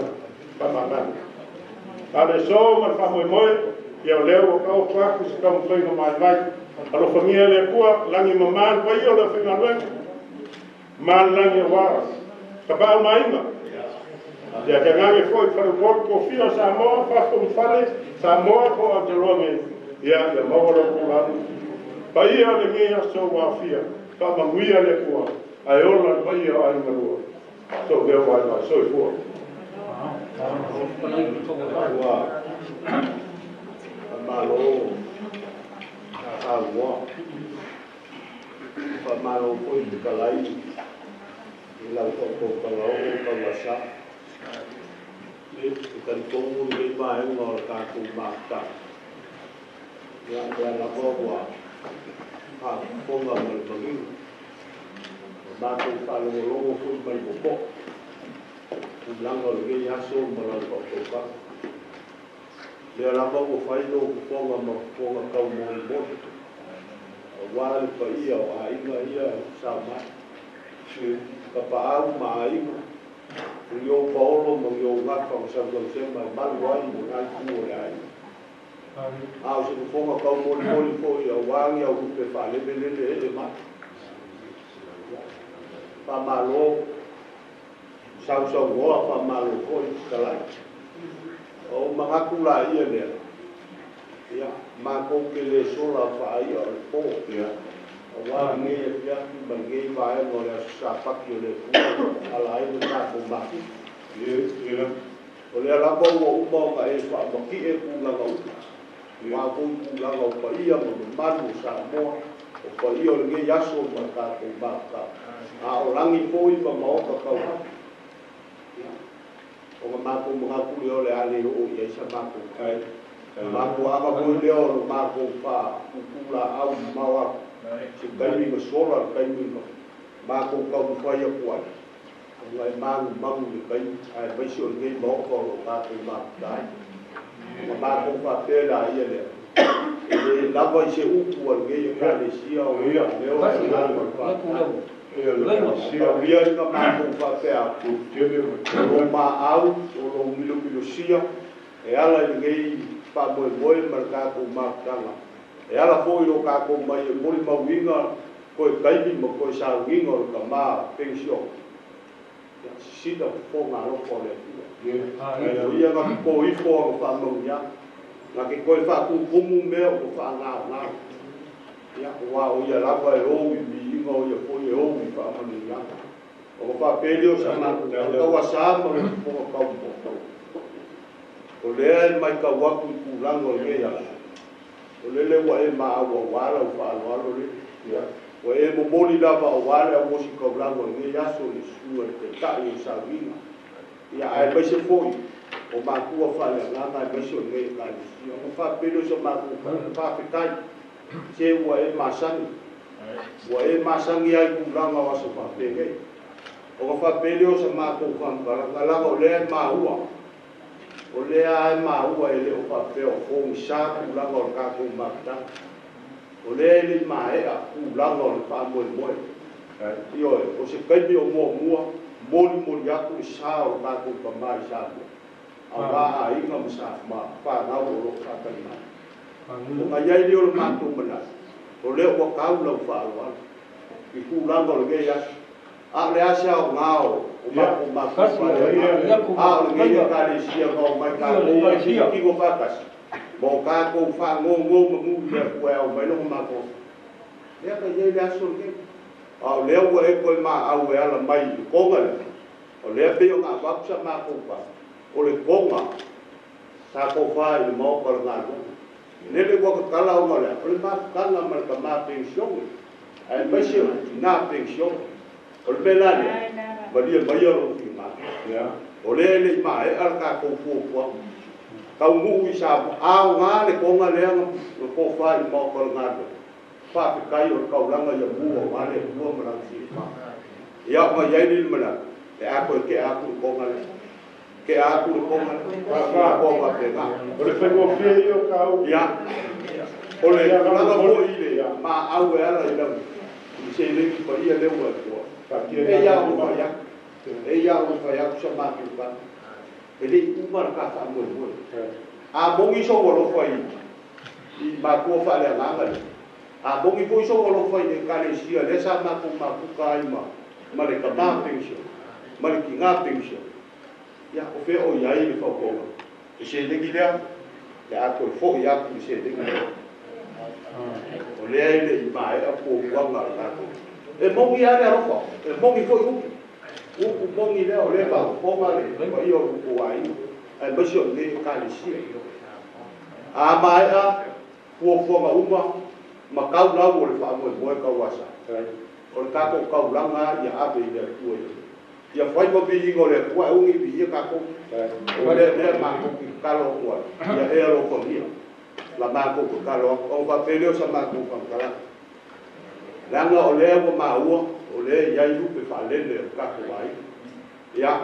faamagalo. A o le aso ma le faamoemoe, ia o lea ua taoto atu se taumafaiga maimai. Alofagia le Atua, lagi mama le paia o le aufaigaluega, ma le lagi aua tapaau ma aiga. Ia te agage foi faleupolu tofia o Samoa, fafo ma fale, Samoa po o Aotearoa nei, ia ia maua lo outou lagi. Paia o lenei aso ua aofia, faamanuia le Atua, ae ola le paia o aiga lua. So lea vaivai, soifua. Ua faamalo saunoa. Faamalo foi fetalai i lau tautautoga oo tauasa. E talitonu lenei vaega o le tatou mafutaga. Ia, lea lava ua faafofoga ma le manino. Ua matou faalogologo foi ma le popo'o tulaga o lenei aso ma lau tautautoga. Lea lava ua fai lou fofoga ma fofoga taumolimoli aua le paia o aiga ia e sa mai. Tapaau ma aiga, o ni ou paolo ma ni ou gafa na sausausema e malu ai lena itu o le aiga. A o se fofoga taumolimoli foi aua ni au lupe faalemelele ee mai. Faamalo sausaunoa, faamalo foi fetalai. O ou manatu la ia lea, ia, matou te le sola faaia o le po, aua lenei afiafi ma lenei vaega o le Aso Sapati o le Atua ala ai le tatou mafuta. O lea lava ua uma ona e faamatie tulaga uma. Ua foi tulaga o paia ma mamalu o Samoa, o paia o lenei aso ma le tatou mafutaga. A o lagi foi ma maota tauapu. Ia, ona matou manatu lea o le a le oo i ai sa matou. Mafuaaga foi lea o le matou faapupulaau mamao atu. Se taimi na sola le taimi na matou taumafai atu ai. Ona e magumagu le taimi, aemaise o lenei maota o lo o tatou mafuta ai. Ona matou faapea laia lea, e le lava i se upu a lenei Ekalesia o leo le agaga o le faafetai. Taulia ina matou faapea atu, o lou maau, o lou milomilosia, e ala i lenei faamoemoe ma le tatou mafutaga. E ala foi lo tatou mai e molimauina toe taimi ma toe sauniga o le tamā penisione. Ia, sisina fofoga alofa o le Atua. O ia na toto ifo ana faamanuiaga, na te toe faatumutumu mea ua faagaogao. Ia, aua o ia lava e ou i viiga, o ia foi e ou i faamanuiaga. Ona faapea lea o sa matou tauasa ma le fofoga taumoa. O lea e matau atu i tulaga o lenei aso, o lele ua e maau aua lau faaaloalo lele. Ua e momoli lava aua le auositaulaga o lenei aso i le susuga i le Taitai o sauniga. Ia, aemaise foi o matua faaleagaga, aemaise o lenei Ekalesia. Ona faapea lea o sa matou faafetai, se ua e masani. Ua e masani ai tulaga o aso faapenei. Ona faapea lea o sa matou faamatalaga, leaga o lea e maua. O lea e maua e le o faapea o pogisa tulaga o le tatou mafutaga. O lea e le i maea tulaga o le faamoemoe. Ioe, o se taimi o muamua, molimoli atu le sa o le tatou tamā i Samoa, aua aiga ma sa ma fanau o lo o faatali mai. Ona i ai lea o le matou manatu, o lea ua tau lau faaaloalo i tulaga o lenei aso. A o le a se aoga o matou matua faaleagaga, a o lenei Ekalesia na omai tatou ai tilotilo faatasi, ma o tatou fagogo manu i le Atua e ao mai lona mafaufau. Lea na i ai le aso lenei. A o lea ua e toe maau e ala mai i le toga lea, o lea pei ona avatu sa matou fai, o le toga sa tofa i le maota o le galuega. Lele ua tatala ona o le a? O le mafutaga ma le tamā penisione, aemaise o le tinā penisione. O le mea la lea, malie maia lou finagalo. O lea e le i maea le tatou fuafuaga. Taunuu i Samoa, aoga le toga lea na tofa i le maota o le galuega. Faafetai o le taulaga ia mua aua le Atua ma Lana silafia. Ia ona i ai lea o le manatu, e a toe tea atu le toga lea. Tea atu le toga lea. Toa faapena. O le faigofie ia o tāu. Ia, o le tulaga foi i le maau e ala i lau i seleni paia lea ua e toa. E ia ona fai atu. E ia ona fai atu sa matou tala. E le i uma le ta faamoemoe. A moni sou alofa i matua faaleagaga lea. A moni foi sou alofa i le Ekalesia lea sa matou mafuta ai ma le tamā penisione, ma le tinā penisione. Ia, o fea o i ai le fautuaga? Le seleni lea, le a toe foi atu le seleni lea. O lea e le i maea fuafuaga a le tatou. E moni lava le alofa, e moni foi upu. Upu moni lea, o lea e faafofoga le paia o lo outou aiga, aemaise o lenei Ekalesia. A maea fuafuaga uma, ma tau lau o le faamoemoe tauasa. O le tatou taulaga ia ave i le Atua ia. Ia fai ma viiga o le Atua, e uni viia tatou. O lea lea matou te tatalo atu ai, ia e alofagia la matou tatalo atu. Ona faapea lea o sa matou faamatalaga. Leaga o lea ua maua, o lea e i ai lupe faalele o le tatou aiga. Ia,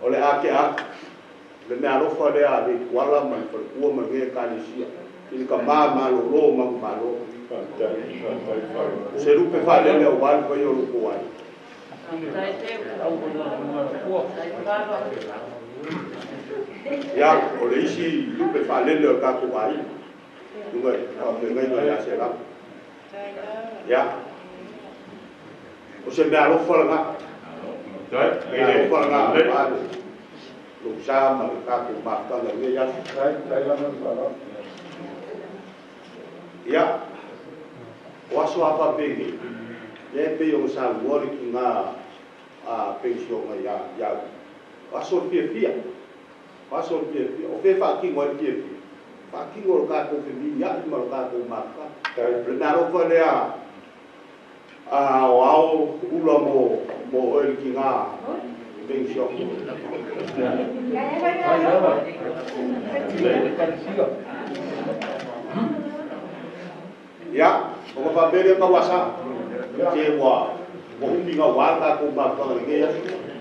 o le a tea atu le mea alofa lea a Leituala ma le faletua ma lenei Ekalesia i le tamā malolo manumalo. O se lupe faalele aua le paia o lo outou aiga. Ia, o le isi lupe faalele o le tatou aiga, luga i faafeagaiga ia Selapo. Ia, o se mea alofa lena. Mea alofa lena aua le lou sa ma le tatou mafutaga i lenei aso. Ia, o aso a faapenei, lea e pei ona saunoa le tinā penisione ia au, o aso o le fiafia. Aso o le fiafia, o fea e faatino ai le fiafia? Faatino e lo tatou feminia'i ma lo tatou mafutaga. O le meaalofa lea a aoao ula mo mo oe le tiga penisiona. Ia, ona faapea lea Tauasa, se ua ua umi gaua le tatou mafutaga i lenei aso,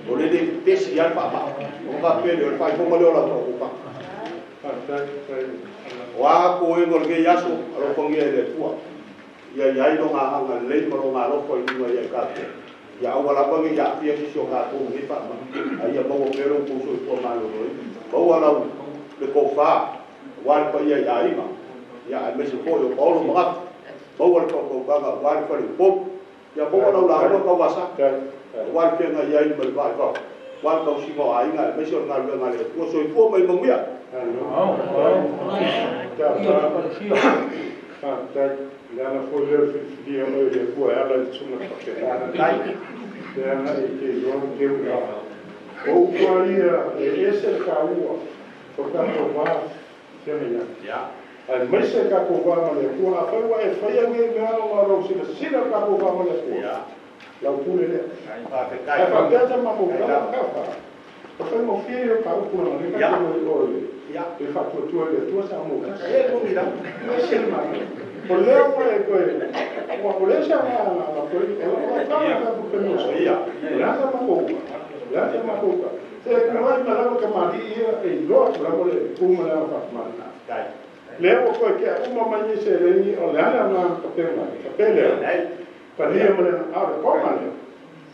o lea e le pepesi lava le faamai. Ona faapea lea, o le faaifoga lea o lau faaopoopoga. O a toega o lenei aso, alofagia e le Atua, ia i ai Lona agalelei ma Lona alofa i luga ia i tatou. Ia aua lava ne i aafia nisi o tatou i lenei faamai, a ia maua pea lo outou soifua maloloina. Maua lau le tofa aua le paia i aiga, ia aemaise foi o paolo ma gafa. Maua le faautautaga aua le fale Upolu. Ia maua lau lauga Tauasa aua le feagai ai ma le vaa i fafo, aua le tausiga o aiga aemaise o le galuega a le Atua. Soifua ma ia manuia. Faafetai. O le ala foi lea o le filifilia oe e le Atua e ala i le susuga i le faapena. Leaga e te iloa le teu i O upu lava ia, e ese le taua o le tatou va feagai ai. Aemaise le tatou va ma le Atua. Afai ua e faia nei mea ona o lou silasila i le tatou va ma le Atua, lau pule lea. Ae faapea ta matou tala, Kafa, o faigofie ia o ta upu leaga o lea ta te o i o i le faatuatua i le Atua sa mou tasi. Ese le manaia. O lea ua e toe, ua o lea se agaga na toe, o lau tala tatou taimi o sa. O le a sa matou upa? O le a sa matou upa? Se e tulai mai lava tamalii ia e iloa atu lava le tu ma le aga faakamali'i. Lea ua toe tea uma mai nei seleni, o le a le agaga tapena ai? Tape lea, talia ma le a o le toga lea,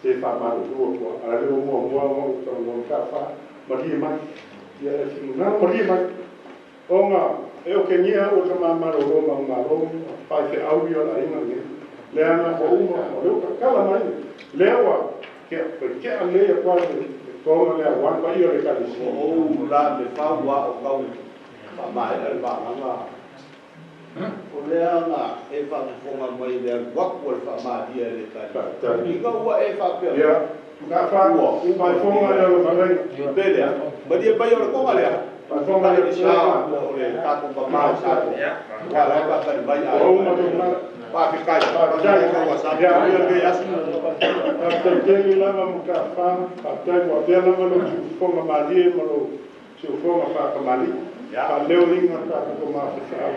se faamalulu atu a le ua muamua ona ou talanoa ma Taafa, malie mai. Ia e finagalo malie mai. Ona e otegia au e tama malolo manumalo ma faifeau ia o le aiga lenei. Leaga ua uma, o lea ua tatala mai, lea ua tea, toe tea lelei atu lava le toga lea aua le paia o le Ekalesia. Ua ou la me fau a o tau faamaea le vagaga o lea na e faafofoga mai i le alu atu a le faamalia e le Ekalesia. Ina ua e faapea mai, ua uma le mea lea, malie mai o le toga lea. Faafetai o le tatou tama o Samoa, aua o la e faatali mai aiga. Faafetai, faafetai ua sa manuia lenei aso. Faafetai tele lava mo Tafa, faafetai ua avea lava lou siufofoga malie ma lou siufofoga faatamalii, faaleoina le tatou tama faifeau.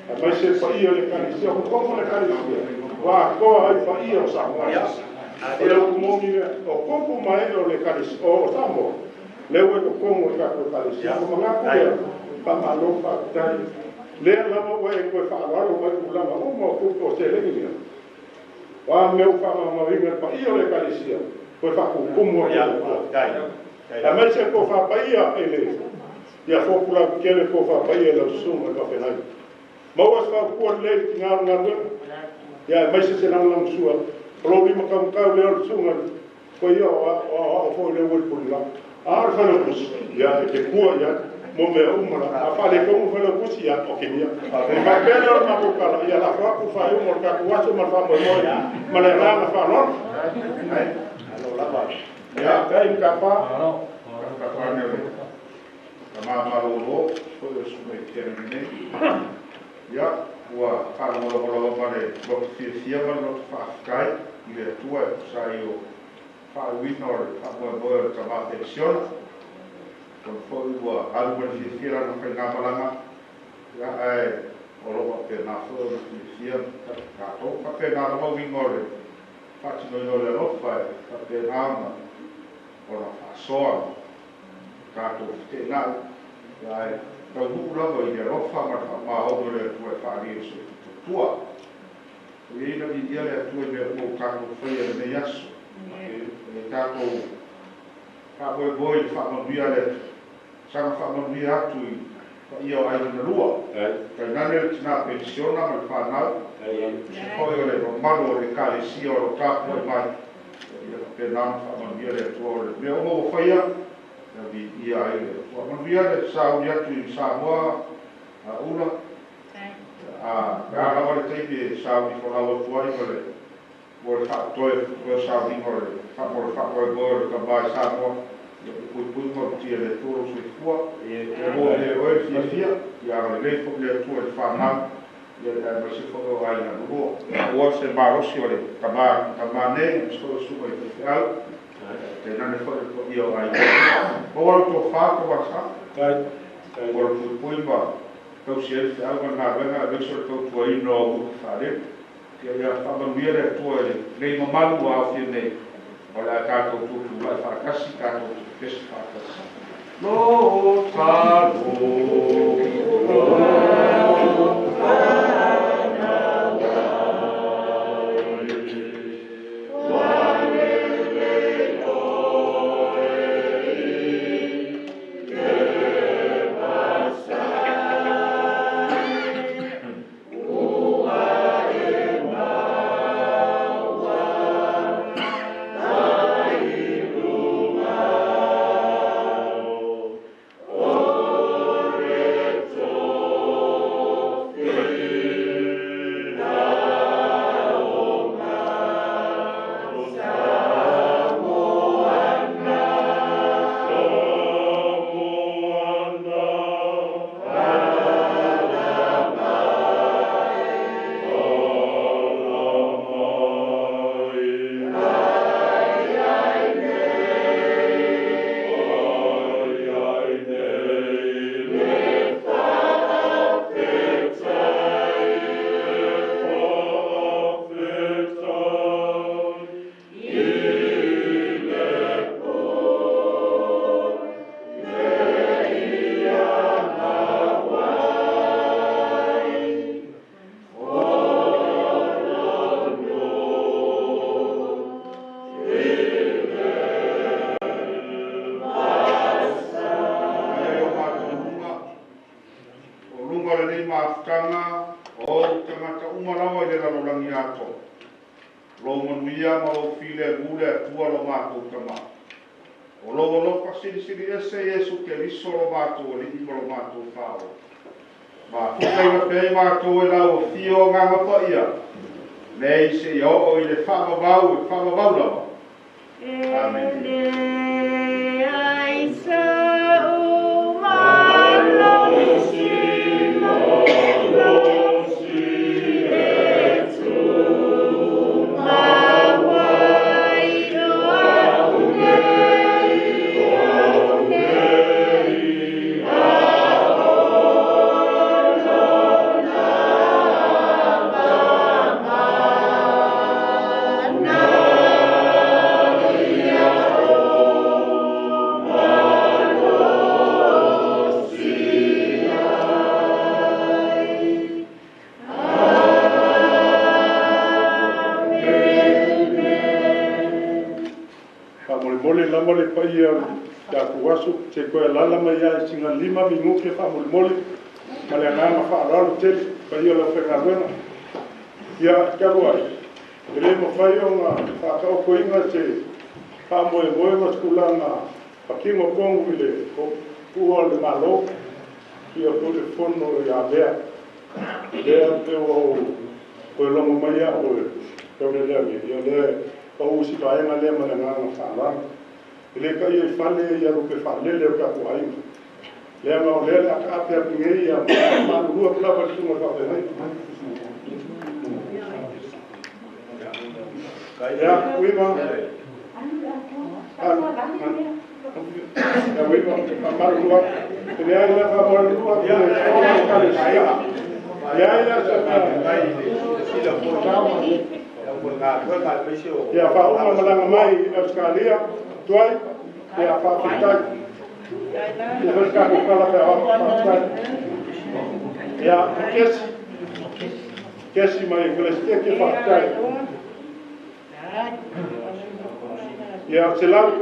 Aemaise le paia o le Ekalesia, o totonu o le Ekalesia ua atoa ai paia o Samoa. O le upu moni lea, o tupu ma ee o le Ekalesia o Samoa, lea ua i totonu o le tatou Ekalesia. Ona manatu lea, faamalo faafetai, lea lava ua e toe faaaloalo mai i tulaga uma o tupe o seleni lea. O a mea ua faamaumauina e le paia o le Ekalesia, toe faatutumu atu e le Atua. Aemaise le tofa paia i le ia Fotulau tele le tofa paia i lau susuga i le faafeagai. Maua se fautua lelei i le tiga o le galuega, ia aemaise se lagolagosua o lou lima taumatau lea o le susuga i le Paia o aoao foi lea ua i le pulilaga. A o le Failautusi, ia e te tua i ai mo mea uma la. A faaletonu le Failautusi, ia otegia. Ona faapea lea o le matou tala, ia lafo atu le faaiuga o le tatou aso ma le faamoemoe ma le agaga faaaloalo. Ia, faafetai i le tapa. Tama malolo foi o le susuga i Karen nei. Ia, ua faalogologo lava ma le loto fiafia ma le loto faafetai i le Atua e tusa ai o faauiina o le faamoemoe o le tama penisiona. Atonu foi ua alu ma le fiafia lana faigamalaga, ia, ae o lo o faapena foi ona fiafia tatou. Faapena lava uiga o le faatinoina o le alofa e faapena ona faasoa tatou feteenai, ae taunuu lava i le alofa ma le faamamaono o le Atua e faaalia i so tutua. O i ai na viia le Atua i mea uma ua tatou faia i lenei aso. E tatou faamoemoe i le faamanuia a le Atua, saga faamanuia atu i paia o aiga na lua, tainane le tina penisiona ma le fanau, aemaise foi o le mamalu o le Ekalesia o lo o tapuai mai, ia faapena ona faamanuia le Atua. O le mea uma ua faia, ia viia ai le Atua. Manuia le sauni atu i Samoa a ula, a pe a lava le taimi e sauni folau atu ai ma le mo le faatoe toe sauniga o le mo le faamoemoe o le tama i Samoa. Ia puipuipui ma utia le Atua lou soifua. Ia maua pea e oe le fiafia, ia agalelei foi le Atua i le fanau, ia aemaise foi o aiga lua. Aua se malosi o le tama tama nei, aemaise foi o susuga i faifeau, tainane foi le paia o aiga. Maua lau tofa Tauasa, mo le puipui ma tausi ai le feau ma le galuega, aemaise o le tautuaina o ou upu faalele. Ia faamanuia le Atua i lenei mamalu ua aofia nei, o le a tatou tutulai faatasi, tatou pepesi faatasi. Lo Ia o matou luga, o luga o lenei mafutaga, o ou tagata uma lava i le lalolagi atoa. Lou manuia ma lou filemu le Atua lo matou Tama. O lou alofa silisili ese Iesu Keriso lo matou Alii ma lo matou Faaola. Mafutaina pea i matou e lau afio o Agaga Paia, nei seia oo i le faavavau e faavavau lava. Amene. Faamolemole lava le paia o le tatou aso, se toe alaala mai lava i sina 5 minute faamolemole ma le agaga faaaloalo tele paia o le aufaigaluega. Ia, talu ai, e le mafai ona faataotoina se faamoemoe ma se tulaga patino tonu i le tuua o le Malo, ia foi le fono ia Avea. Lea pe ua ou toe logo mai au e Tauleleagia, ia lea pau si vaega lea ma le agaga faaaloalo. E le taia i fale ia lupe faalele o tatou aiga. Leaga o lea le ataape atu nei ia malulua atu lava le susuga i le faafeagaiga. Ia, uiga. Ia, uiga, faamalulua atu. E leai la faamalulua atu le Ekalesia. Leai la sa mea. Ia faauma malaga mai i Ausetalia, tuai, ia faafetai. Ia foi le tatou tala pe a faafetai. Ia, kesi, kesi mai Ekelesiteke faafetai. Ia, 100.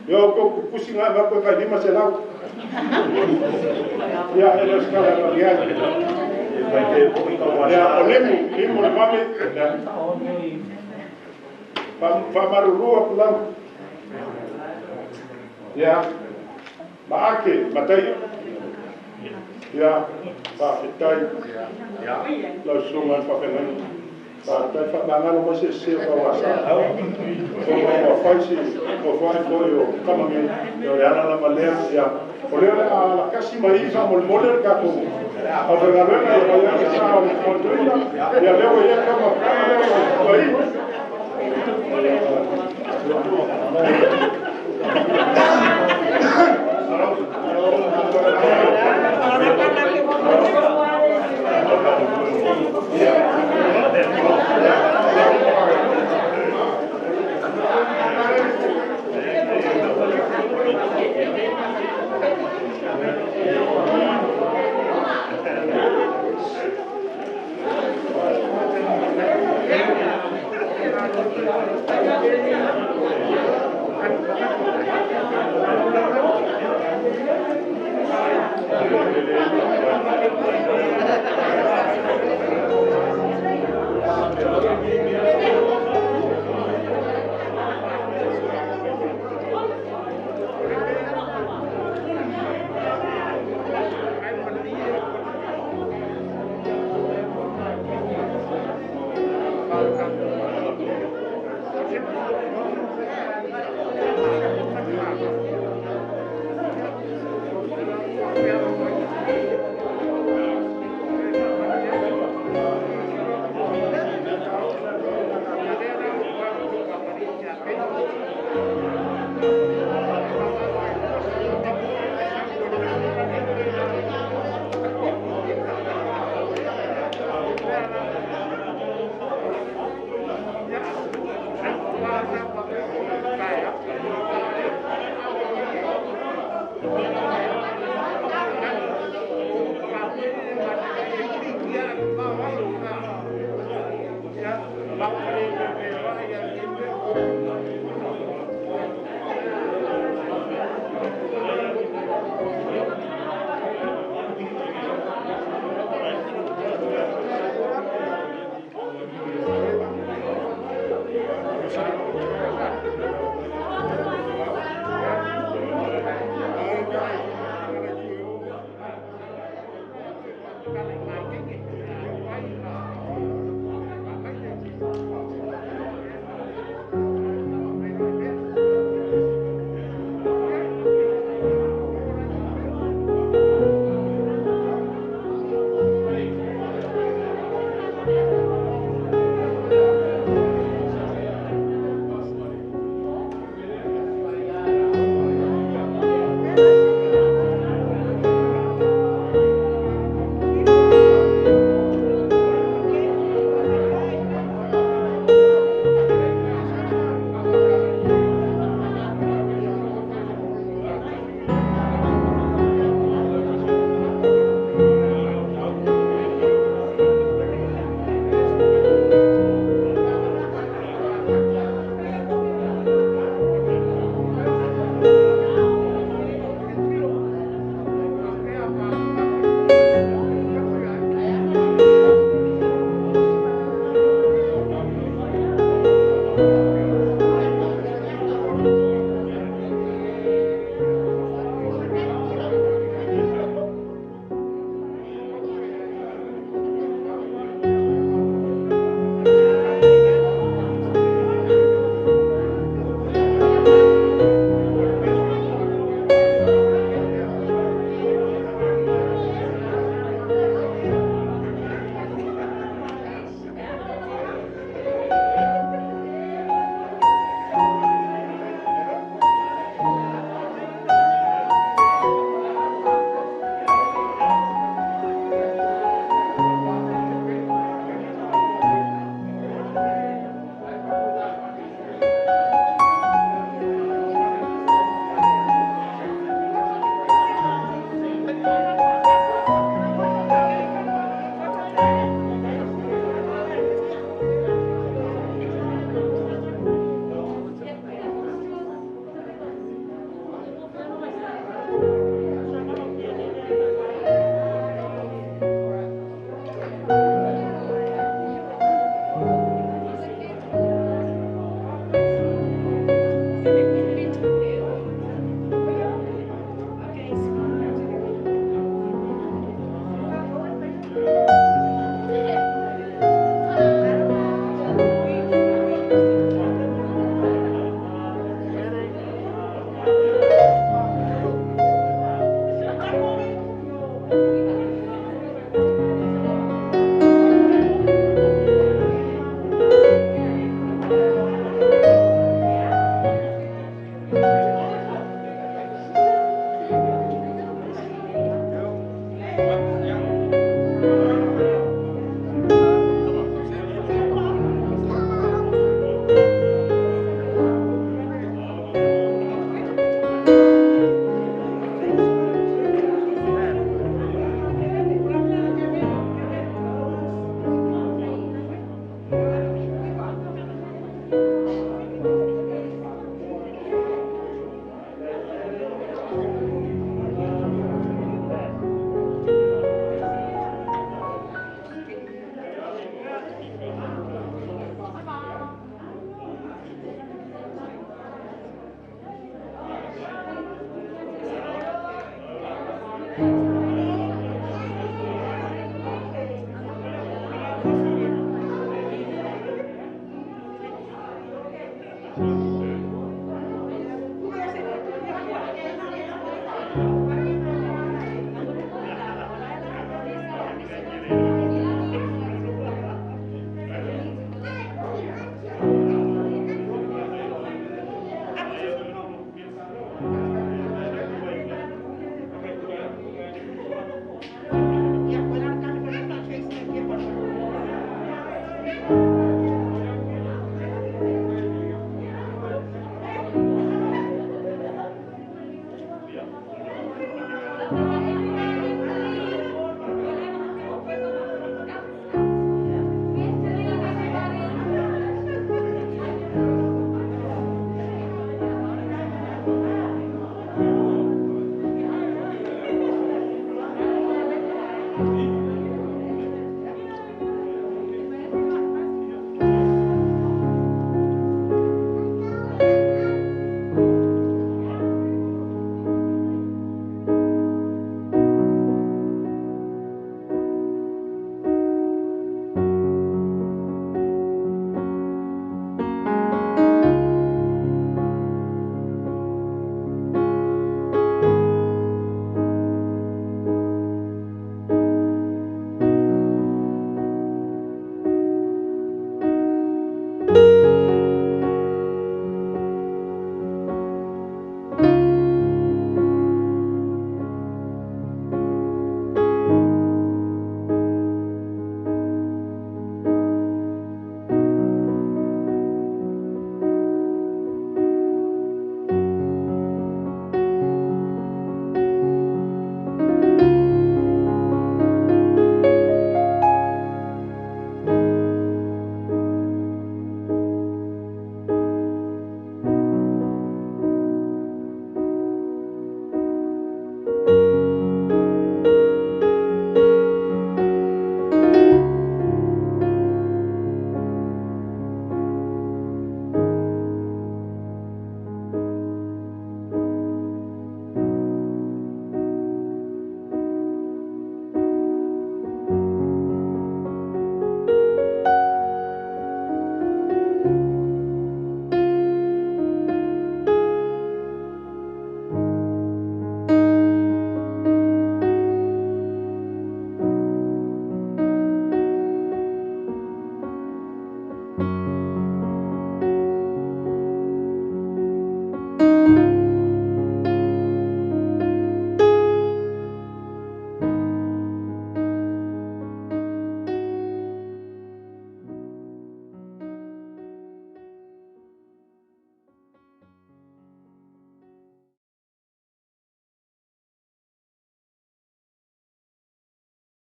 Ia, o kou pusi ngai ma koe kai 500. Ia, e le o se tala e ai. Ia, o limu, limu le mami. Ia, faamalulu atu lau. Ia, ma ake, mataia. Ia, faafetai. Lau susuga i le faafeagaiga. Faafetai faamagalo mai se sese o Fauasa. O ua fai si o fai foi o Kamage, o le ala lava lea, ia. O lea o le a alakasi mai i faamolemole le tatou aufaigaluega ia mai ai sa o le toeaina. Ia lea ua i ai kama lea ua i.